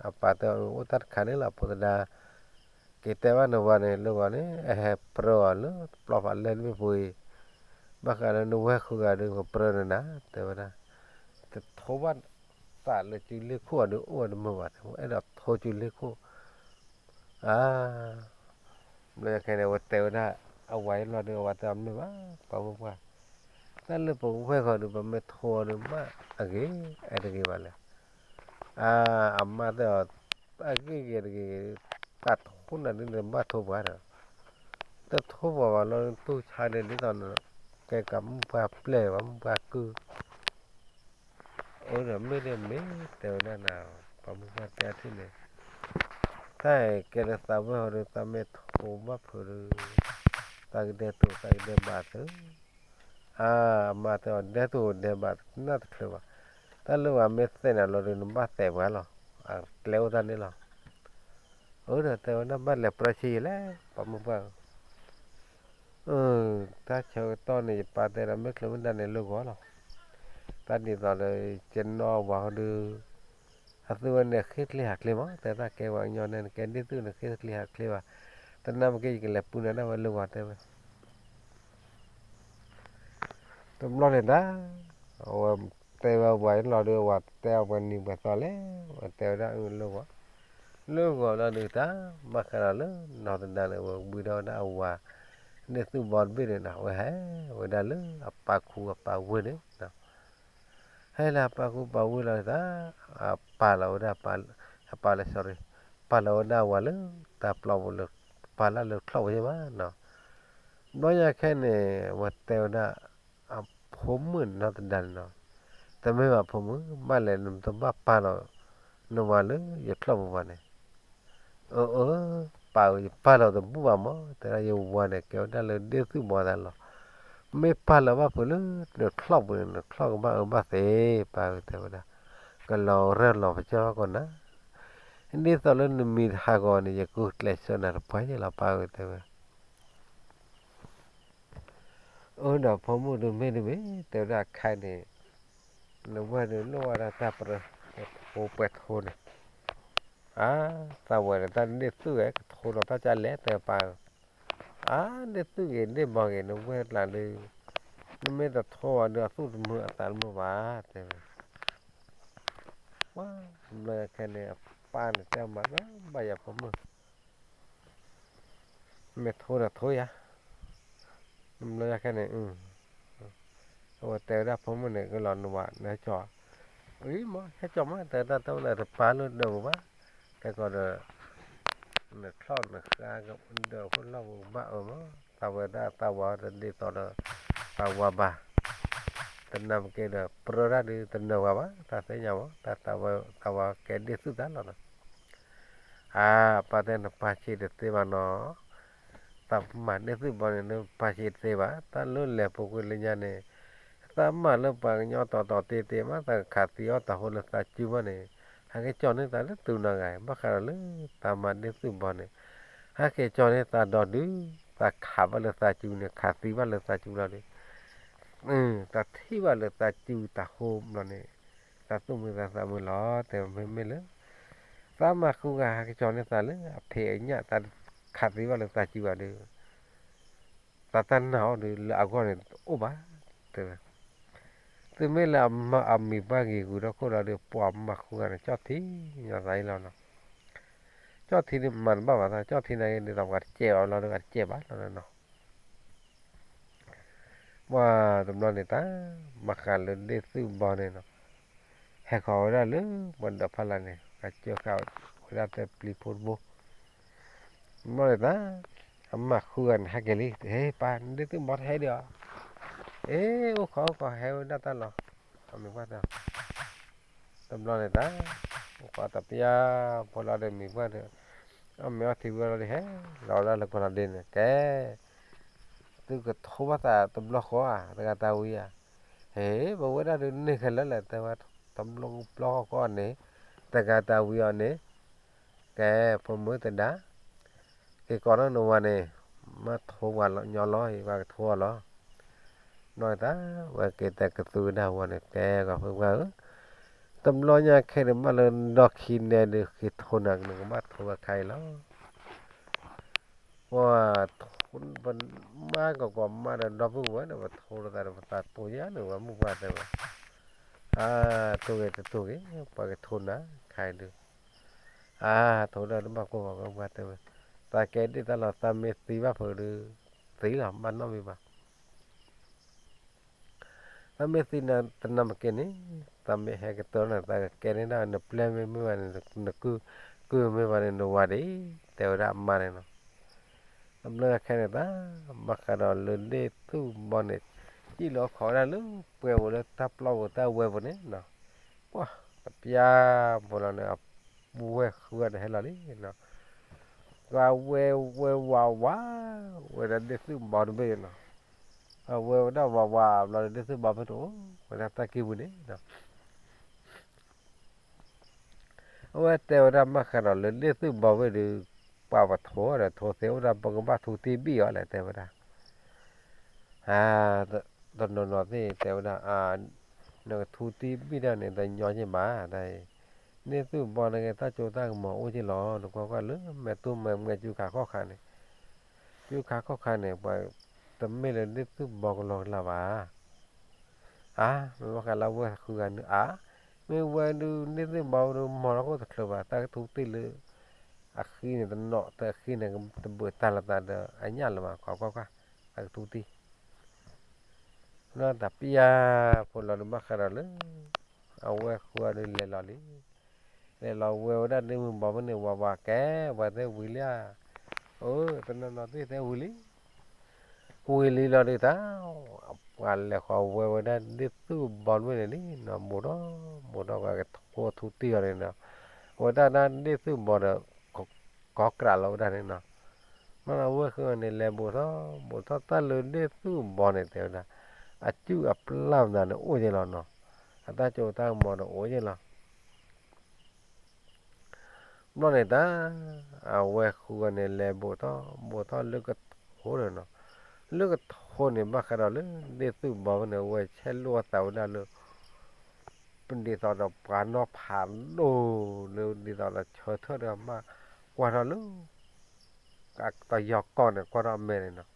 အပၢ်တဲအီၤအိၣ်တၢ်တခါန့ၣ်လီၤ ဖိသဒါ, က့ၤတဲဘၣ်နဝၤန့ၣ် လၢဂီၤန့ၣ် အဟဲပြၢအီၤလၢပျီဖးလဲၢ်တဘ့ၣ်ပူၤအံၤ, ဘၣ်ဃးလၢနဝဲၢ်ဃုဂၤဒီးကပြၢနၤ တဲဝဲဒၣ်, တထိဘၣ်သးလၢစုလ့ၣ်ခိၣ်အီၤဒီးအိၣ်ဝဲတမုာ်ဘၣ် အဲၣ်ဒိးထိစုလ့ၣ်ခိၣ် အါ, ဘျီညါခဲန့ၣ် အဝဲတဲဝဲဒၣ်, အဝၤအံၤလီၤဒီး အဝၤတဲအီၤမ့ၢ်ဘၣ်, ပှၤမုၢ်ပှၢ်, တၢ်လၢပဝဲၢ်ဃီဒီး ပမ့ၢ်ထိအီၤဒီးမးအဂ့ၤ, အဲၣ်တဂ့ၤဘၣ်လဲၣ်, အါ, အမါတဲအီၤ, အဂ့ၢ်ဂ့ၤတဂ့ၤ, တၢ်ထိနၤဒ်န့ၣ်ဘၣ်ထိပှၤဒီး, တထိပှၤဘၣ်လီၤ တူၢ်ဆါဒဲးဒ်သိးန့ၣ်, ကဲကမုၢ်ပှၢ်ပျဲၢ်ဘၣ်မုၢ်ပှၢ်ကုၢ် အၢဒီးမ့ၢ်ဒ်မ့ၢ်တဲဝဲဒၣ်နၤ, ပှၤမုၢ်ပှၢ်တဲအထံၣ်န့ၣ်, တၢ်အံၤကဲလၢသးဝဲၢ်ဟီဒီး သးမ့ၢ်ထိဘၣ်ဖုးဒီး, သးကဒဲးတိာ်သးကဒဲးဘၣ်သု, အါ, အမါတဲအီၤဒဲးတိာ်ဒဲးဘၣ်နၢ်တချုးဘၣ်, တၢ်လၢပှၤမ့ၢ်သဲးနၤလီၤဒီး နဘၣ်သဲးပှၤလီၤ, အကျဲအိၣ်တၢ်န့ၣ်လီၤ, အၢဒီးတဲဝဲဒၣ်ဘၣ်လဲၤပြၢဆံယလဲၣ်, ပှၤမုၢ်ပှၢ် အၢ, တၢ်ဆၢကတီၢ်န့ၣ် ယပၢ်တဲဒီးမ့ၢ်ချုးမ့ၢ်ဒၣ်န့ၣ်လၢဂီၤလီၤ, တၢ်ဒ်သိးဒီး ယနီၢ်ဝၤဟီဒီး, အသုဝဲန့ၣ်ဃ့ၢ်ချ့ဟးချ့မး တဲတၢ်ကဲဝဲကညီန့ၣ် နကဲဒ့ၣ်သုၣ်န့ၣ်ဃ့ၢ်ချ့ဟးချ့ဘၣ်, တနၢ်မ့ၢ်က့ ယကလဲၤပုၢ်နၤဒၣ်ဝဲလၢဂီၤတဲဝဲ တဘျီန့ၣ်တၢ်, အဝဲတဲဝဲဝၤလီၤဒီး ဝၤတဲအဝဲနံၤပှဲၤသီလဲၣ်, ဝဲတဲဝဲဒၣ်အၢလၢဂီၤ, လၢဂီၤလီၤဒီးတၢ်, ဘၣ်ဃးဒီးလၢနီၢ်သဒါန့ၣ် ဝဲဝံၤဒီးဝဲဒၣ်အဝၤ, န့ၢ်သူၣ်ဘီတဘ့ၣ်န့ၣ်နီၤ ဝဲဟဲဝဲဒၣ်လၢအပၢ်ခူအပၢ်ဝ့ၢ်န့ၣ်, ဟဲလၢအပၢ်ခူပၢ်ဝ့ၢ်လီၤတၢ်, အပာ်လီၤဝဲဒၣ်, အပာ်လၢ sorry, ပာ်လီၤဝဲဒၣ်အဝၤလၢတၢ်ပျီပူၤလၢ, ပာ်လၢလၢချီၣ်ပူၤယဲၢ်ဘၣ်နီၤ, ဘျီညါခဲန့ၣ် ဝဲတဲဝဲဒၣ်, အဖိမုၣ်နီၢ်သဒါန့ၣ်နီၤ, တမ့ၢ်ဘၣ်ဖိမုၣ် ဘၣ်လဲၣ်နတဘၣ်ပာ်လီၤ, နဝၤလၢယချီၣ်ပူၤဘၣ်န့ၣ်, အၢအၢ, ပၢ်ဧၢ ယပာ်လီၤတဘူၣ်ဘၣ်မး တဲဒၣ်ယဝၤန့ၣ် ကဲဝဲဒၣ်လၢဒ့ၣ်သုၣ်ဘီသးလီၤ, မ့ၢ်ပာ်လီၤဘၣ်ဖုးလၢနချီၣ်ပူၤန့ၣ် နချီၣ်ကဘၣ်အၢဘၣ်သ့, ပၢ်ဧၢ တဲဝဲဒၣ်, ကလီၤရၢၢ်လီၤပကီကီနၤ, ဒ်သိးလၢနမံၤတဟးဂီၤန့ၣ် ယကကျဲးစၢးနၤတပှၢ်ယဲၢ်လီၤ ပၢ်ဧၢ တဲဝဲ အၢဒီးဖိမုၣ်ဒုးမ့ၢ်ဒုးမ့ၢ် တဲဝဲဒၣ်ခဲအံၤန့ၣ်, နဝဲၢ်ဒုးလိၣ်ဝဲဒၣ်တၢ်ပရၢ, ထိပှဲၤထိန့ၣ်, အါ, သးဝဲဒီးတၢ်ဒ့ၣ်သုၣ်ဂ့ၤ ကထိဒီးတၢ်ကလဲၣ် တဲပၢ်ဧၢ, အါ, ဒ့ၣ်သုၣ်ဂ့ၤဒ့ၣ်ဘီဂ့ၤ နဝဲၢ်ကျါဒုး, နမ့ၢ်တထိဝဲဒုး အသူၣ်တမုာ်အသးတမုာ်ဘၣ် တဲဝဲ ပှၤဘျီခဲန့ၣ် အပၢ်န့ၣ်တဲမၤလၢဘၣ်ယၤဖိမုၣ်, မ့ၢ်ထိဒီးထိယၤ, ဘျီယါခဲန့ၣ် အဝဲတဲဝဲဒၣ်ဖိမုၣ်န့ၣ် ကလီၤနဝၤ နဟဲကၠီ, အံၤမ့ၢ် ဟဲကၠီမ့ၢ် တဲတၢ်တၢ်မနုၤတပာ်လၢဒၢးပူၤဘၣ်, တဲကီးဒီး နချီၣ်နဃါဒၢးဖိလီၢ်ပူၤကဘၣ်အၢမး, သးဝဲဒၣ်သးဝၤတဒ်သိးဒီး သးဝၤဘၣ်, တနၢ်ပက့ဒီး ပြၢတၢ်ဒုး တနၢ်ဝၤဘၣ် တၢ်သ့ၣ်ညါမး တၢ်သးဝဲ သးဝၤကဲဒ့ၣ်သုၣ်သးလီၤနီၤ. အါ ပၢ်တဲနပာ်ဆံးတသ့ဘၣ်နီၤ, သးမၤဒ့ၣ်သုၣ်ဘီန့ၣ် နပာ်ဆံးတသ့ဘၣ်, တၢ်လၢလဲၤပူၤကွံာ်လၢညါန့ၣ် သးမၤလၢပှၤကညီတီတီတ့တ့မး သးကခးသံအီၣ်တၢ်ဟိလၢသးစုမးန့ၣ်, ဟဲက့ၤကၠီန့ၢ်သးလၢတုၤနီၤဂၤ ဘၣ်ဃးဒီးလၢ သးမၤဒ့ၣ်သုၣ်ဘီန့ၣ်, ဟဲက့ၤကၠီန့ၢ်သးဒီးဒုး သးခးဘၣ်လၢသးစုန့ၣ် ခးသံဘၣ်လၢသးစုလီၤဒုး တၢ်ထံၣ်ဘၣ်လၢသးစုတၢ်ဟိဘျီန့ၣ်, သးသူၣ်မုာ်သးသးမုာ်လီၤ တဲမ့မ့ၢ်လၢ သးမၤဃုဂၤဟဲက့ၤကၠီန့ၢ်သးလၢအဖံးအညၣ် သးခးသံဘၣ်လၢသးစုဘၣ်ဒုး, သးတၢ်နာ်အီၤဒုးလၢအဂီၢ်န့ၣ်တအိၣ်ဘၣ်, တဲဝဲ, သုမ့ၢ်လၢအမံၤပှၢ်ဂ့ၤဂုၤထီၣ်ခိၣ်လီၤဒုး ပှၤမၤဃုဂၤန့ၣ် ကၠီၣ်ထံညီသးအံၤလီၤနီၤ, ကၠီၣ်ထံန့ၣ်မၤတဘၣ်ဘၣ်သး ကၠီၣ်ထံန့ၣ်ဒ်သိးပှၤတစဲးအီၤလီၤဒုး အတစဲးဘၣ်လီၤနီၤ ပှၤတဘျီန့ၣ်တၢ် ဘၣ်ဃးလၢဒ့ၣ်သုၣ်ဘီန့ၣ်နီၤ, ဟဲဃီၤဝဲဒၣ်လၢပှၤဒီးဖီလာ်န့ၣ် ကစၢဃာ်ဝဲဒၣ်တပျံၤဖိတဘိ, တဘျီန့ၣ်တၢ် အမၤဃုဂၤန့ၣ် ဟဲက့ၤလံ ဟဲပၢ် ဒ့ၣ်သုၣ်ဘီတဟဲဒံးအီၤ, အ့ အိၣ်ခိးအိၣ်ခိး ဟဲဝဲဒၣ်တၢ်လီၤ, အမံၤပှၢ်တၢ် တဘျီန့ၣ်တၢ် အိၣ်ခိးတပျၢ်ဖိလီၤဒီးမံၤပှၢ်ဒီး အီၣ်မ့ၤအီထံဝံၤလီၤဒီး ဟဲလီၤဝဲဒၣ်လၢကီၢ်လီၤဒ့န့ၣ် ကဲ သုကထိဘၣ်သးတဘျီဃီဧါ တဂၤတၢ်ဝံဧါ, ဟဲ ပဝဲဒၣ်ဒုးန့ၢ်ခဲလၢာ်လဲၣ် တဲဝဲ တဘျီဃီဃီန့ၣ် တဂၤတၢ်ဝံအီၤန့ၣ် ကဲ ဖိမုၣ်သဒါ က့ၤကိးထီၣ်နဝၤန့ၣ် မ့ၢ်ထိပှၤညီလီၤ ပှၤကထိအီၤလီၤ, ဘျီတၢ် ဝဲက့ၤတဲကသူဝဲဒၣ်ဝဲန့ၣ် ကဲ ကီၢ်ဖိပှၢ်ဧၢ, တဘျီညါခဲန့ၣ် ဘၣ်လၢဒီခံနဲဒုး က့ၤထိနၤ နကဘၣ်ထိဝဲခါအံၤလီၤ, ပှၤ ပမါကီးကီးမါဒီးဒီပုၢ်ဝဲၢ်န့ၣ် ပထိလိာ်သးဒီးပသးတိၤယါန့ၣ် ဝဲမုၢ်ပှၢ်တဲဝဲ, အါ တိၤဂ့ၤတတိၤဂ့ၤ ပှၤကထိနၤ ခါအံၤဒုး အါ ထိဒီးတဘၣ်ကိၢ်ဘၣ် ဝဲမုၢ်ပှၢ်တဲဝဲ, သးကဲဒ်တၢ်လီၤ သးမ့ၢ်သံဘၣ်ဖုးဒုး သံလီၤ ဘၣ်နီတမံၤဘၣ် သးမ့ၢ်သံနၤတနၢ်မ့ၢ်က့ၤန့ၣ်, သးမ့ၢ်ဟဲကတၢၢ်န့ၣ် သးကကဲန့ၢ်ဒၣ်နပျဲၢ်မ့ၢ်မ့ၢ်ဘၣ်န့ၣ် နကုၢ်, ကုၢ်မ့ၢ်ဘၣ်န့ၣ် နဝၤဒံး, တဲဝဲဒၣ်အမါန့ၣ်နီၤ. တဘျီခဲန့ၣ်သး, ဘၣ်ဃးဒီးလၢဒ့ၣ်သူၣ်ဘီန့ၣ်, ဟံၣ်လီၤခီဝဲဒၣ်လၢပှဲၤပူၤလၢတၢ်ပျီပူၤတၢ်ဝဲပူၤန့ၣ်, ပှၤတပျၢ်ဖိလီၤန့ၣ် အဝဲၢ်ဃုဂၤန့ၣ်ဟဲလီၤလံနီၤ. ဝဲဝဲဝးဝး, ဝဲဒၣ်ဒ့ၣ်သူၣ်ဘီတဘ့ၣ်နီၤ, အဝဲဝဲဒၣ်ဝးဝးဘျီဒီး ဒ့ၣ်သူၣ်ဘီဖဲတအိၣ်ဝဲဒၣ်တၢ်ကံၢ်ပူၤန့ၣ်နီၤ. အဝဲတဲဝဲဒၣ်ဘၣ်ဃးဒီးလၢဒ့ၣ်သူၣ်ဘီဝဲဒီး ပှၤပထိဒီးထိသ့အိၣ်ဒၣ် ပကဘၣ်ထူတံၢ်ဘံၣ်အီၤလဲၣ် တဲဝဲဒၣ်. တနီၤနီၤသ့ၣ်တဲဝဲဒၣ်, နကထူတံၢ်ဘံၣ်ဒၣ်န့ၣ် တညီက့ၢ်ဘၣ်, ဒ့ၣ်သူၣ်ဘီန့ၣ်က့ၤ တၢ်စိတၢ်ကမီၤအိၣ်က့ၢ်လီၤ, နကွၢ်ကွၢ်လၢမဲာ်တူၢ်မဲာ်မွဲၢ် စုခးခီၣ်ခါန့ၣ်, စုခးခီၣ်ခါန့ၣ် ပှၤတမ့ၢ်လၢဒ့ၣ်သူၣ်ဘီကလီကလီဘၣ်. အါ, မ့ၢ်ဘၣ်ဃးလၢဝဲၢ်ဃုဂၤန့ၣ် အါ, မ့ၢ်ဝဲဒုး ဒ့ၣ်သူၣ်ဘီဒုး မီၤထီၣ်ခိၣ်တချုးဘၣ်, တၢ်ကထူတံၢ်လၢ အဃံန့ၣ်တနီၤ တၢ်အဃံန့ၣ် တဘၣ်တၢ်လီၤသးဒီးအညၣ်လၢၤဘၣ် ခီခီခါ, တၢ်ကထူတံၢ် နီၢ်တပျၢ်ဖိလီၤဒုး ဘၣ်ဃးဒီးလၢ အဝဲၢ်ဃုဂၤဒုးလဲၤလီၤလံ. လဲၤလီၤဝဲဝဲဒၣ်ဒ့ၣ်မုၣ်ဘီဖဲန့ၣ် ဝးဝးကဲ ပှၤတဲဝံၤလံဧါ, အၢ တနီၤနီၤသ့ၣ်တဲဝံၤလံ. ဝံၤလံလီၤဒုးတၢ်, ပှၤလဲၤဃီၤဝဲဝဲဒၣ်ဒ့ၣ်သူၣ်ဘီတဘ့ၣ်န့ၣ်လံနီၤ, ဘူးထီၣ်ဘူးထီၣ် ပှၤကထိထူတံၢ်အီၤန့ၣ်နီၤ, အဝဲဒၣ်ဒ့ၣ်သူၣ်ဘီဒီး ကီကရးလီၤဝဲဒၣ်န့ၣ်နီၤ. မ့ၢ်လၢအဝဲၢ်ဃုဂၤန့ၣ် လဲၤဘူးထီၣ်ဘူးထီၣ်တၢ်လၢဒ့ၣ်သူၣ်ဘီန့ၣ် တဲဝဲဒၣ်, အစုၣ်အပျၢ်မနုၤန့ၣ်အိၣ်က့ၢ်လီၤနီၤ, အတၢ်စိတၢ်ကမီၤဒီးအိၣ်က့ၢ်လီၤ. ဘျီန့ၣ်တၢ်, အဝဲၢ်ဃုဂၤန့ၣ် လဲၤဘူးထီၣ်ဘူးထီၣ်လၢကထိန့ၣ်နီၤ, လၢကထိန့ၣ် ဘၣ်ဃးဒီးလၢဒ့ၣ်သူၣ်ဘီဖဲန့ၣ် အဝဲၢ်ဆဲးလိာ်အသးဝဲဒၣ်လၢ ဒ်သိးဒီးပှၤနီၢ်ဖးဒိၣ်လၢ ဒ်သိးဒီးဆၢထၢၣ်ဒီးမး ကွၢ်ထီၣ်လၢ တယီၤကီၢ်န့ၣ် ကွၢ်ထီၣ်အမဲာ်န့ၣ်နီၤ,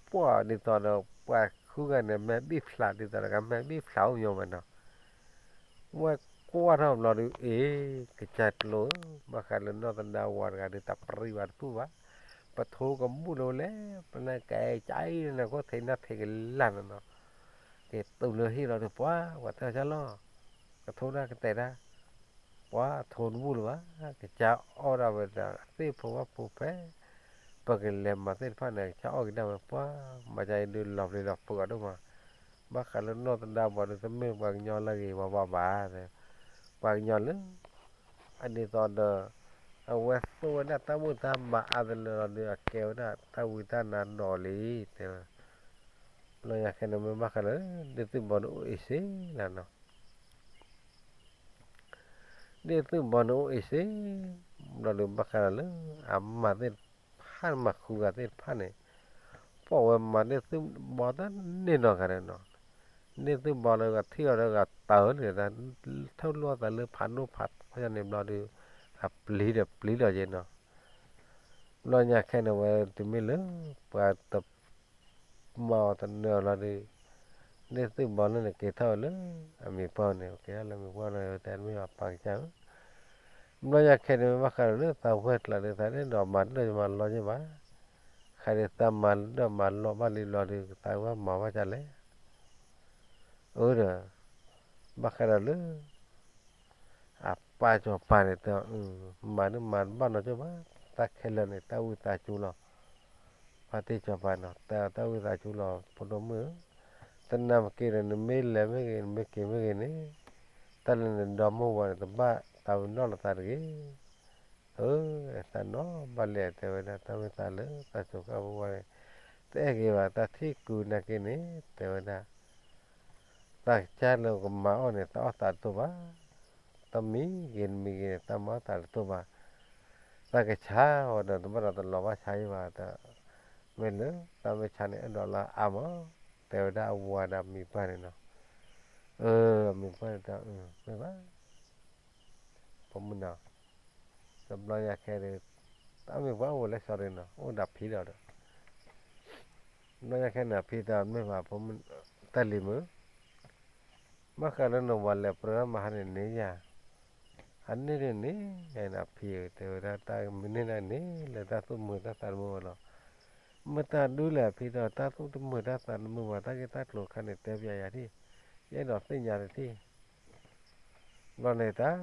ပှၤဒ်သိးဒီးပှၤဃုဂၤန့ၣ် မဲာ်ဘံၣ်ဖျး ဒ်သိးဒီးကမဲာ်ဘံၣ်ဖျးအိၣ်ညီဝဲနီၤ, ဝဲကွၢ်ထီၣ်ဘျီဒုး အ့ ကစၢ်ကျိၤဧၢ, ဘၣ်ဃးလၢနီၢ်သဒါဝၤတဂၤဒုး တၢ်ပြံဝဲတပူၤဘၣ်, ပထိကဘူၣ်လၢၤဝဲလဲၣ်, ပနကအဲၣ်ကၠါအံၤနကိၣ်ထဲနါထဲကလၢ်နီၤနီၤ, က့ၤတုၤလၢဟံၣ်လီၤဒီး ပှၤ ပှၤတဲအီၤကၢ်လီၤ, ကထိဒၣ်ကတဲာ်ဒၣ်, ပှၤထိတဘူၣ်လၢၤဘၣ်, ကစၢ်အီၣ်ဒၣ်ဝဲဒီး သ့ၣ်ဖိဝၣ်ဖိဖဲ ပကလဲၤမၤသ့ၣ်တဖၣ်န့ၣ် ကစၢ်အီၣ်က့ၤဒၣ်ဝဲ ပှၤ မၤကၠါအံၤဒုးလီၤပျံၤလီၤဖုးအီၤဒိၣ်မး, ဘၣ်ဃးလၢနီၢ်သဒါဘၣ်ဒီး တမ့ၢ်ပှၤကညီလၢအဂ့ၤဝဲဘၣ်ဘၣ်, ပှၤကညီလၢ အဒ်သိးဒီး အဝဲသိၣ်ဝဲဒၣ်တၢ်ဘူၣ်တၢ်ဘါအါတလၢလီၤဒီး အကဲဝဲဒၣ်တၢ်ဝံတၢ်နါဒီးလံ တဲဝဲ, ဘျီညါခဲန့ၣ်မ့ၢ်ဘၣ်ဃးဒီး ဒ့ၣ်သုၣ်ဘီန့ၣ်အိၣ်အ့ၣ်စ့လီၤနီၤ, ဒ့ၣ်သုၣ်ဘီန့ၣ်အိၣ်အ့ၣ်စ့, ဘျီဒီးဘၣ်ဃးဒီးလၢ အမၤသ့ၣ်တဖၣ်မၤဃုဂၤသ့ၣ်တဖၣ်န့ၣ် ပိာ်ဝဲမၤဒ့ၣ်သုၣ်ဘီတန့ၢ်နီတဂၤဒီးနီၤ, ဒ့ၣ်သုၣ်ဘီလၢဂၤထံၣ်အီၤဒီးဂၤတၢၢ်န့ၣ် ထုးလိာ်သးလၢဖးဒိၣ်ဖးထီန့ၣ်ဘျီဒီး အပျံၤဒီးပျံၤလီၤက့နီၤ, ဘျီညါခဲန့ၣ်ဝဲတမ့ၢ်လၢ ပှၤတ မၤအီၤတနၢၤလီၤဒီး ဒ့ၣ်သုၣ်ဘီန့ၣ်န့ၣ် က့ၤထီၣ်ဝဲလၢ အမံၤပှၢ်န့ၣ် က့ၤထီၣ်လၢမံၤပှၢ်န့ၣ် တဲတမ့ၢ်ဘၣ်ပာ်ကစၢ်ဧၢ, ဘျီညါခဲန့ၣ်မ့ၢ်ဘၣ်ဃးဒီးလၢသးဝဲၢ်ကျါဒီး သးန့ၣ်ဒီးမၤဒၢၣ်မၤလီၤက့ဘၣ်, ဃးဒီးသးမၤဒၢၣ်မၤလီၤဘၣ်လံဘျီဒီး သးဝဲမၤဘၣ်ကလဲၣ်, အၢဒီး ဘၣ်ဃးဒီးလၢ အပၢ်စီၤပၤန့ၣ်တဲ မၤဒၢၣ်မၤဘၣ်နီၢ်က့ဘၣ်, တၢ်ခဲလၢာ်န့ၣ် တၢ်ဝံသးစူၤလီၤ, ဖါတံၢ်စီၤပၤနီၤ တဲတၢ်ဝံသးစူၤလီၤ ဖိဒိၣ်မုၣ်ဧၢ, တနၢ်မ့ၢ်က့ၤဒီး နမ့ၢ်လဲၤမ့ၢ်ဂ့ၤ နမ့ၢ်က့ၤမ့ၢ်ဂ့ၤန့ၣ်, တၢ်လၢနဒီမါဝၤန့ၣ် တဘၣ်သးဝံၤနီၣ်လီၤသးတဂ့ၤ, အၢ သးနီၣ်ဘၣ်လဲၣ် တဲဝဲဒၣ် တၢ်ဝံသးလၢသးစူၤကါပဝဲန့ၣ် တအဲၣ်ဂ့ၤဘၣ် တၢ်ထံၣ်ကုာ်နာ်က့န့ၣ် တဲဝဲဒၣ် တၢ်ကစၢ်လၢကမၤအီၣ်န့ၣ် တၢ်အီၣ်သးတတိၢ်ဘၣ်, တမံၤဂ့ၤတမံၤဂ့ၤန့ၣ် တၢ်မၤအီၣ်သးတတိၢ်ဘၣ်, တၢ်ကဆါဝဲဒီး တဘၣ်ဒီးတလီၤဘၣ်ဆါယံဘၣ်, မ့ၢ်လၢတၢ်မ့ၢ်ဆါန့ၣ် အဲၣ်ဒိးလၢအါမး, တဲဝဲဒၣ်အဝၤဒီးမံၤပှၢ်န့ၣ်နီၤ, အၢ မံၤပှၢ်န့ၣ်တဲ မ့ၢ်ဘၣ် ဖိမုၣ်နီၤ, တဘျီညါခဲဒီး တၢ်မံၤပှၢ်အိၣ်ဝဲလၢစီၤဒုနီၤ အိၣ်ဒီးဖံဒီးဒီး ဘျီညါခဲန့ၣ် ဖံတဲမ့ၢ်ဘၣ် တၢ်လံၤမုၣ်, ဘၣ်ဃးလၢနဝၤလဲၤပြၢမဟါန့ၣ်န့ၣ်ယၤ, အန့ၣ်ဒ်န့ၣ် ယၤန့ၣ်ဖံဧၢ တဲဝဲဒၣ် တၢ်မနုၤန့ၣ်န့ၣ် လၢတၢ်သူၣ်မုာ်တၢ်သးတမုာ်ဝဲလီၤ, မ့ၢ်တၢ်ဒုလဲၣ်ဖံတဲ တၢ်သူၣ်တမုာ်တၢ်သးတမုာ်ဘၣ် တၢ်ဂ့ၢ်တၢ်ကျိၤတခါန့ၣ် တဲပျးယၤဒၣ်, ယအဲၣ်ဒိးသ့ၣ်ညါတထံၣ် ဘျီန့ၣ်တၢ်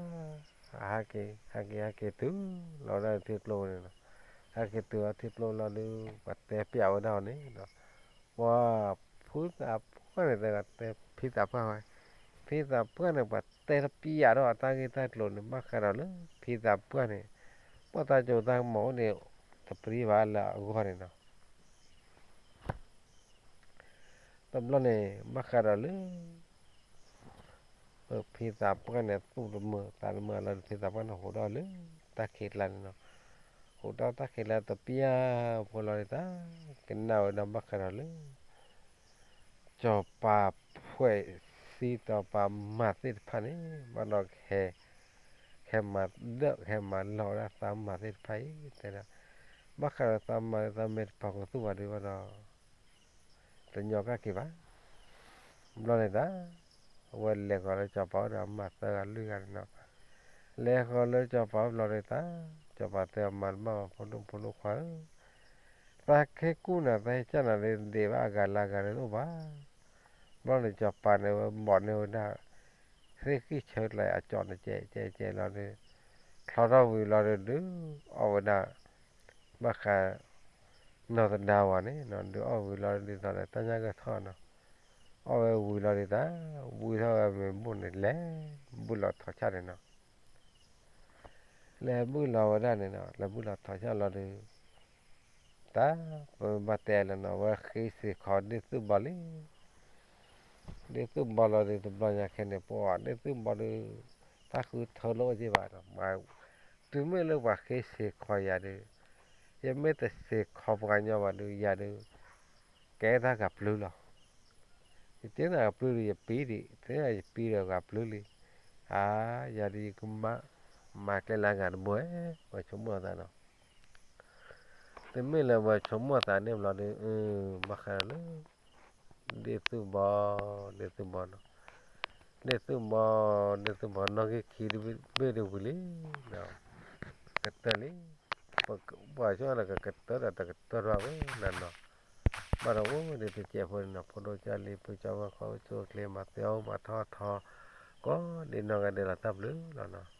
ဟဲက့ၤ ဟဲက့ၤ ဟဲက့ၤတုၤလီၤဝဲဒၣ်ထံကျိန့ၣ်လီၤ, ဟဲက့ၤတုၤလီၤထံကျိလီၤဒီး ပှၤတဲပျးဝဲဒၣ်အီၤန့ၣ်ဒီး ပှၤဖုသးပှၢ်န့ၣ် တဲဖံသးပှၢ်ဝဲ, ဖံသးပှၢ်န့ၣ် ပှၤတဲတပျးဒီးအတၢ်ဂ့ၢ်တၢ်ကျိၤန့ၣ် ဘၣ်ဃးဒီးလၢဖံသးပှၢ်န့ၣ် ပှၤတၢ်စိတၢ်ကမီၤအိၣ်န့ၣ် တပျံၤဘၣ်လၢအဂီၢ်န့ၣ်လီၤ. တဘျီန့ၣ် ဘၣ်ဃးဒီးလၢ ဖံသးပှၢ်န့ၣ် သူၣ်တမုာ်သးတမုာ်လီၤဒီး ဖံသးပှၢ်န့ၣ် ဟူးထီၣ်လၢတၢ်ခံးကျါန့ၣ်လီၤ. ဟူးထီၣ်တၢ်ခံးကျါတပျၢ်ဖိလီၤဒီး တၢ်ကနၣ်ဝဲဒၣ်ဘၣ်ဃးဒီးလၢ စီၤပၤဖှဲးသံ စီၤပၤမၤသ့ၣ်တဖၣ်န့ၣ် ဘၣ်ဒီး ဟဲမၤဒၢၣ် ဟဲမၤလီၤဝဲဒၣ်သးမၤသ့ၣ်တဖၣ်အံၤ တဲဒၣ် ဘၣ်ဃးဒီးသးမၤလၢသးမ့ၢ်တပာ်ကသူၣ်ဘၣ်ဒုးဘၣ်ဒီး တညီကၣ်က့ၤဘၣ်. ဘျီန့ၣ်တၢ် အဝဲလဲၤဃီၤလၢစီၤပၤအိၣ်ဒီးအမၤသၢဂၤလွံၢ်ဂၤန့ၣ်လီၤ. လဲၤဃီၤလၢစီၤပၤအိၣ်ဘျီန့ၣ်တၢ် စီၤပၤတဲအမၤတဘၣ်ဘၣ် ဖိဒိၣ်ဖိဒိၣ်ခွါဧၢ, သးခဲကူၣ်နၤ သးဟဲကၢ်နၤလၢဒ့ၣ်ဘၣ်အဂၤလၢအဂၤန့ၣ်တအိၣ်ဘၣ်. ဘျီန့ၣ်စီၤပၤန့ၣ်ဝဲဘီၣ်န့ၢ်ဝဲဒၣ် သ့ၣ်ဃံၣ်ဆၢကျါအကၠီၣ်န့ၣ် ကဲးကဲးကဲးလီၤဒီး ချီထီၣ်ဝံၤလီၤဒီး ဒုးအီၣ်ဝဲဒၣ် ဘၣ်ဃး နီၢ်သဒါဝၤန့ၣ် ဒုးအီၣ်ဝံၤလီၤဒ်သိးဒီး တၢ်ညၣ်ဂၢၢ်ထီၣ်နီၤ, အီၣ်ဝဲဝံၤလီၤဒ်သိး ဝံၤထီၣ်ဝဲမ့ၢ်ဘူၣ်န့ၣ် လဲၤဘူၣ်လီၤထီၣ်ဆၣ်န့ၣ်နီၤ, လဲၤဘူၣ်လီၤဝဲဒၣ်န့ၣ်နီၤ လဲၤဘူၣ်လီၤထီၣ်ဆၣ်လီၤဒီး တၢ်ပဘၣ်တဲလၢနီၤ ဝဲဃ့စ့ၢ်ခီးဒ့ၣ်သုၣ်ဘီလံ ဒ့ၣ်သုၣ်ဘီလီၤဒီး တဘျီညါခဲန့ၣ် ပှၤဒ့ၣ်သုၣ်ဘီဒီး တၢ်ဃုထၢလၢအိၣ်က့ၤဘၣ်ဒီး တုၤမ့ၢ်လၢပှၤဃ့စ့ၢ်ခီးယၤဒီး ယမ့ၢ်တစ့ၢ်ခီးပှၤကညီဘၣ်ဒီး ယၤဒီး ကဲတၢ်ဂၤပျုၤလီၤ. ယတဲနၤဂၤပျုၤဒီး ယပံၤဒံး တဲယပံၤဒီးဂၤပျုၤလံ. အါ ယၤဒီးယကမၤ မၤကျဲလၢအဂၤတဘိ ဝဲဆိကမိၣ်အသးနီၤ. တမ့ၢ်လၢဝဲဆိကမိၣ်အသးန့ၣ်ဘျီဒီး ဘၣ်ဃးလၢ ဒ့ၣ်သုၣ်ဘီ ဒ့ၣ်သုၣ်ဘီနီၤ, ဒ့ၣ်သုၣ်ဘီ ဒ့ၣ်သုၣ်ဘီ နီၣ်ဂံၢ်ခံတဘ့ၣ်တဝံၤလံ, ကတၢၢ်လံ. ပှၤဆိကမိၣ်ဒီးကကတၢၢ်ဒီးတကတၢၢ်ထီၣ်ဝဲနၤနီၤ, ဘၣ်ဒီးအိၣ်ဒံးတစဲးဖိန့ၣ်နီၤ ဖိဒိၣ်ကၢ်လံ ဖုကၠီဝဲ ခီဖျိကၠိချ့ မၤသဲအီၣ်မၤထီၣ်ထီ, ကိးဒံနီၢ်ဂၤဒဲးလီၤ တၢ်ဘျုးလီၤနီၤ,